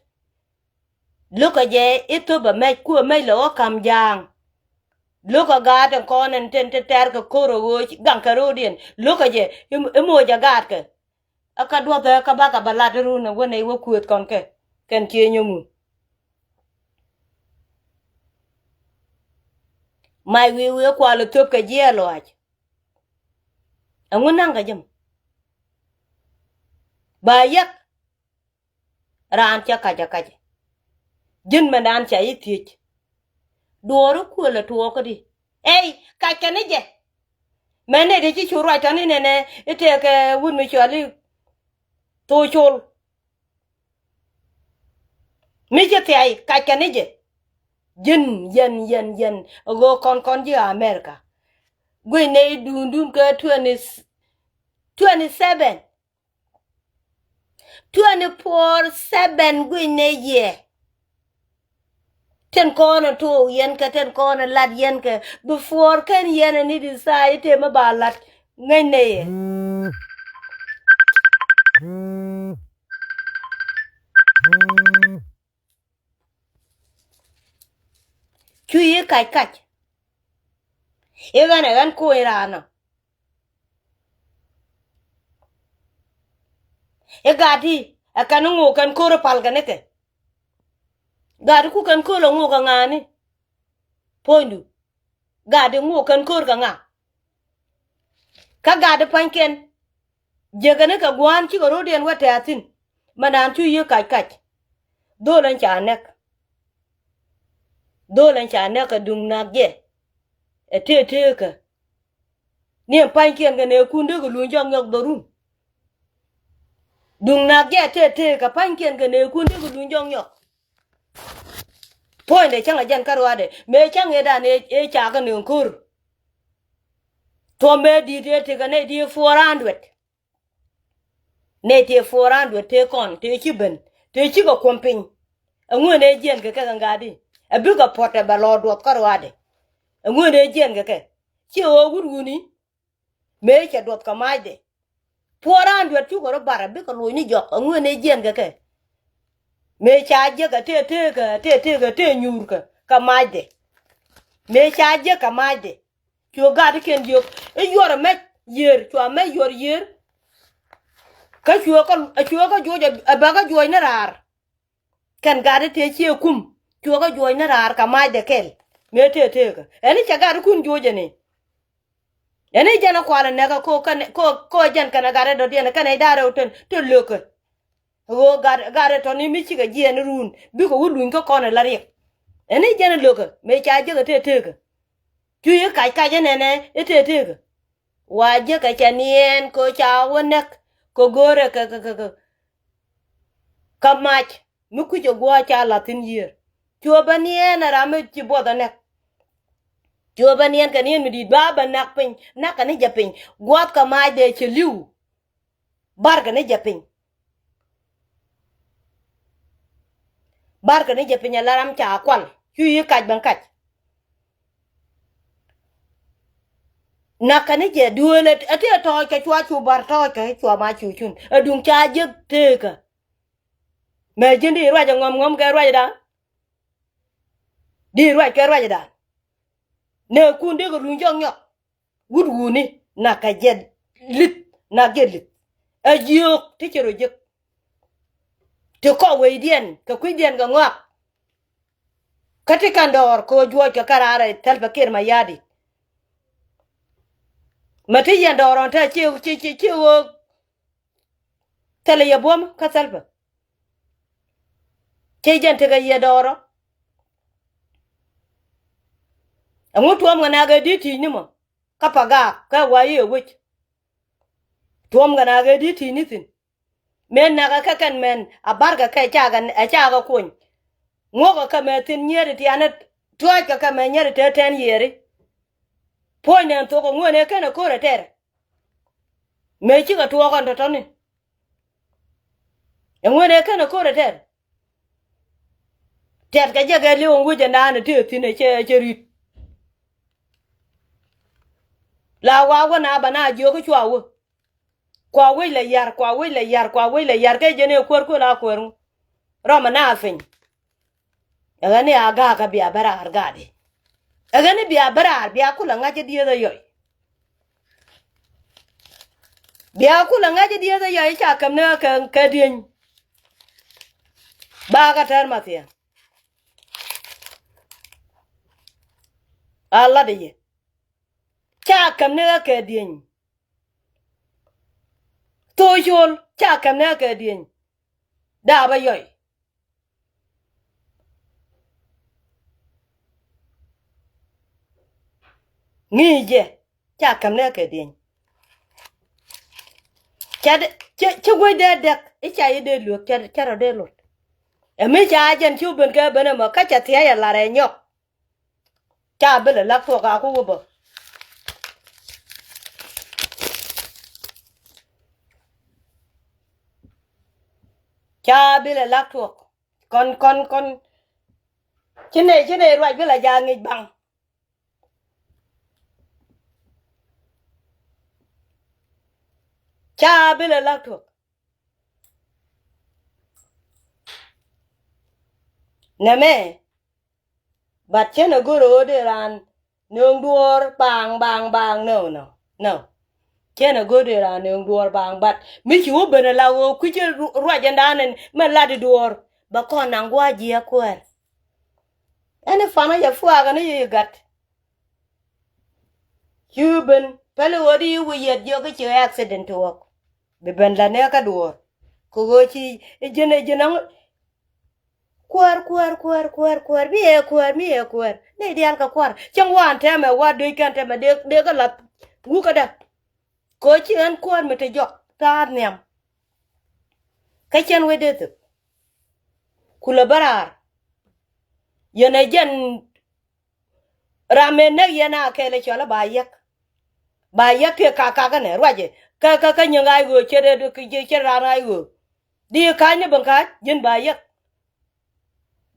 Lo̱k ɛ jɛ i̱ thop ɛ mɛc kuɛ mɛc lɛ wä ka̱m ja̱a̱ŋ. Lo̱k ɛ gaat ɛn kɔn ɛn tin te tɛr kɛ ko̱r ɛ ɣöö gaŋ kɛ ro̱o̱diɛn lo̱k ɛ jɛ i̱ moc ɛ gaatkɛ. Ɛ kä duɔth ɛ kä bakɛ bɛ lat irun ɛ wä nɛy wä kuëëth kɔn kɛ kɛn cie nyɔŋun. Mac wi̱i̱ wi̱i̱ kual ɛ thöp kɛ jiɛɛl lɔaac. Ɛŋu naŋ kɛ jɛ mɔ? Ba yäk. Raan cä kac a kac. Ji̱n mɛn raan ca i̱ thiec. Duɔɔri kuël a tuɔɔk kä di. Ey, kac kɛn i̱ jɛ. Mɛn nɛy ti ci cu ruac tɔ̱ni nɛnɛ i̱ tëëkɛ wut mi cuali thok col. Mi ci thiay kac kɛn i̱ jɛ. Ji̱n yɛn yɛn yɛn a ɣöö kɔn kɔn ji̱ America. Guic nɛy duundun kɛ twenty, twenty seven. Twenty four seven guic nɛ yɛ. Tin kɔn in tuɔɔk yɛn kɛ tin kɔn in lat yɛn kɛ before kɛn yɛn in ni decide i̱ tëë mi ba lat ŋäc nɛ yɛ. Cu yi kac kac. I̱ ɣän ɛ ɣän koc raan ɔ. I̱ gat i̱ ɛ kɛn i̱ ŋo̱o̱k kɛn ko̱r i̱ pal kɛn i̱ kɛ. Gat i̱ ku kɛn ko̱r ɛ ŋo̱o̱k kɛ ŋa̱a̱ni. Puɔ̱nydu. Gat i̱ ŋo̱o̱k kɛn ko̱r kɛ ŋa̱a̱. Kä gat i̱ pa̱nykiɛn. Jiäkäni kɛ gua̱a̱n cikɛ ro̱diɛn wä tɛ̈thin. Mɛ naan cu yiëë kac kac. Dhol ɛn ca nɛk. Dhol ɛn ca nɛk kɛ duŋ nak jɛ. Ɛ tëë tëëkä. Ni ɛn pa̱nykiɛn kɛ nɛɛkun dee kɛ luny jɔk nyɔk dhorun. Duŋ nak jɛ ɛ tëë tëëkä pa̱nykiɛn kɛ nɛɛkun dee kɛ luny jɔk nyɔk. Puɔ̱nydɛ cäŋ ɛ jɛn kä ruaadɛ mëë cäŋ ëëdan ëë ca kä nööŋ ko̱r. Thuɔ̱m mëë di̱i̱t ëë tekɛ nɛy ti four hundred. Nɛy ti four hundred tëë kɔn tëë ci ben tëë cikɛ kuɔm piny. Ɛŋuën ëë jiɛn kɛ kɛ kɛ ŋa̱a̱di ɛ bikɛ puɔ̱t ɛ bɛ lɔ duɔth kä ruaadɛ. Ɛŋuën ëë jiɛn kɛ kɛ ci ɣöö wut wuni. Mëë cɛ duɔth kɛ macdɛ. Puɔ̱ɔ̱ran duet cukɛ rɔ bar a bikɛ loc ni jɔk ɛ ŋuën ëë jiɛn kɛ kɛ. Mëë ca jiäk ɛ tëë tëëkä tëë tëëkä tëë nyuurkä kɛ macdɛ. Mëë ca jiäk kɛ macdɛ. Cuɛ gat i̱ kɛn jiök i̱ yuɔr ɛ mɛc yiër cua mɛc yuɔr yiër. Kä cuɛ kä cuɛ kä juɔc ɛ bɛ kä juɔc ni raar. Kɛn gat i̱ tëë cië kum cuɛ kä juɔc ni raar kɛ macdɛ kɛl. Mëë tëë tëëkä ɛn i̱ cɛ gat ikun juɔc ɛn i̱. Ɛn i̱ jɛn ɛ kual ɛ nɛkä ko kɛn ko ko jɛn kɛn ɛ gat ɛ dɔ̱diɛn kɛn ɛ i̱ da̱rɛ wä tën tën lökä. Ɣöö gat gat ɛ tɔ̱ni mi cikɛ jiɛɛn i̱ ruun bikɛ wä luny kä kɔn ɛ la riɛk. Ɛn i̱ jɛn ɛ lökä mëë ca jiäk ɛ tëë tëëkä. Cu i̱ kac kac ɛ nɛnɛ i̱ tëë tëëkä. Wa jiäk ɛ cɛ niɛɛn kɛ ca wä nɛk kɛ go̱o̱rɛ kɛ kɛ kɛ kɛ. Kä mac mi kui̱c ɛ guɔ̱ɔ̱c ca la̱th thi̱n yiër. Cuɛ bä niɛɛn ɛ ram mi ci buɔth ɛ nɛk. Cuɛ bä niɛɛn kɛ niɛɛn mi di̱i̱t ba bä nak piny nak kɛ ni jɛ piny. Gua̱th kɛ mac dee cɛ li̱w. Barkɛ ni jɛ piny. Barkɛ ni jɛ piny ala ram ca kual cu yi kac bɛn kac. Nakä ni jɛ duëël ɛ ti ɛ tɔɔc kɛ cua cu bar tɔɔc kɛ cua ma cu cun ɛ duŋ ca jiäk teekä. Mɛ ji̱n di ruacɛ ŋɔm ŋɔm kɛ ruacdan. Di ruac kɛ ruacdan. Nɛ kun di kɛ luny jɔk nyɔk. Wut wuni nak kɛ jɛ lith nak jɛ lith. Ɛ jiök ti cɛ rɔ jek. Ti kɔk wecdiɛn kɛ kui̱cdiɛn kɛ ŋɔak. Kä ti kɛn dɔɔr kɛ ɣöö juɔc kɛ kɛ raar ɛ thɛl pɛ kir ma ya̱a̱di. Mɛ ti yɛn dɔɔr ɔn te ci ci ci ci ɣöö. Thilɛ yɛ buɔ̱m kä thilpɛ. Cɛ jɛn tekɛ yɛ dɔɔrɔ. Ɛŋu tuɔɔm kɛ nak ɛ di̱t ti̱i̱cni mɔ? Kä Pagak kä wa i̱ ɛ wec. Tuɔɔm kɛ nak ɛ di̱t ti̱i̱cni thi̱n. Mëë nakä kɛ kɛn mɛn a barkɛ kɛ cakɛ, ɛ cakɛ kuny. Ŋuɔ̱kɛ kɛ mɛ thi̱n nyieri tianɛ tuɔɔckɛ kɛ mɛ nyieri te tɛn yieri. Puɔ̱ny nɛn thok ɛ ŋuɔ̱n ɛ ken ɛ ko̱r ɛ tɛr. Mëë cikɛ tuɔɔk ɛn tɔ̱tɔ̱ni. Ɛ ŋuɔ̱n ɛ ken ɛ ko̱r ɛ tɛr. Tɛt kɛ jɛ kɛ li̱w ɛn wec ɛn daanɛ ti ɛ thi̱n ɛ cɛ, ɛ cɛ ri̱t. La wa wä na ba na jiök kä cua wä. Kua wec la yar, kua wec la yar, kua wec la yar kɛ jɛn ɛ kuäär kuäär la kuäär ŋu. Rɔm ɛ na piny. Ɛ ɣän ni a ga̱a̱kä bia bä raar ga̱a̱di. Ɛ ɣän ni bia bä raar bia kulɛ ŋa̱c ɛ dieth ɛ yɔy. Bia kulɛ ŋa̱c ɛ dieth ɛ yɔy ca käm ni ɣä kɛ, kɛ dieny. Ba kä tɛr mathiɛ. A lat ɛ yɛ. Ca käm ni ɣä kɛ dieny. Thok col ca käm ni ɣä kɛ dieny. Daap ɛ yɔy. Ŋi̱i̱c jɛ ca käm ni ɣä kɛ dieny. Ca dee, cä, cä guec dee dɛk i̱ ca yi dee luek, cä, cä rɔ dee lot. Ɛ mi ca jɛn cu ben kɛ ben ɛmɔ kä cɛ thia̱c ɛ lar ɛ nyɔk. Ca bilɛ lak tuɔk a ku wä bä. Ca bilɛ lak tuɔk. Kɔn, kɔn, kɔn. Ci nɛ, ci nɛ ruac bilɛ ja ŋic baŋ. Ca bilɛ lak tuɔk. Nɛmɛ. But cɛn a go̱r ɣöö dee raan nööŋ duɔ̱ɔ̱r baaŋ, baaŋ, baaŋ. No, no, no. Cɛn a go̱r dee raan nööŋ duɔ̱ɔ̱r baaŋ, but mi ci wä ben a la ɣöö kui̱cä ru-, ruac ɛn da̱a̱n ɛn mɛ lat i̱ duɔ̱ɔ̱r. Bɛ kɔn naŋ gua̱a̱c ji̱ a kuäär. Ɛn i̱ fanä yɛ fuakä ni yɛ i̱ gat. Ci ben päli ɣöö di i̱ wi̱i̱ yɛt jiök i̱ ci accident ti ɣɔk. Bi ben la nɛ kä duɔ̱ɔ̱r. Kɛ ɣöö ci i̱ ji̱n, i̱ ji̱n aŋ. Kuäär, kuäär, kuäär, kuäär, kuäär. Mi ɛ kuäär, mi ɛ kuäär. Nɛy diaal kɛ kuäär. Cäŋ wan tɛmɛ, wa döc kɛn tɛmɛ, dee, dee kɛ lath wukädä. Kɛ ɣöö ci ɣän kuäär mi te jɔk ta̱a̱ nhiam. Kä cɛn wec dee thöp. Kulɛ bä raar. Yɛn ɛ jɛn Ram mëë näk yɛn a kɛɛl ɛ cɔl ɛ ba yäk. Ba yäk tëë kak kak ɛnɛ ruacɛ. Kä, kä, kä nyin ɣaac ɣöö ce̱t, ce̱t raan ɣaac ɣöö. Di ka̱ny ni ben ka̱c ji̱n ba yäk.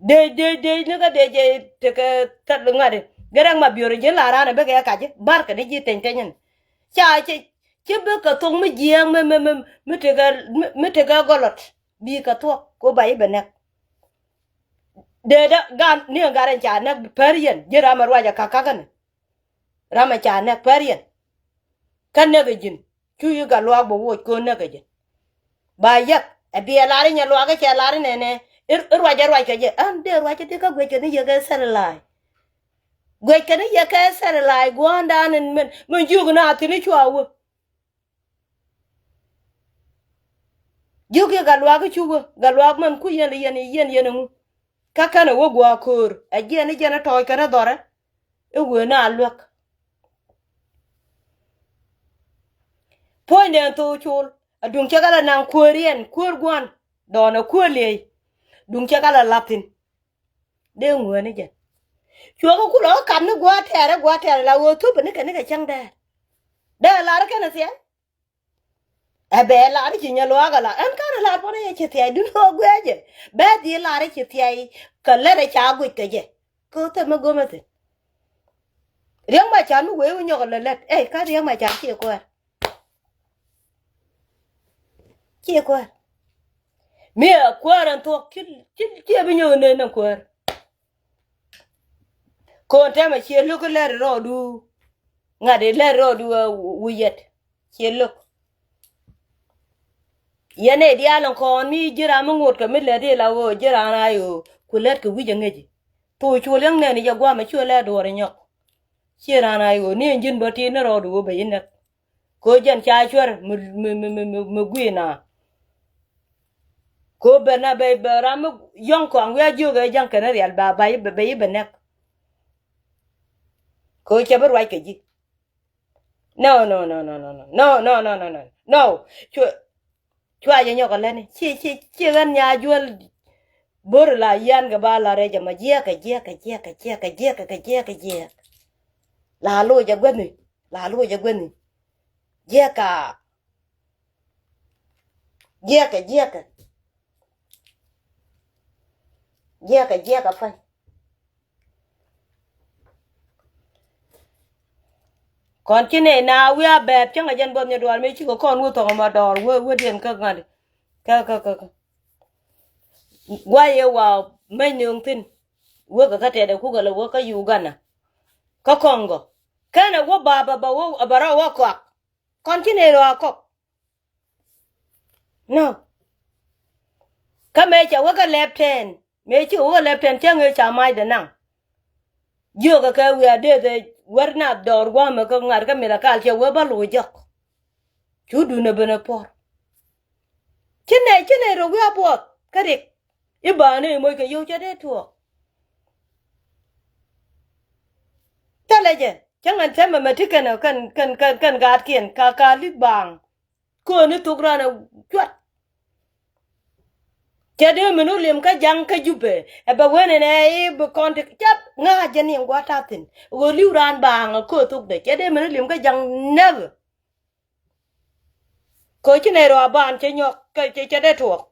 Dee, dee, dee ni kä dee jɛ tekɛ thäl ŋa̱t i̱ gɛrɛk ma biöörä ji̱n la raan ɛ bikɛ kac i̱ ba̱rkɛ ni ji̱ teny teny ɛn. Ca cɛ, cɛ bikɛ thok mi jiääk mi, mi, mi, mi tekɛ, mi, mi tekɛ gɔlɔt. Bikɛ thuɔ̱k kɛ ɣöö ba i̱ bɛ näk. Dee dä gan ni ɛ gat ɛn ca näk pär yɛn ji̱ ram ɛ ruac ɛ ka̱k ka̱k ɛn. Ram ɛ ca näk pär yɛn. Kä näk ɛ ji̱n cu yi gat luaak bɛ woc kɛ ɣöö näk ɛ ji̱n. Ba yäk ɛ biɛ lar i̱ nyɛ luaak i̱ cɛ lar i̱ nɛnɛ i̱ ruac ɛ ruac kɛ jɛ. Ɣän dee ruac i̱ ti kä guec kɛ ni yɛ kɛ thɛl la̱a̱c. Guec kɛ ni yɛ kɛ thɛl la̱a̱c gua̱a̱ndan ɛn min, min jiök na thi̱n i̱ cua wä. Jiök i̱ gat luaak i̱ cu wä, gat luaak mɛn ku yɛn yɛn yɛn yɛn ɛŋu. Kä kɛn ɛ wä gua̱a̱k köör ɛ jiɛn i̱ jɛn i̱ tɔɔc kɛn i̱ dhɔrɛ. I̱ wëë na luäk. Puɔ̱nydɛ ɛn thok col ɛ duŋ cɛ kɛ la naŋ kuäär yɛn kuäär gua̱n. Dɔɔn ɛ kuäär liɛy. Duŋ cɛ kɛ la la̱th thi̱n. Dee ŋuääni jɛ. Cuɛ kä kulɛ kä kap ni gua̱a̱th tɛɛr ɛ gua̱a̱th tɛɛr la ɣöö thup ni kɛ ni kɛ cäŋ dɛɛr. Dee lar kɛn ɛ thia̱a̱. Ɛ bɛ lar ci nyɛ luaak ɛ lar ɛn ka̱n ɛ lar pɔn ɛ yɛ ci thia̱a̱ dun ɣöö guɛɛcɛ. Bɛ dhil lar ci thia̱a̱ kɛ lät ɛ ca guic kɛ jɛ. Kɛ ɣöö thɛmɛ go̱mɛ thi̱n. Riɛk ma ca̱r mi wee wä nyɔk ɛ lät lät ɛ kä riɛk ma ca̱r ci kuäär. Ciɛ kuäär. Mi ɛ kuäär ɛn thuɔ̱k ci, ci, ciɛ bi nyɔk ɛ nɛn ɛn kuäär. Ko̱n tɛmɛ ciɛ lo̱k i̱ lɛr rɔɔdu. Ŋa̱t i̱ lɛr rɔɔdu ɛ wi̱i̱ yɛt. Ciɛ lo̱k. Yɛn ɛ diaal ɛn kɔn mi ji̱ ram mi ŋot kɛ mi lɛt i̱ la ɣöö ji̱ ran a i̱ ɣöö ku lɛt kɛ wi̱c ɛ ŋäci. Thok col yäŋ nɛn i̱ jɛ gua̱a̱mɛ ciɛ lɛr duɔ̱ɔ̱r inyɔk. Ciɛ ran a i̱ ɣöö ni ɛn ji̱n bä ti̱i̱t ni rɔɔdu ɣöö bɛ yi näk. Kɛ ɣöö jɛn ca cuɛr mi, mi, mi, mi, mi gui̱i̱ na. Kɛ ɣöö ben a bɛ, bɛ ram mi yɔ̱ŋ kɔaŋ wi̱i̱ a jiök ɛ ja̱ŋ kɛn rial ba, ba yi bɛ, bɛ yi bɛ nɛk. Kɛ ɣöö cɛ bi ruac kɛ ji̱. No, no, no, no, no, no. No, no, no, no, no, no. Cuɛ, cuɛ jɛ nyɔk ɛ lätni. Ci, ci, ci ɣän nya juäl bo̱r la yian kɛ ba la rɛc ɛmɔ jiɛk, kɛ jiɛk, kɛ jiɛk, kɛ jiɛk, kɛ jiɛk, kɛ jiɛk, kɛ jiɛk. La loc ɛ guäthni. La loc ɛ guäthni. Jiɛk a. Jiɛkɛ, jiɛkɛ. Jiɛkɛ, jiɛkɛ pa̱ny. Kɔn ci nɛy na wi̱i̱ a bɛɛp cäŋ a jɛn buɔth nyɛ duaar mëë cikɛ kɔn wä thɔŋ ɛmɔ dɔɔr wä, wä diɛn kä ŋa̱t. Kä, kä, kä, kä. Guay ëë wa meny nööŋ thi̱n. Wä kɛ kä tɛt ɛ kukɛ lɛ wä kä Uganda. Kä Kɔŋgɔ. Kɛnɛ wä ba, ba, ba, wä, ba rɔ wä kɔak. Kɔn ci nɛy rɔ a kɔk. No. Kä mëë cɛ wä kä lɛp tɛn. Mëë cikɛ wä kä lɛp tɛn cäŋ ëë ca macdɛ naŋ. Jiökɛ kɛ wiaa dee dhɛ wär nath dɔɔr gua̱a̱mɛ kä ŋa̱r kä mith a kal cɛ wee bä loc jɔk. Cu duundɛ ben ɛ puɔ̱r. Ci nɛy, ci nɛy rɔ wiaa buɔth kä rik. I̱ ba̱a̱ni moc kɛ yio̱w cɛ dee tuɔɔk. Thilɛ jɛ cäŋ ɛn täämɛ mɛ ti kɛn, kɛn, kɛn, kɛn, kɛn gaatkiɛn ka, ka li̱th baaŋ. Kööni thok raan ɛ cuat. Cɛ dee min wä lim kä ja̱ŋ kä Jubɛ ɛ bɛ wen ɛn ɛ i̱ bi kɔn ti cäp ŋa̱c jɛ ni ŋua̱t ta̱thi̱n. Ɣöö li̱w raan baaŋ ɛ köö thokdɛ cɛ dee min wä lim kä ja̱ŋ, never. Kɛ ɣöö ci nɛy rɔ a ban cɛ nyɔk cɛ, cɛ dee tuɔɔk.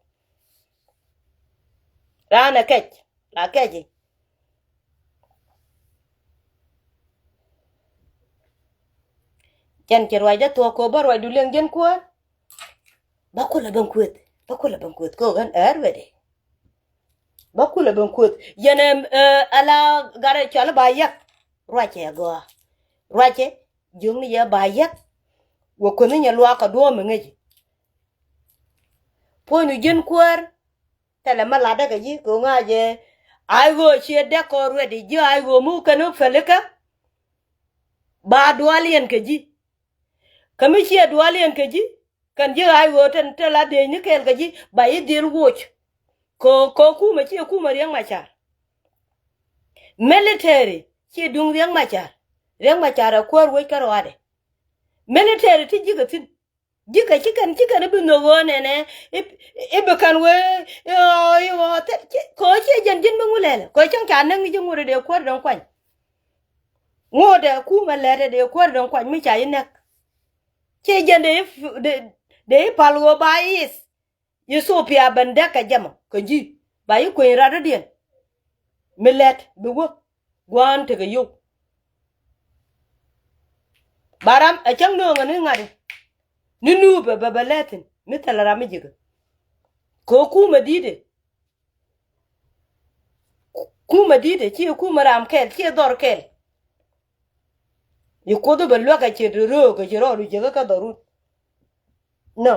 Raan ɛ kɛc la kɛc i̱. Cɛn cɛ ruacdä thuɔ̱k kɛ ɣöö bä ruacdu liɛŋ ji̱n kuäär. Bä kulɛ ben kuëth, bä kulɛ ben kuëth kɛ ɣöö ɣän ɛ ready. Bä kulɛ ben kuëth yɛn ɛ, ɛ, ala gat ɛ cɔal i̱ ba yäk. Ruacɛ ɛ gɔaa. Ruacɛ jiökni yɛ ba yäk. Wä kuëth ni nyɛ luaak kɛ duɔ̱ɔ̱m mi ŋäci. Puɔ̱nydu ji̱n kuäär. Thilɛ mi latdä kɛ ji̱ kɛ ɣöö ŋa̱cɛ. Ay ɣöö ciɛ däk kɔn ready ji̱ ay ɣöö mi wä kɛn wä pälikä. Ba dualiɛn kɛ ji̱. Kä mi ciɛ dualiɛn kɛ ji̱ kɛn ji̱ ay ɣöö tɛn te la dëëcni kɛɛl kɛ ji̱ ba ji̱ dhil woc. Kɛ, kɛ kumɛ ciɛ kumɛ Riɛk Macar. Military ciɛ duŋ Riɛk Macar. Riɛk Macar ɛ kuäär wec kä ruaadɛ. Military ti ji̱ kɛ thi̱n. Ji̱ kɛ ci kɛn, ci kɛn i̱ bi nhök ɣöö nɛnɛ i̱, i̱ bi kɛn wee i̱ ɣɔɔ, i̱ ɣɔɔ thil ci kɛ ɣöö ciɛ jɛn ji̱n mi ŋu lɛlɛ kɛ ɣöö cäŋ ca näk ni ji̱ ŋot ɛ dee kuäär dɔ̱ŋ kuany. Ŋot ɛ kumɛ lɛt ɛ dee kuäär dɔ̱ŋ kuany mi ca ji̱ näk. Ciɛ jɛn dee, dee, dee i̱ pal ɣöö ba i̱ Ethiopia ben däk kɛ jɛmɔ kɛ ji̱ ba ji̱ kueny rat dɔ̱diɛn. Mi lɛt bi wä gua̱a̱n tekɛ yio̱w. Ba ram ɛ cäŋ nööŋä ni ŋa̱t ni nuupɛ bɛ bɛ lɛthin mi thilɛ ram mi ji̱kä. Kɛ ɣöö kumɛ di̱i̱tɛ. Kumɛ di̱i̱tɛ ciɛ kumɛ ram kɛl ciɛ dhɔr kɛl. I̱ kuoth i̱ bɛ luäk kɛ ciɛ röök kɛ ciɛ rɔɔdu jiäkä kä dhɔrun. No.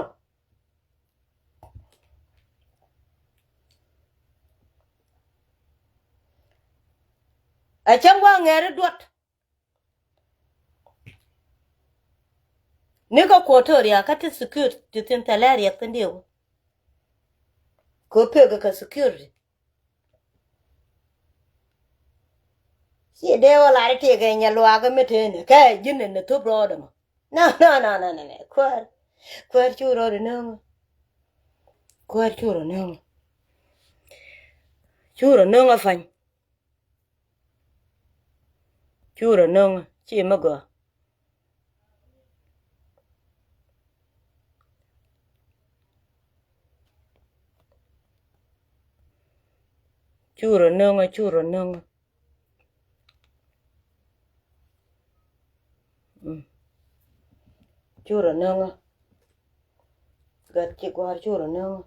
Ɛ cäŋ wa ŋɛɛri duɔt. Ni kä Equatoria kä ti security ti thi̱n thilɛ riɛk thi̱n diɛ wä. Kɛ pek kɛ security. Ci dee wä lar i̱ tëëkɛ nyɛ luaakä mi tëënɛ kɛ ji̱n ɛn ɛ thop rɔɔdɛ mɔ. No, no, no, no, no, no. Kuäär, kuäär cu rɔɔdɛ nööŋä. Kuäär cu rɔ nööŋä. Cu rɔ nööŋä pa̱ny. Cu rɔ nööŋä ci mi gɔaa. Cu rɔ nööŋä, cu rɔ nööŋä. Mm. Cu rɔ nööŋä. Gat ci gua̱a̱r cu rɔ nööŋä.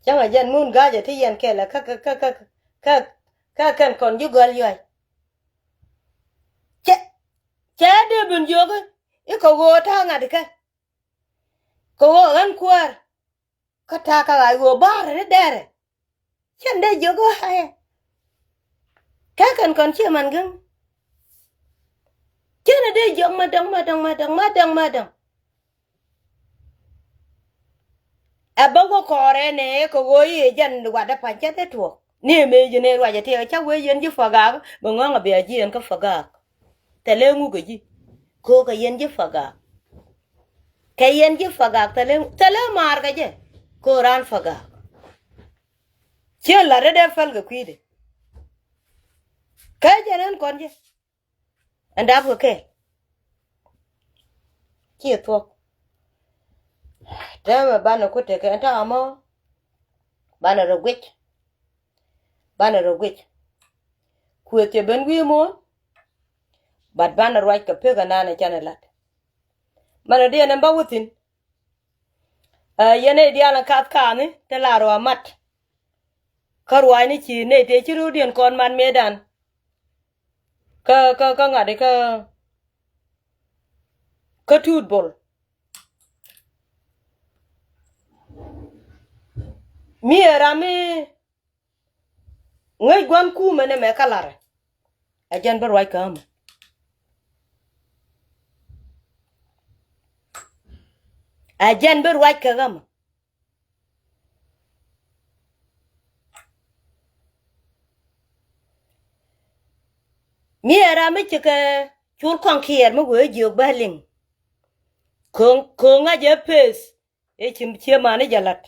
Cäŋ a jɛn mun ga̱a̱c a ti yɛn kɛl a kä, kä, kä kɛn kɔn ji̱ gɔ̱a̱l yuac. Cɛ, cɛ dee ben jiök i̱ kɛ ɣöö ta̱a̱ ŋa̱t kɛ. Kɛ ɣöö ɣän kuäär. Kä ta̱a̱ kä ɣa̱c ɣöö ba̱a̱rɛ ni dɛrɛ. Cɛn dee jiök ɣä ɛ. Kä kɛn kɔn ciɛ man gäŋ. Cɛn dee jiök ma däŋ, ma däŋ, ma däŋ, ma däŋ, ma däŋ. Ɛ bä ŋu kɔɔrɛ nɛ kɛ ɣöö i̱ jɛn watdä pa̱ny cä dee tuɔɔk. Ni mëë ji̱ nɛ ruacɛ tëëkɛ cä wee yɛn ji̱ pagak bɛ ŋɔ̱ŋ a bia ji̱ ɛn kä pagak. Thɛlɛ ŋu kɛ ji̱ ko̱o̱kɛ yɛn ji̱ pagak. Kɛ yɛn ji̱ pagak thɛlɛ, thɛlɛ maar kɛ jɛ ko̱o̱k raan pagak. Ciɛ la̱t dee dee päl kɛ kui̱dɛ. Kä jɛn ɛn kɔn jɛ. Ɛn dap kɛ kɛɛl. Ciɛ thuɔ̱k. Täämɛ banɛ ku tekɛ ɛn ta̱a̱ mɔ. Banɛ rɔ guic. Banɛ rɔ guic. Kuëth cɛ ben wi̱i̱ muɔ̱ɔ̱n. But banɛ ruac kɛ pek ɛnan ɛ canɛ lat. Manɛ diɛn ɛn bä wä thi̱n. Ɛ yɛn nɛy diaal in kath ka̱a̱ni te la rɔ amat. Kä ruaacni ci nɛy tëë ci röödiɛn kɔn mat mëëdan. Kä, kä, kä ŋa̱t ikä, kä Tuut Bol. Mi ɛ ram mi ŋäc gua̱n kuumɛ nɛmɛ kä larɛ. Ɛ jɛn bi ruac kä ɣämɛ. Ɛ jɛn bi ruac kä ɣämɛ. Mi ɛ ram mi cikɛ cul kɔŋ kiɛɛr mi wee jiök bä liŋ. Ko̱ŋ, ko̱ŋ a jɛ peth. Ëë ci, ciɛ mani jɛ la̱t.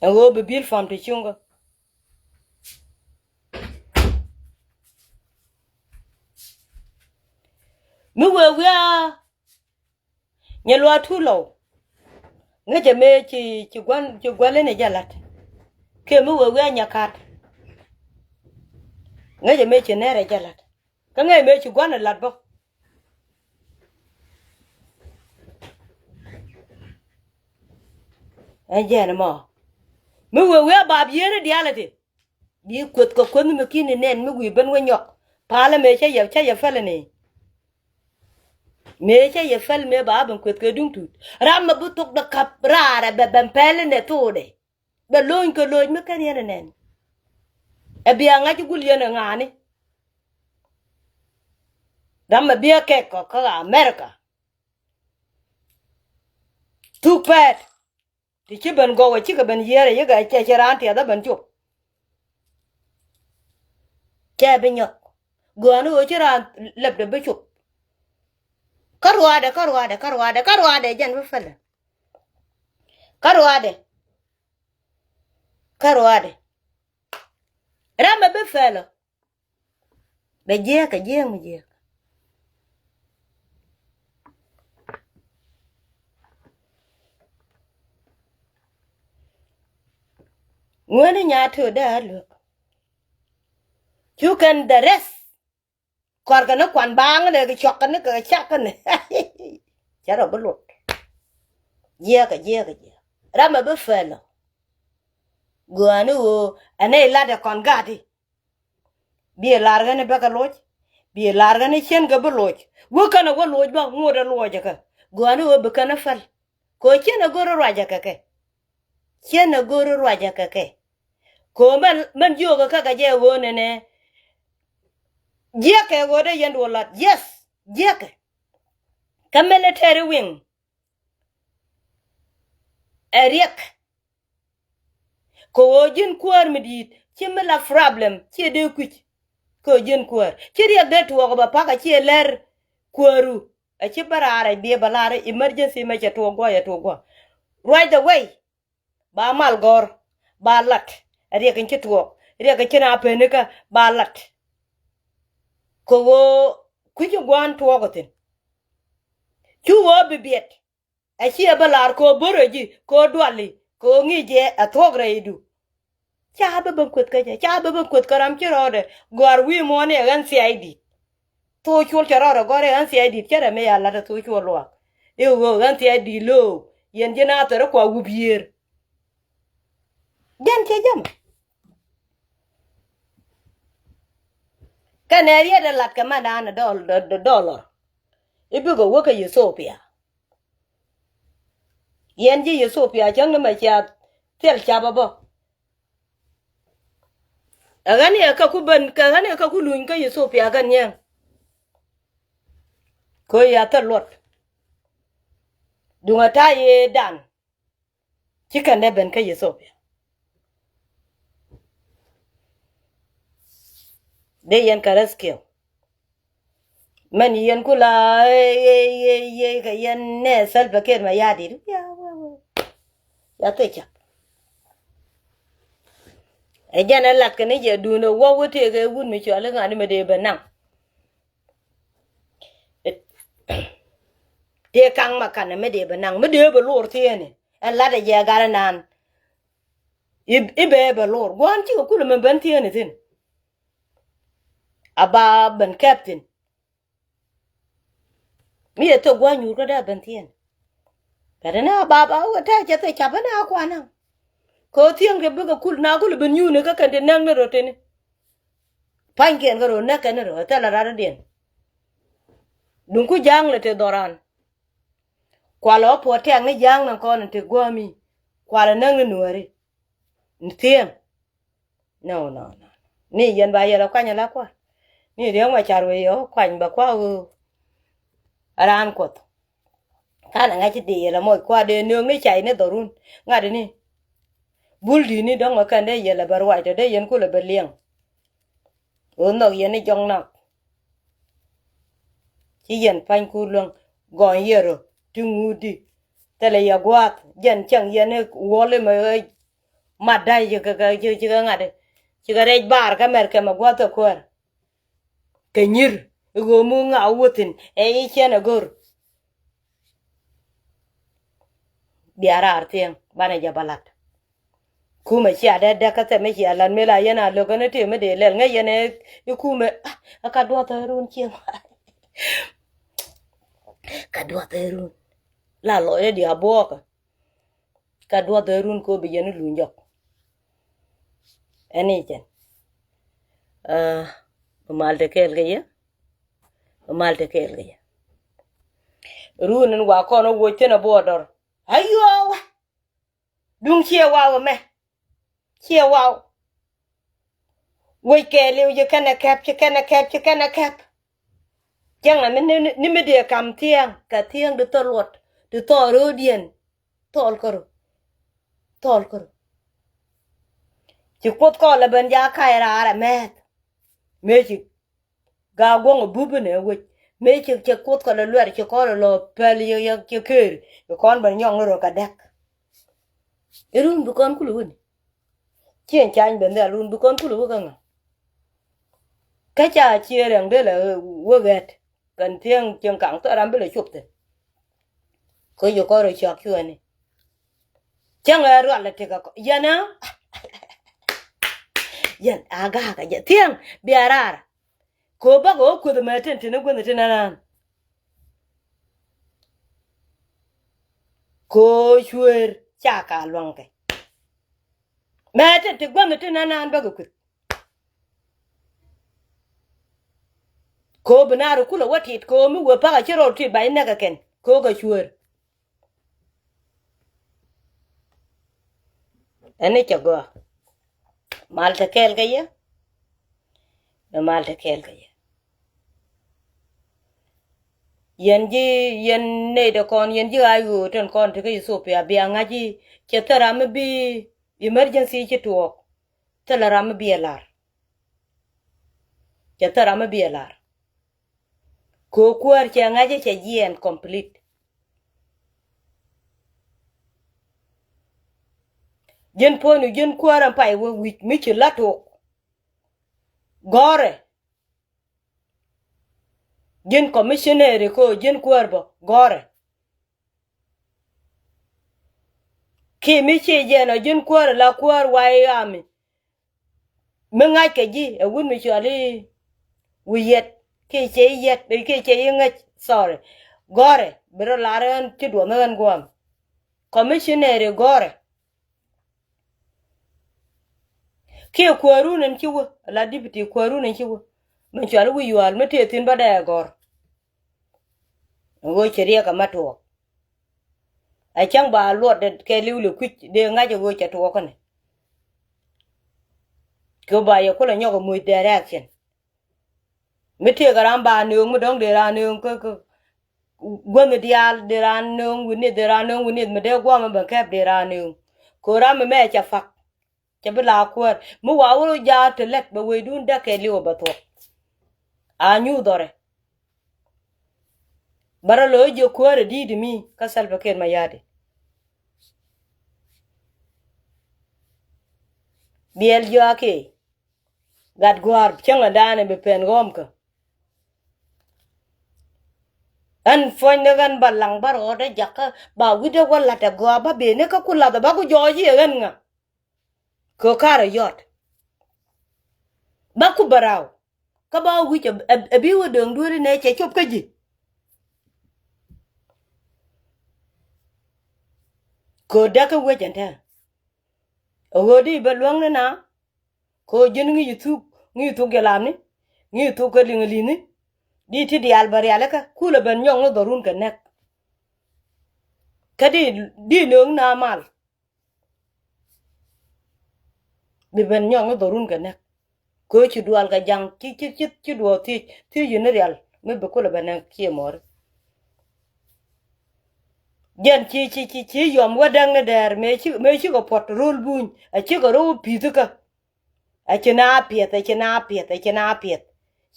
Ɛn ɣöö bi bil pam ti cuŋkä. Mi wëë wiaa nyɛ luaa tuut lɔw. Ŋäcɛ mëë ci, ci gua̱n, ci gua̱n leni jɛ la̱t. Kiɛ mi wëë wiaa nyɛ ka̱t. Ŋäcɛ mëë ci nɛrɛ jɛ la̱t. Kä ŋäc mëë ci gua̱n ɛ la̱t bä. Ɛn jɛn ɛmɔ mi wee wee a bap yieen i̱ diaal ɛ ti. Bi kueth kɛ kueth mi ki̱n i̱ nɛn mi wi̱i̱ ben wee nyɔk. Palä mëë cä yɛ, cä yɛ päl ɛn i̱. Mëë cä yɛ päl mëë ba ben kueth kɛ duŋ tuut. Ram mɛ bi thok dɛ kap raarɛ bɛ ben pɛl inɛ thokdɛ. Bɛ lo̱ny kɛ lo̱ny mi kɛn yɛn ɛ nɛn. Ɛ bia ŋa̱c gul yɛn ɛ ŋa̱a̱ni. Ram mɛ bia kɛk kɔ kä America. Thuk pɛɛt. Ti ci ben gɔw ɛ cikɛ ben yiɛɛr ɛ yikɛ cɛ cɛ raan tiɛth ɛ ben cop. Cɛ bi nyɔk. Gɔ̱a̱ni ɣöö ci raan lɛpdɛ bi cop. Kä ruaadɛ, kä ruaadɛ, kä ruaadɛ, kä ruaadɛ jɛn bi pälɛ. Kä ruaadɛ. Kä ruaadɛ. Ram ɛ bi pälɛ. Bɛ jiɛɛk kɛ jiɛɛk mi jiɛɛk. Ŋuäni nyaa to̱o̱dɛ a luäk. Cu kɛn the rest. Kɔrkɛ ni kuan baaŋ ni kɛ cuak kɛ ni kɛ cak kɛ ni. Cɛ rɔ bi luɔt. Jiɛɛk kɛ jiɛɛk kɛ jiɛɛk. Ram ɛ bi pälɛ. Gɔ̱a̱ni ɣöö ɛn nɛy latdɛ kɔn ga̱a̱ti. Biɛ lar ɣän i̱ bäkɛ loc. Biɛ lar ɣän i̱ cienkɛ bi loc. Wä känɛ wä loc bä ŋotdɛ luɔcɛ kɛ. Gɔ̱a̱ni ɣöö bi känɛ päl. Kɛ ɣöö ciɛn ɛ go̱r i̱ ruacɛ kɛ kɛ. Ciɛn ɛ go̱r i̱ ruacɛ kɛ kɛ. Kɛ ɣöö mɛn, mɛn jiökɛ kɛ kɛ jɛ ɣöö nɛnɛ. Jiɛkɛ ɣöö dee yɛn duɔl lat. Yes. Jiɛkɛ. Kä military wing. Ɛ riɛk. Kɛ ɣöö ji̱n kuäär mi di̱i̱t ci mi la problem ciɛ dee kui̱c. Kɛ ɣöö ji̱n kuäär ci riɛk dee tuɔɔk bɛ pa̱k a ciɛ lɛr kuääru. A ci bä raar a biɛ bä lar emergency mɛ cɛ tuɔɔk guɔ, cɛ tuɔɔk guɔ. Right away. Ba mal gɔ̱r ba lat. A riɛk in ci tuɔɔk, riɛk in ci na penikä ba lat. Kɛ ɣöö kui̱c in gua̱a̱n tuɔɔk a thi̱n. Cu ɣöö bi biɛt. A ciɛ bä lar kɛ ɣöö bärɛ ji̱ kɛ ɣöö duali kɛ ɣöö ŋi̱i̱c jɛ a thuɔ̱k rɛydu. Ca bä ben kueth kä jɛ, ca bä ben kueth kä ram ci rɔɔdɛ gɔ̱a̱r wi̱i̱ muɔ̱ɔ̱n i̱ ɛ ɣän thia̱a̱c di̱t. Thok cuɔl cɛ rɔɔdɛ gɔ̱a̱r i̱ ɣän thia̱a̱c di̱t cä rɛm i̱ ya la̱t ɛ thok cuɔl luaak. I̱ ɣöö ɣän thia̱a̱c di̱t lo̱o̱ yɛn ji̱ naath ɛ rɔ kua wup yiëër. Jɛn cɛ jɛm. Kɛnɛ riet ɛ lat kɛ mɛn da̱a̱n ɛ dɔl, dɔ, dɔ, dɔlɔr. I̱ bikɛ wä kä Ethiopia. Yɛn ji̱ Ethiopia cäŋ ni mɛ cia thil cap ɛ bä. Ɛ ɣän i̱ ɛ kä ku ben, kɛ ɣän i̱ ɛ kä ku luny kä Ethiopia kɛn nyɛŋ. Kɛ ɣöö ya thil luɔt. Duŋ ɛ ta̱a̱ yee dan. Ci kɛn dee ben kä Ethiopia. Dee yɛn kɛ rescue. Mɛn yɛn kula ye ye ye kɛ yɛn nɛ Salva Kiir Mayardit. Ya wee wee. Ya thil cak. Ɛ jɛn ɛ lat kɛ ni jɛ duundɛ wä wä tëëkɛ wut mi cuali ŋa̱ni mi dee bɛ naŋ. Tëë kaŋ ma kanɛ mi dee bɛ naŋ mi dee bɛ lor thieenɛ. Ɛ lat ɛ jɛ gat ɛnan. I̱ bɛ bɛ lor gua̱n cikɛ kulɛ mɛ ben thieenɛ thi̱n. A ba ben kɛp thi̱n. Mi yɛ thok gua̱n nyuur kä dee a ben thieenɛ. Kɛ ti ni a ba ba wä tɛk cɛ thok cap ni a kuanä. Kɛ ɣöö thieenkɛ bikɛ kul na kul ben nyuuni kä kɛn ti näk ni rɔ tini. Pa̱nykiɛn kɛ rɔ näk kɛn ni rɔ ɛ thilɛ rat rɔ̱diɛn. Duŋku ja̱a̱ŋ lɛ te dhɔran. Kualɛ ɣä puɔt tɛ̈k ni ja̱a̱ŋ ni kɔn in te gua̱a̱mi. Kualɛ näk ni nuääri. Ni thieŋ. No, no, no. Ni yɛn ba yɛl ɛ kuany ala kua. Ni riäŋ ma car wee yɛ ɣä kuany bɛ kua ɣöö. Raan kuɔth. Kanɛ ŋa̱c ci dee yɛl ɛ moc kua dee nööŋ ni cay ni dhɔrun. Ŋa̱t ni. Bul di̱t ni dɔ̱ŋ ɛ kɛn dee yɛl ɛ bɛ ruac tɔ dee yɛn kulɛ bɛ liɛŋ. Ɣöö nhɔk yɛn ni jɔk nak. Ci yɛn pa̱ny kur luäŋ gɔny yɛn rɔ ti ŋut di. Thilɛ yɛ gua̱a̱th jɛn cäŋ yɛn ni wuɔl imɛ ɣä mat da̱c ci kɛ ŋa̱t. Ci kɛ rɛc bar kä mɛr kɛmɛ gua̱a̱th ɛ kuäär. Kɛ nyir i̱ ɣöö mi ŋa wuthin ɛ i̱ ciɛn ɛ go̱r. Bia raar thiɛŋ banɛ jɛ ba lat. Kumɛ cia dee däk kä thɛmɛ cia lat mëë la yɛn a lo̱k kä ni tëë mi dee lɛl ŋäc yɛn ɛ i̱ kumɛ. Ɛ ka duɔth ɛ run cieŋ. Ka duɔth ɛ run la lɔcdä diaal buɔɔkä. Ka duɔth ɛ run kɛ ɣöö bi yɛn i̱ luny jɔk. Ɛn i̱ cɛn. Bi mal te kɛɛl kɛ yɛ. Bi mal te kɛɛl kɛ yɛ. Run in wa kɔn ɛ woc thin ɛ buɔɔdɔr. Ayɔɔwä. Duŋ ciɛ waw ɛmɛ. Ciɛ waw. Wec kɛɛliw ci kɛnɛ kɛp ci kɛnɛ kɛp ci kɛnɛ kɛp. Cäŋ ɛ mi ni mi dee kam thiäŋ kɛ thiäŋ di thɔl luɔt di thɔɔl ro̱o̱diɛn. Thɔɔl kärö. Thɔɔl kärö. Ci kuoth kɔɔl ɛ ben ja ka̱c raar ɛ mɛth. Mëë ci Gaa guɔ̱ŋ ɛ bup inɛ wec mëë ci cɛ kuoth kɛ lɛ luɛr ci kɔn lɛ lɔ pɛl yɛ yɛ cɛ ker. Ci kɔn bɛ nyɔŋ ni rɔ kɛ dɛk. Irun bi kɔn kulɛ wä ni. Ciɛn cany bɛ nhial run bi kɔn kulɛ wä kä ŋa. Kä ca ciɛ rɛŋ dee lɛ wä ɣɛt kɛn thiäŋ cieŋ kaŋ thɔran bi lɛ cop thi̱n. Kä ci kɔn rɔ cɔk cuɛ ni. Cäŋ ɛ rual lɛ tekɛ kɔ yɛn ɛ. Yɛn a ga̱a̱kä jɛ thiäŋ bia raar. Kɛ ɣöö bakɛ ɣöö kueth ɛmɛ tin tin i̱ guänh tin anan. Kɛ ɣöö cuëër ca ka luaŋkɛ. Mɛ tin ti guänh tin anan bakɛ kueth. Kɛ ɣöö bi naar kulɛ wä tit kɛ ɣöö mi wee pakä ci rɔɔd tit ba inɛkɛ kɛn kɛ ɣöö kɛ cuëër. Ɛn ni cɛ gɔaa. Mal te kɛɛl kä yɛ. Mɛ mal te kɛɛl kä yɛ. Yɛn ji̱ yɛn nɛy dɛ kɔn yɛn ji̱ ɣaac ɣöö tɛn kɔn tekɛ Ethiopia bia ŋa̱c i̱ cɛ thil ram mi bi emergency ci tuɔɔk. Thilɛ ram mi bi ɛ lar. Cɛ thil ram mi bi ɛ lar. Kɛ ɣöö kuäär cɛ ŋa̱c i̱ cɛ jiɛɛn complete. Ji̱n puɔ̱nydu ji̱n kuäär ɛn pay wä wi̱c mi ci la̱t tok. Gɔ̱rɛ. Ji̱n commissioner kɛ ɣöö ji̱n kuäär bä gɔ̱rɛ. Kiɛ mi ciɛ jɛn ɔ ji̱n kuäär ala kuäär way ami. Mi ŋa̱ckɛ ji̱ ɛ wut mi cuali wi̱i̱ yɛt kiɛ ciɛ i̱ yɛt kiɛ ciɛ i̱ ŋäc, sorry. Gɔ̱rɛ bi rɔ lar ɣän ci duɔth ni ɣän gua̱a̱m. Commissioner i̱ gɔ̱rɛ. Kiɛ kuäärun ɛn ci wä ala deputy kuäärun ɛn ci wä. Mi cuali wi̱i̱ yual mi tëë thi̱n bä dee gɔ̱r. Ɣöö cɛ riɛk ɛmɛ tuɔɔk. Ɛ cäŋ ba luɔt kɛ li̱w lɛ kui̱c dee ŋa̱c ɛ ɣöö cɛ tuɔɔk kɛnɛ. Kɛ ba yɛ kulɛ nyɔk ɛ moc direction. Mi tëëkɛ ram ba nööŋ mi dɔ̱ŋ dee ran nööŋ kä kä guänh diaal dee ran nööŋ wi̱nith dee ran nööŋ wi̱nith mi dee guɔmɛ bɛ kɛp dee ran nööŋ. Kɛ ɣöö ram ɛmɛ cɛ pak. Cɛ bi la kuäär mi wa wä jaat ti lät bɛ wecdun däk kɛɛliw bɛ thuɔ̱k. A nyuuth dhɔrɛ. Bä rɔ lo̱c jiök kuäär ɛ di̱i̱t mi kä Salva Kiir Mayardit. Biɛl jiɔak i̱ gat gua̱a̱r cäŋɛ daanɛ bi pɛn ɣɔ̱ɔ̱mkä. Ɣän puɔ̱nydä ɣän ba laŋ bä rɔɔdä jakä ba wi̱cdä wä la̱t ɛ gɔaa bä ben ni kä ku lath ɛ ba ku jɔɔc i̱ ɛ ɣän ŋa. Kɛ ɣöö karɛ yɔt. Ba ku bä raw. Kä ba wi̱c ɛ, ɛ, ɛ bi wä döŋ dueeri nɛ cɛ cop kä ji̱. Kɛ ɣöö däk kä wec ɛn tɛ̈. Ɛ ɣöö di bä luäŋni na. Kɛ ɣöö ji̱n ŋi̱i̱c thuk, ŋi̱i̱c thuk jɛ lamni. Ŋi̱i̱c thuk kɛ liŋ li̱ni. Di ti diaal bä rialikä kulɛ ben nyɔk ni dhɔrun kɛ näk. Kä di, di nööŋ na mal. Bi ben nyɔk ni dhɔrun kɛ näk. Kɛ ɣöö ci dual kɛ ja̱ŋ ci, ci, ci, ci duɔɔk thiec, thiec yini rial mi bi kulɛ ben näk ciɛ mɔri. Jɛn ci, ci, ci, ci yɔm wä däŋ ni dɛɛr mëë ci, mëë cikɛ puɔt ro̱l buny a cikɛ ro̱l pi̱thikä. A ci na piɛth, a ci na piɛth, a ci na piɛth.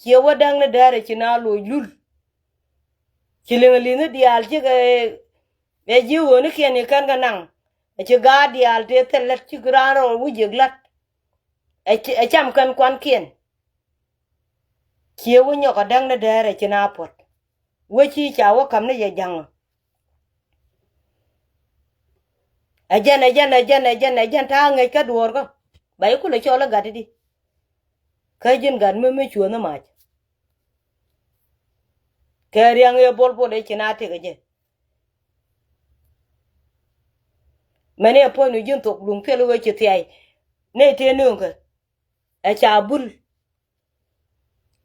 Ciɛ wä däŋ ni dɛɛr a ci na loc lul. Ci liŋ li̱ni diaal cikɛ ɛ ji̱ ɣöönikiɛn i̱ kɛn kɛ naŋ. A ci gaat diaal tëë thil lät cik raan rɔ wi̱c yek la̱t. Ɛ ci, ɛ cam kɛn kuankiɛn. Ciɛ wä nyɔk a däŋ ni dɛɛr ɛ ci na puɔt. Wä ci ca wä ka̱m ni yɛ ja̱ŋ ɔ. Ɛ jɛn, ɛ jɛn, ɛ jɛn, ɛ jɛn, ɛ jɛn ta̱a̱ ŋäc kä duɔɔrkä. Ba i̱ kulɛ cɔl i̱ gat i̱di. Kä ji̱n gat mi, mi cuäth ni mac. Kɛ ria̱ŋ i̱ bol bol i̱ ci na tëk ɛ jɛ. Mɛn i̱ ɛ puɔ̱ny nu ji̱n thok luŋ thil i̱ ɣöö ci thiay. Nɛy tëë nööŋkɛ. Ɛ ca bul.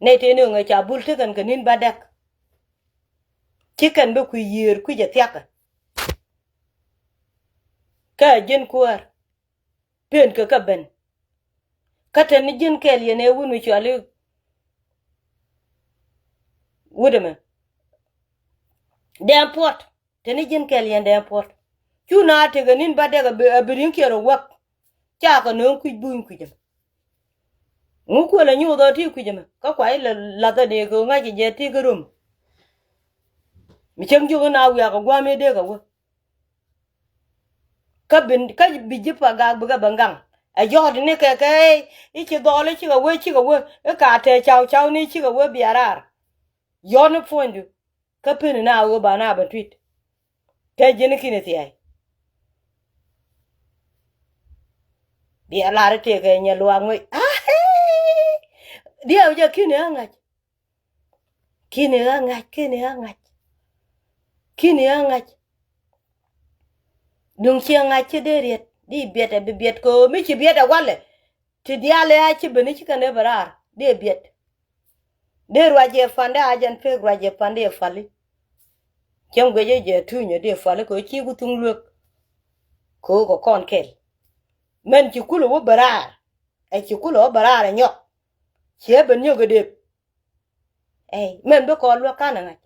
Nɛy tëë nööŋ ɛ ca bul tekɛn kɛ ni̱n bädäk. Ci kɛn bä kui̱ yiëër kui̱c ɛ thiakä. Kä ɛ ji̱n kuäär. Pen kɛ kä ben. Kä te ni ji̱n kɛl yɛn ɛ wut mi cuali. Wut ɛmɛ. Dɛm puɔt. Te ni ji̱n kɛl yɛn dɛm puɔt. Cu na tekɛ ni̱n bädäk a bi, a bi ri̱ŋkiɛn rɔ wäk. Cakɛ nööŋ kui̱c buny kui̱c ɛmɛ. Ŋu kuël a nyuuth ɔ ti kui̱c ɛmɛ kä kua ilɛ lathä ni kɛ ŋa̱c jɛ ti kä rom. Mi cäŋ jiök in a wiak a gua̱a̱m i̱ dee kɛ wä. Kä bi, kä bi ji̱ pa gak bikɛ ben gaŋ. Ɛ jɔɔt ni kɛ kɛ i̱ ci dhɔɔl i̱ cikɛ wee, cikɛ wee i̱ ka tɛɛ caw caw ni cikɛ wee bia raar. Yɔ̱ɔ̱n i̱ puɔ̱nydu. Kä pen ina a ɣöö ba na ben tui̱t. Kɛ ji̱n i̱ ki̱n i̱ thia̱a̱y. Bia lar i̱ tëëkɛ nyɛ luaak ŋuec. Diɛw jɛ ki̱n i̱ ɣä ŋa̱c. Ki̱n i̱ ɣä ŋa̱c, ki̱n i̱ ɣä ŋa̱c. Ki̱n i̱ ɣä ŋa̱c. Duŋ ciɛ ŋa̱c ci dee riet di biɛt ɛ bi biɛt kɛ ɣöö mi ci biɛt ɛ walɛ. Ti diaal ɛ a ci ben i̱ ci kɛn dee bɛ raar dee biɛt. Dee ruac jɛ pan dee a jɛn pek ruac jɛ pan dee pali. Cäŋ guecä jɛ tuunyä dee pali kɛ ɣöö ci ku thuŋ luek. Kɛ ɣöö kɛ kɔn kɛl. Mɛn ci kulɛ wä bɛ raar. Ɛ ci kulɛ wä bɛ raar ɛ nyɔk. Ciɛ ben nyök ɛ dep. Ey, mɛn bi kɔn luäk kanɛ ŋa̱c.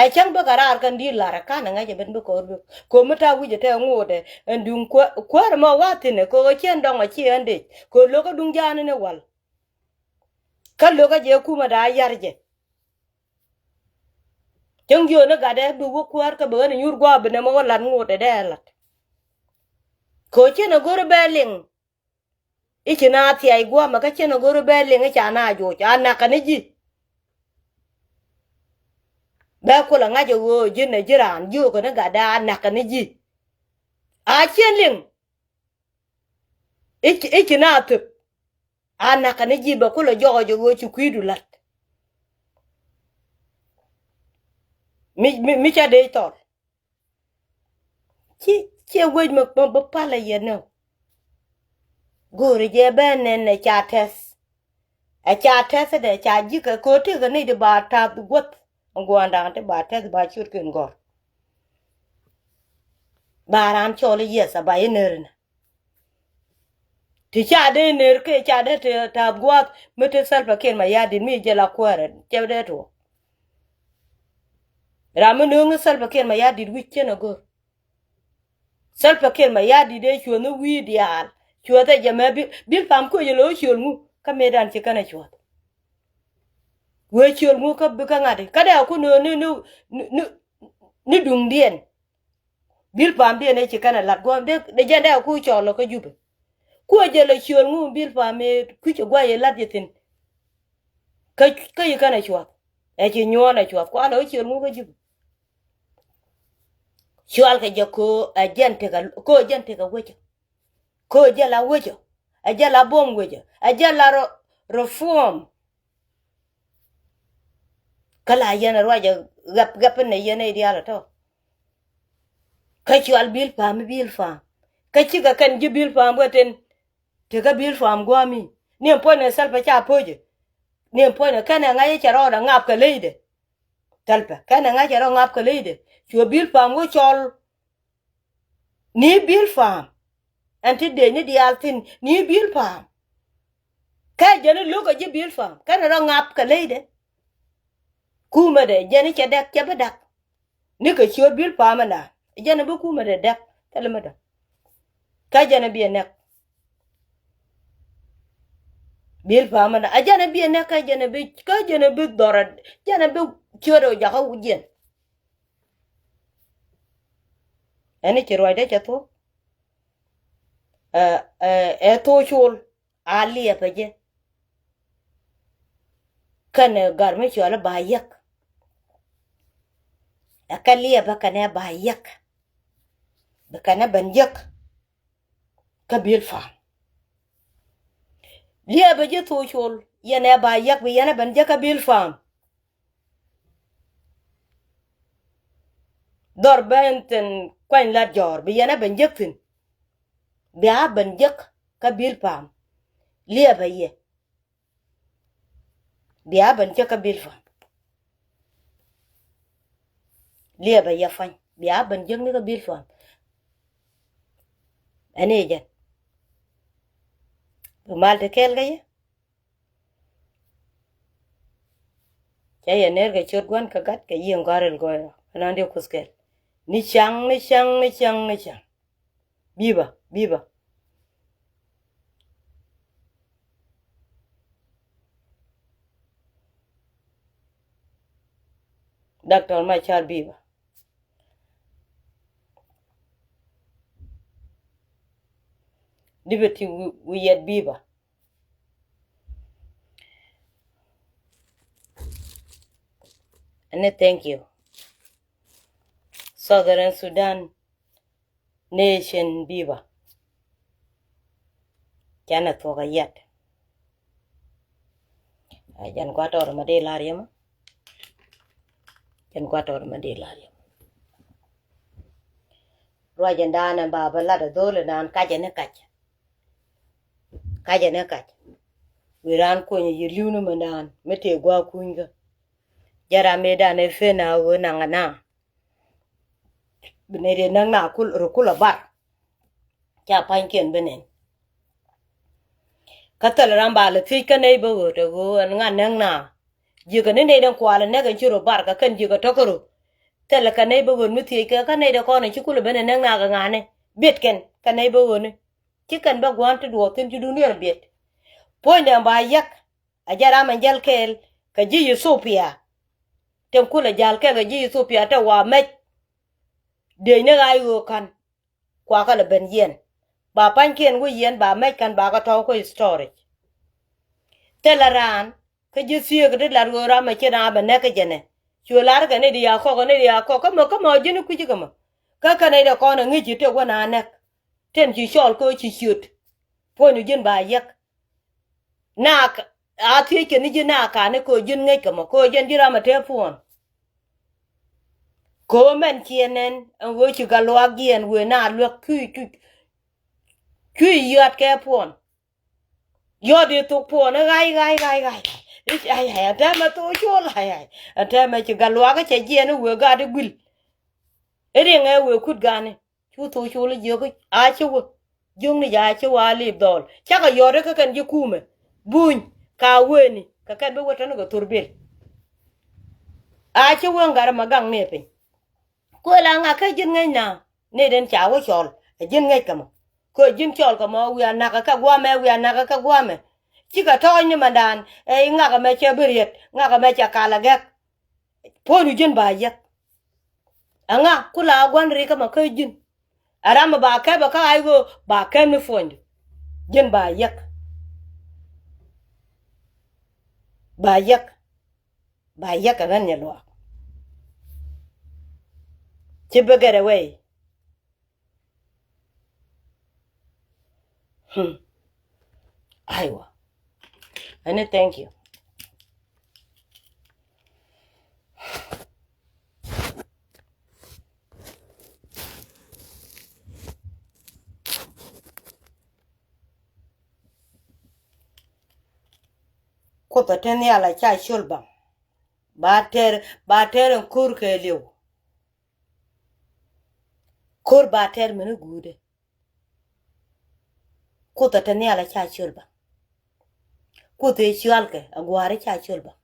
Ɛ cäŋ bikɛ raar kɛn di̱i̱t la̱rä kanɛ ŋa̱c ɛ ben bi kɔn luäk. Ko̱ mi ta̱a̱ wi̱cɛ tɛ ŋo̱o̱tɛ ɛn duŋ kuäär, kuäär mɔ wa̱a̱ thi̱nɛ ko̱ cɛn dɔŋ ɛ ci ɛn dec ko̱ lo̱kä duŋ ja̱a̱n ni wal. Kä lo̱kä jɛ kumɛ da̱a̱ ya̱r jɛ. Cäŋ jiööni gatdɛ bi wä kuäär kä bi ɣän ɛ nyuur gua̱a̱ bi nɛmɛ wä la̱t ŋo̱o̱tɛ dee ɛ la̱t. Ko̱ cɛn ɛ go̱r ɛ bɛ liŋ. I̱ ci na thia̱y gua̱a̱mɛ kä cɛn ɛ go̱r i̱ bɛ liŋ i̱ ca na joc a nakä ni ji̱. Bɛ kulɛ ŋa̱c ɛ ɣöö ji̱n ɛ ji̱ raan jiöökä ni gatdɛ a nakä ni ji̱. A ciɛ liŋ i̱ ci, i̱ ci na thöp. A nakä ni ji̱ bɛ kulɛ jɔɔc ɛ ɣöö ci kui̱du la̱t. Mi, mi, mi ca dee thɔl. Ci, ciɛ wec mi kpä bi palä yɛn ni. Go̱o̱ri jɛ bɛ nɛn ɛ ca tɛth. Ɛ ca tɛth dɛ ca ji̱ kɛ ko̱ ti kɛ ni di ba tath guäth. Gua̱a̱ndan ti ba tɛth ba ciöt ken gɔ̱r. Ba raan cɔl i̱ yiɛth a ba i̱ neri nɛ. Ti ca dee ner kɛ ca dee te tath gua̱a̱th mi te Salva Kiir Mayardit mi jɛ la kuäärɛ cɛ dee tuɔ. Ram mi nööŋ i̱ Salva Kiir Mayardit wi̱c cien a go̱r. Salva Kiir Mayardit dee cuɛ ni wi̱i̱ diaal. Cuɛ thɛ jɛ mɛ Bil, Bil Pam kuecɛ lo̱ ciöl ŋu kä mëëdan ci kɛn ɛ cuɔth. Wee ciöl ŋu kä bi kä ŋa̱t i̱ kä dee ku ni ni ni ni ni duŋdiɛn. Bil Pam diɛn ɛ ci kɛn ɛ lat guɔ̱m dee dee jɛn dee ku cɔl kä Jubɛ. Kuecɛ lɛ ciöl ŋu Bil Pam mëë kui̱cɛ gua̱c ɛ lat jɛ thi̱n. Kä kä yi kɛn ɛ cuɔth ɛ ci nyuɔ̱ɔ̱n ɛ cuɔth kua lɛ wä ciöl ŋu kä Jubɛ. Cual kɛ jɛ köö ɛ jɛn tekɛ köö jɛn tekɛ wecä. Köö jɛ la wecä ɛ jɛ la buɔ̱m wecä ɛ jɛ la rɔ reform. Kä la yɛn ɛ ruacɛ ɣɛp ɣɛp in ɛ yɛn ɛ diaal ɛ tɔ. Kä cual Bil Pam i̱ Bil Pam kä cikɛ kɛn ji̱ Bil Pam kɛ ten. Tekä Bil Pam guami ni ɛn puɔ̱nydɛ Salva ca po̱cɛ. Ni ɛn puɔ̱nydɛ kɛn ɛ ŋa̱c ɛ cɛ rɔɔdɛ ŋap kɛ leydɛ. Salva kɛn ɛ ŋa̱c ɛ rɔ ŋap kɛ leydɛ. Cuɛ Bil Pam wä cɔl. Ni Bil Pam ɛn ti dee ni diaal thi̱n ni Bil Pam. Kɛ jɛn i̱ lo̱k ɛ ji̱ Bil Pam kɛn ɛ rɔ ŋap kɛ leydɛ. Kumɛ dɛ jɛn i̱ cɛ dɛk cɛ bi dak. Nikɛ ciöt Bil Pam ɛndan jɛn ɛ bi kumɛ dɛ dɛk thilɛ mi däk. Kä jɛn ɛ bi ɛ nɛk. Bil Pam ɛndan a jɛn ɛ bi ɛ nɛk kä jɛn ɛ bi kä jɛn ɛ bi dhɔr ɛ jɛn ɛ bi ciöt ɛ jakä jiɛn. Ɛn i̱ ci ruacdä cɛ thok. Ɛ ɛ ɛ thok col. A liɛpä jɛ. Kɛnɛ gar mi cuali ba yäk. Ɛ kɛ liɛpä kɛnɛ ba yäk. Bi kɛnɛ ben yäk. Kä Bil Pam. Liɛpä jɛ thok col yɛnɛ ba yäk bi yɛnɛ ben yäk kä Bil Pam. Dhɔr ben thin kuany lat jɔɔr bi yɛn a ben jek thin. Bia ben jek kä Bil Pam. Liɛpä yɛ. Bia ben jek kä Bil Pam. Liɛpä yɛ puany bia ben jek ni kä Bil Pam. Ɛn i̱ jɛn. Bi mal ti kɛɛl kä yɛ. Cɛ yɛ ner kɛ ciöt gua̱n kɛ gat kɛ yiëŋ gɔ̱a̱r ril gɔ̱a̱r ɛnɔn di kuth kɛl. Ni caŋ ni caŋ ni caŋ ni caŋ. Biba biba. Doctor Machar biba. Dipiti wi yɛt biba. Ɛn ni thank you. Southern Sudan nation biba. Canɛ thuɔk a yɛt. Ɛ jɛn gua̱tɔr ma dee lar yɛ ma. Jɛn gua̱tɔr ma dee lar yɛ ma. Ruacɛ ndan ɛn ba bä lat a dho̱l ɛn naan kacɛ ni kac. Kacɛ ni kac. Wi̱i̱ raan kuɔnyɛ yɛ li̱w ni mɛ naan mi tëë gua̱a̱k kunykä. Jɛ ram mëëdan ɛ pen a ɣöö naŋ ɛ na. Bi nɛy dee näk na kul rɔ kul a bar. Ca pa̱nykiɛn bi nɛn. Kä thil ram ba lɛ thiec kä nɛy bä ɣöö te ɣöö ɛn ŋa̱n näk na. Jiäkä ni nɛy den kualɛ näk ɛn ci rɔ bar kɛ kɛn jiäkä tɔ̱kä rɔ. Thilɛ kɛ nɛy bä ɣöö mi thiec kɛ kä nɛy dee kɔn ɛn ci kulɛ ben ɛ näk na kɛ ŋa̱ni. Biɛt kɛn kɛ nɛy bä ɣöö ni. Ci kɛn bä gua̱a̱n ti duɔɔk thi̱n ci duundɛ rɔ biɛt. Puɔ̱nydɛ ba yäk. A jɛ ram ɛn jäl kɛɛl kɛ ji̱ Ethiopia. Tin kulɛ jäl kɛɛl kɛ ji̱ Ethiopia te wa mɛc. Dëëcni ɣaac ɣöö ka̱n kuakä lɛ ben yɛn. Ba pa̱nykiɛn wä yɛn ba mɛc ka̱n ba kɛ tɔ̱w kä storage. Thilɛ raan kä ji̱ thieekä ti lat ɣöö ram ɛ ci ram ɛ näk kä jɛnɛ. Cu lar kɛ nɛy di ya kɔk kɛ nɛy di ya kɔk kä mɛ kä mɛ ji̱n kui̱ci kä mɛ. Kä kɛn nɛy dɛ kɔn ɛ ŋi̱ci tëë wä na näk. Tin ci cɔl kä ci ciöt. Puɔ̱nydu ji̱n ba yäk. Nak a thiec kɛ ni ji̱ nak kani kɛ ɣöö ji̱n ŋäc kɛ mɔ kɛ ɣöö jɛn ji̱ ram a te puɔ̱n. Kɛ ɣöö mɛn ciɛ nɛn ɛn ɣöö ci gat luaak jiɛɛn wëë na luäk cuc cuc. Cuc yɔat kɛ puɔ̱n. Yɔt i̱ thok puɔ̱n i̱ ɣa̱c ɣa̱c ɣa̱c ɣa̱c. I̱ ɣa̱c ɣa̱c ɛn tɛmɛ thok cuɔl ɣa̱c ɣa̱c ɛn tɛmɛ ci gat luaak i̱ cɛ jiɛɛn i̱ wëë gat i̱ gui̱l. I̱ riŋ ɛ wëë kut gani. Cu thok col i̱ jiök i̱ a ci wä. Jiökni jɛ a ci wä a lip dhɔɔl. Cakɛ yɔt i̱ kä kɛn ji̱ kumɛ. Buny ka weni kɛ kɛn bi wä tɔ̱ni kɛ thurbil. A ci wä ŋa̱r ɛmɛ gaŋ ni ɛ piny. Kuël a ŋa̱ kä ji̱n ŋäcna ni den ca wä cɔl. Ɛ ji̱n ŋäc kɛ mɔ. Kɛ ji̱n cɔl kɛ mɔ wiaa nakä kɛ guamɛ, wiaa nakä kɛ guamɛ. Cikɛ tɔɔc ni mɛndan ɛ i̱ ŋakä mɛ cɛ bi riet, ŋakä mɛ cɛ kal ɛ gɛk. Puɔ̱nydu ji̱n ba yiɛk. Ɛŋa ku la gua̱n rik kä ma kä ji̱n. Ɛ ram mi ba kɛp ɛ kä ay ɣöö ba kɛp ni puɔ̱nydu. Ji̱n ba yiɛk. Ba yiɛk. Ba yiɛk ɛ ɣän nyɛ luaak. Ci bi gɛt ɛ wɛy. Hmm. Aywa. Ɛni thank you. Kuoth ɛ te nhial a ca col baŋ. Ba tɛr, ba tɛr ɛn ko̱r kɛ liw. Ko̱r ba tɛr mini guudɛ. Kuoth ɛ te nhial a ca col baŋ. Kuoth ɛ cualkɛ a gua̱a̱r a ca col baŋ.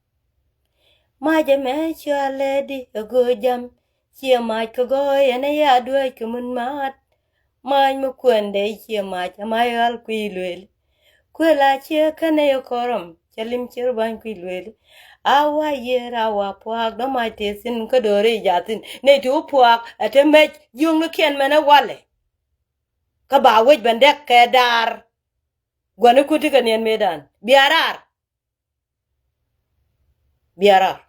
Mac ɛmɛ cualɛ di ɛ go̱o̱ jam. Ciɛ mac kɛ gɔɔy ɛn ɛ ya duäc kɛ mun maat. Mac mi kuɛndɛ ciɛ mac ɛ mac ɣal kui̱ lueel. Kuël a ciɛ känɛ yɛ kɔrɔm cɛ lim cier ba̱ny kui̱ lueel. A wa yiër a wa puaak dɔ̱ mac tëë thi̱n kä do̱ri ja̱thi̱n nɛy ti wä puaak ɛ te mec jiöknikiɛn mɛn ɛ walɛ. Kä ba wec ben dɛk kɛ daar. Gua̱nikun ti kɛ niɛn mëëdan bia raar. Bia raar.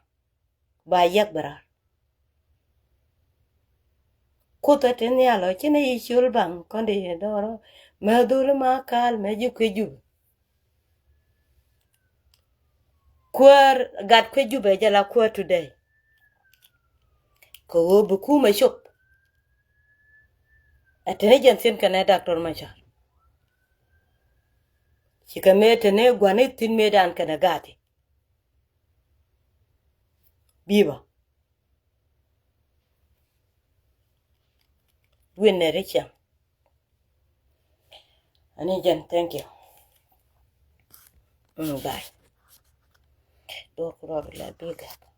Ba yiɛk bɛ raar. Kuoth ɛ te nhial ɔ ci nɛ yi col baŋ kɔn di yɛ dɔrɔ mɛ dhul ma kal mɛ ji̱ kui̱ jup. Kuäär gat kui̱ jupɛ jɛ la kuäär today. Kɛ ɣöö bi kumɛ cop. Ɛ teni jɛn thi̱n kɛnɛ Doctor Machar. Cikɛ mëë teni gua̱ni thi̱n mëëdan kɛnɛ gaati. Bi̱i̱ bä. Wi̱n nɛ ri ciaŋ. Ani jɛn, thank you. Mm, bye. Dor ku rɔɔdu la bi gak.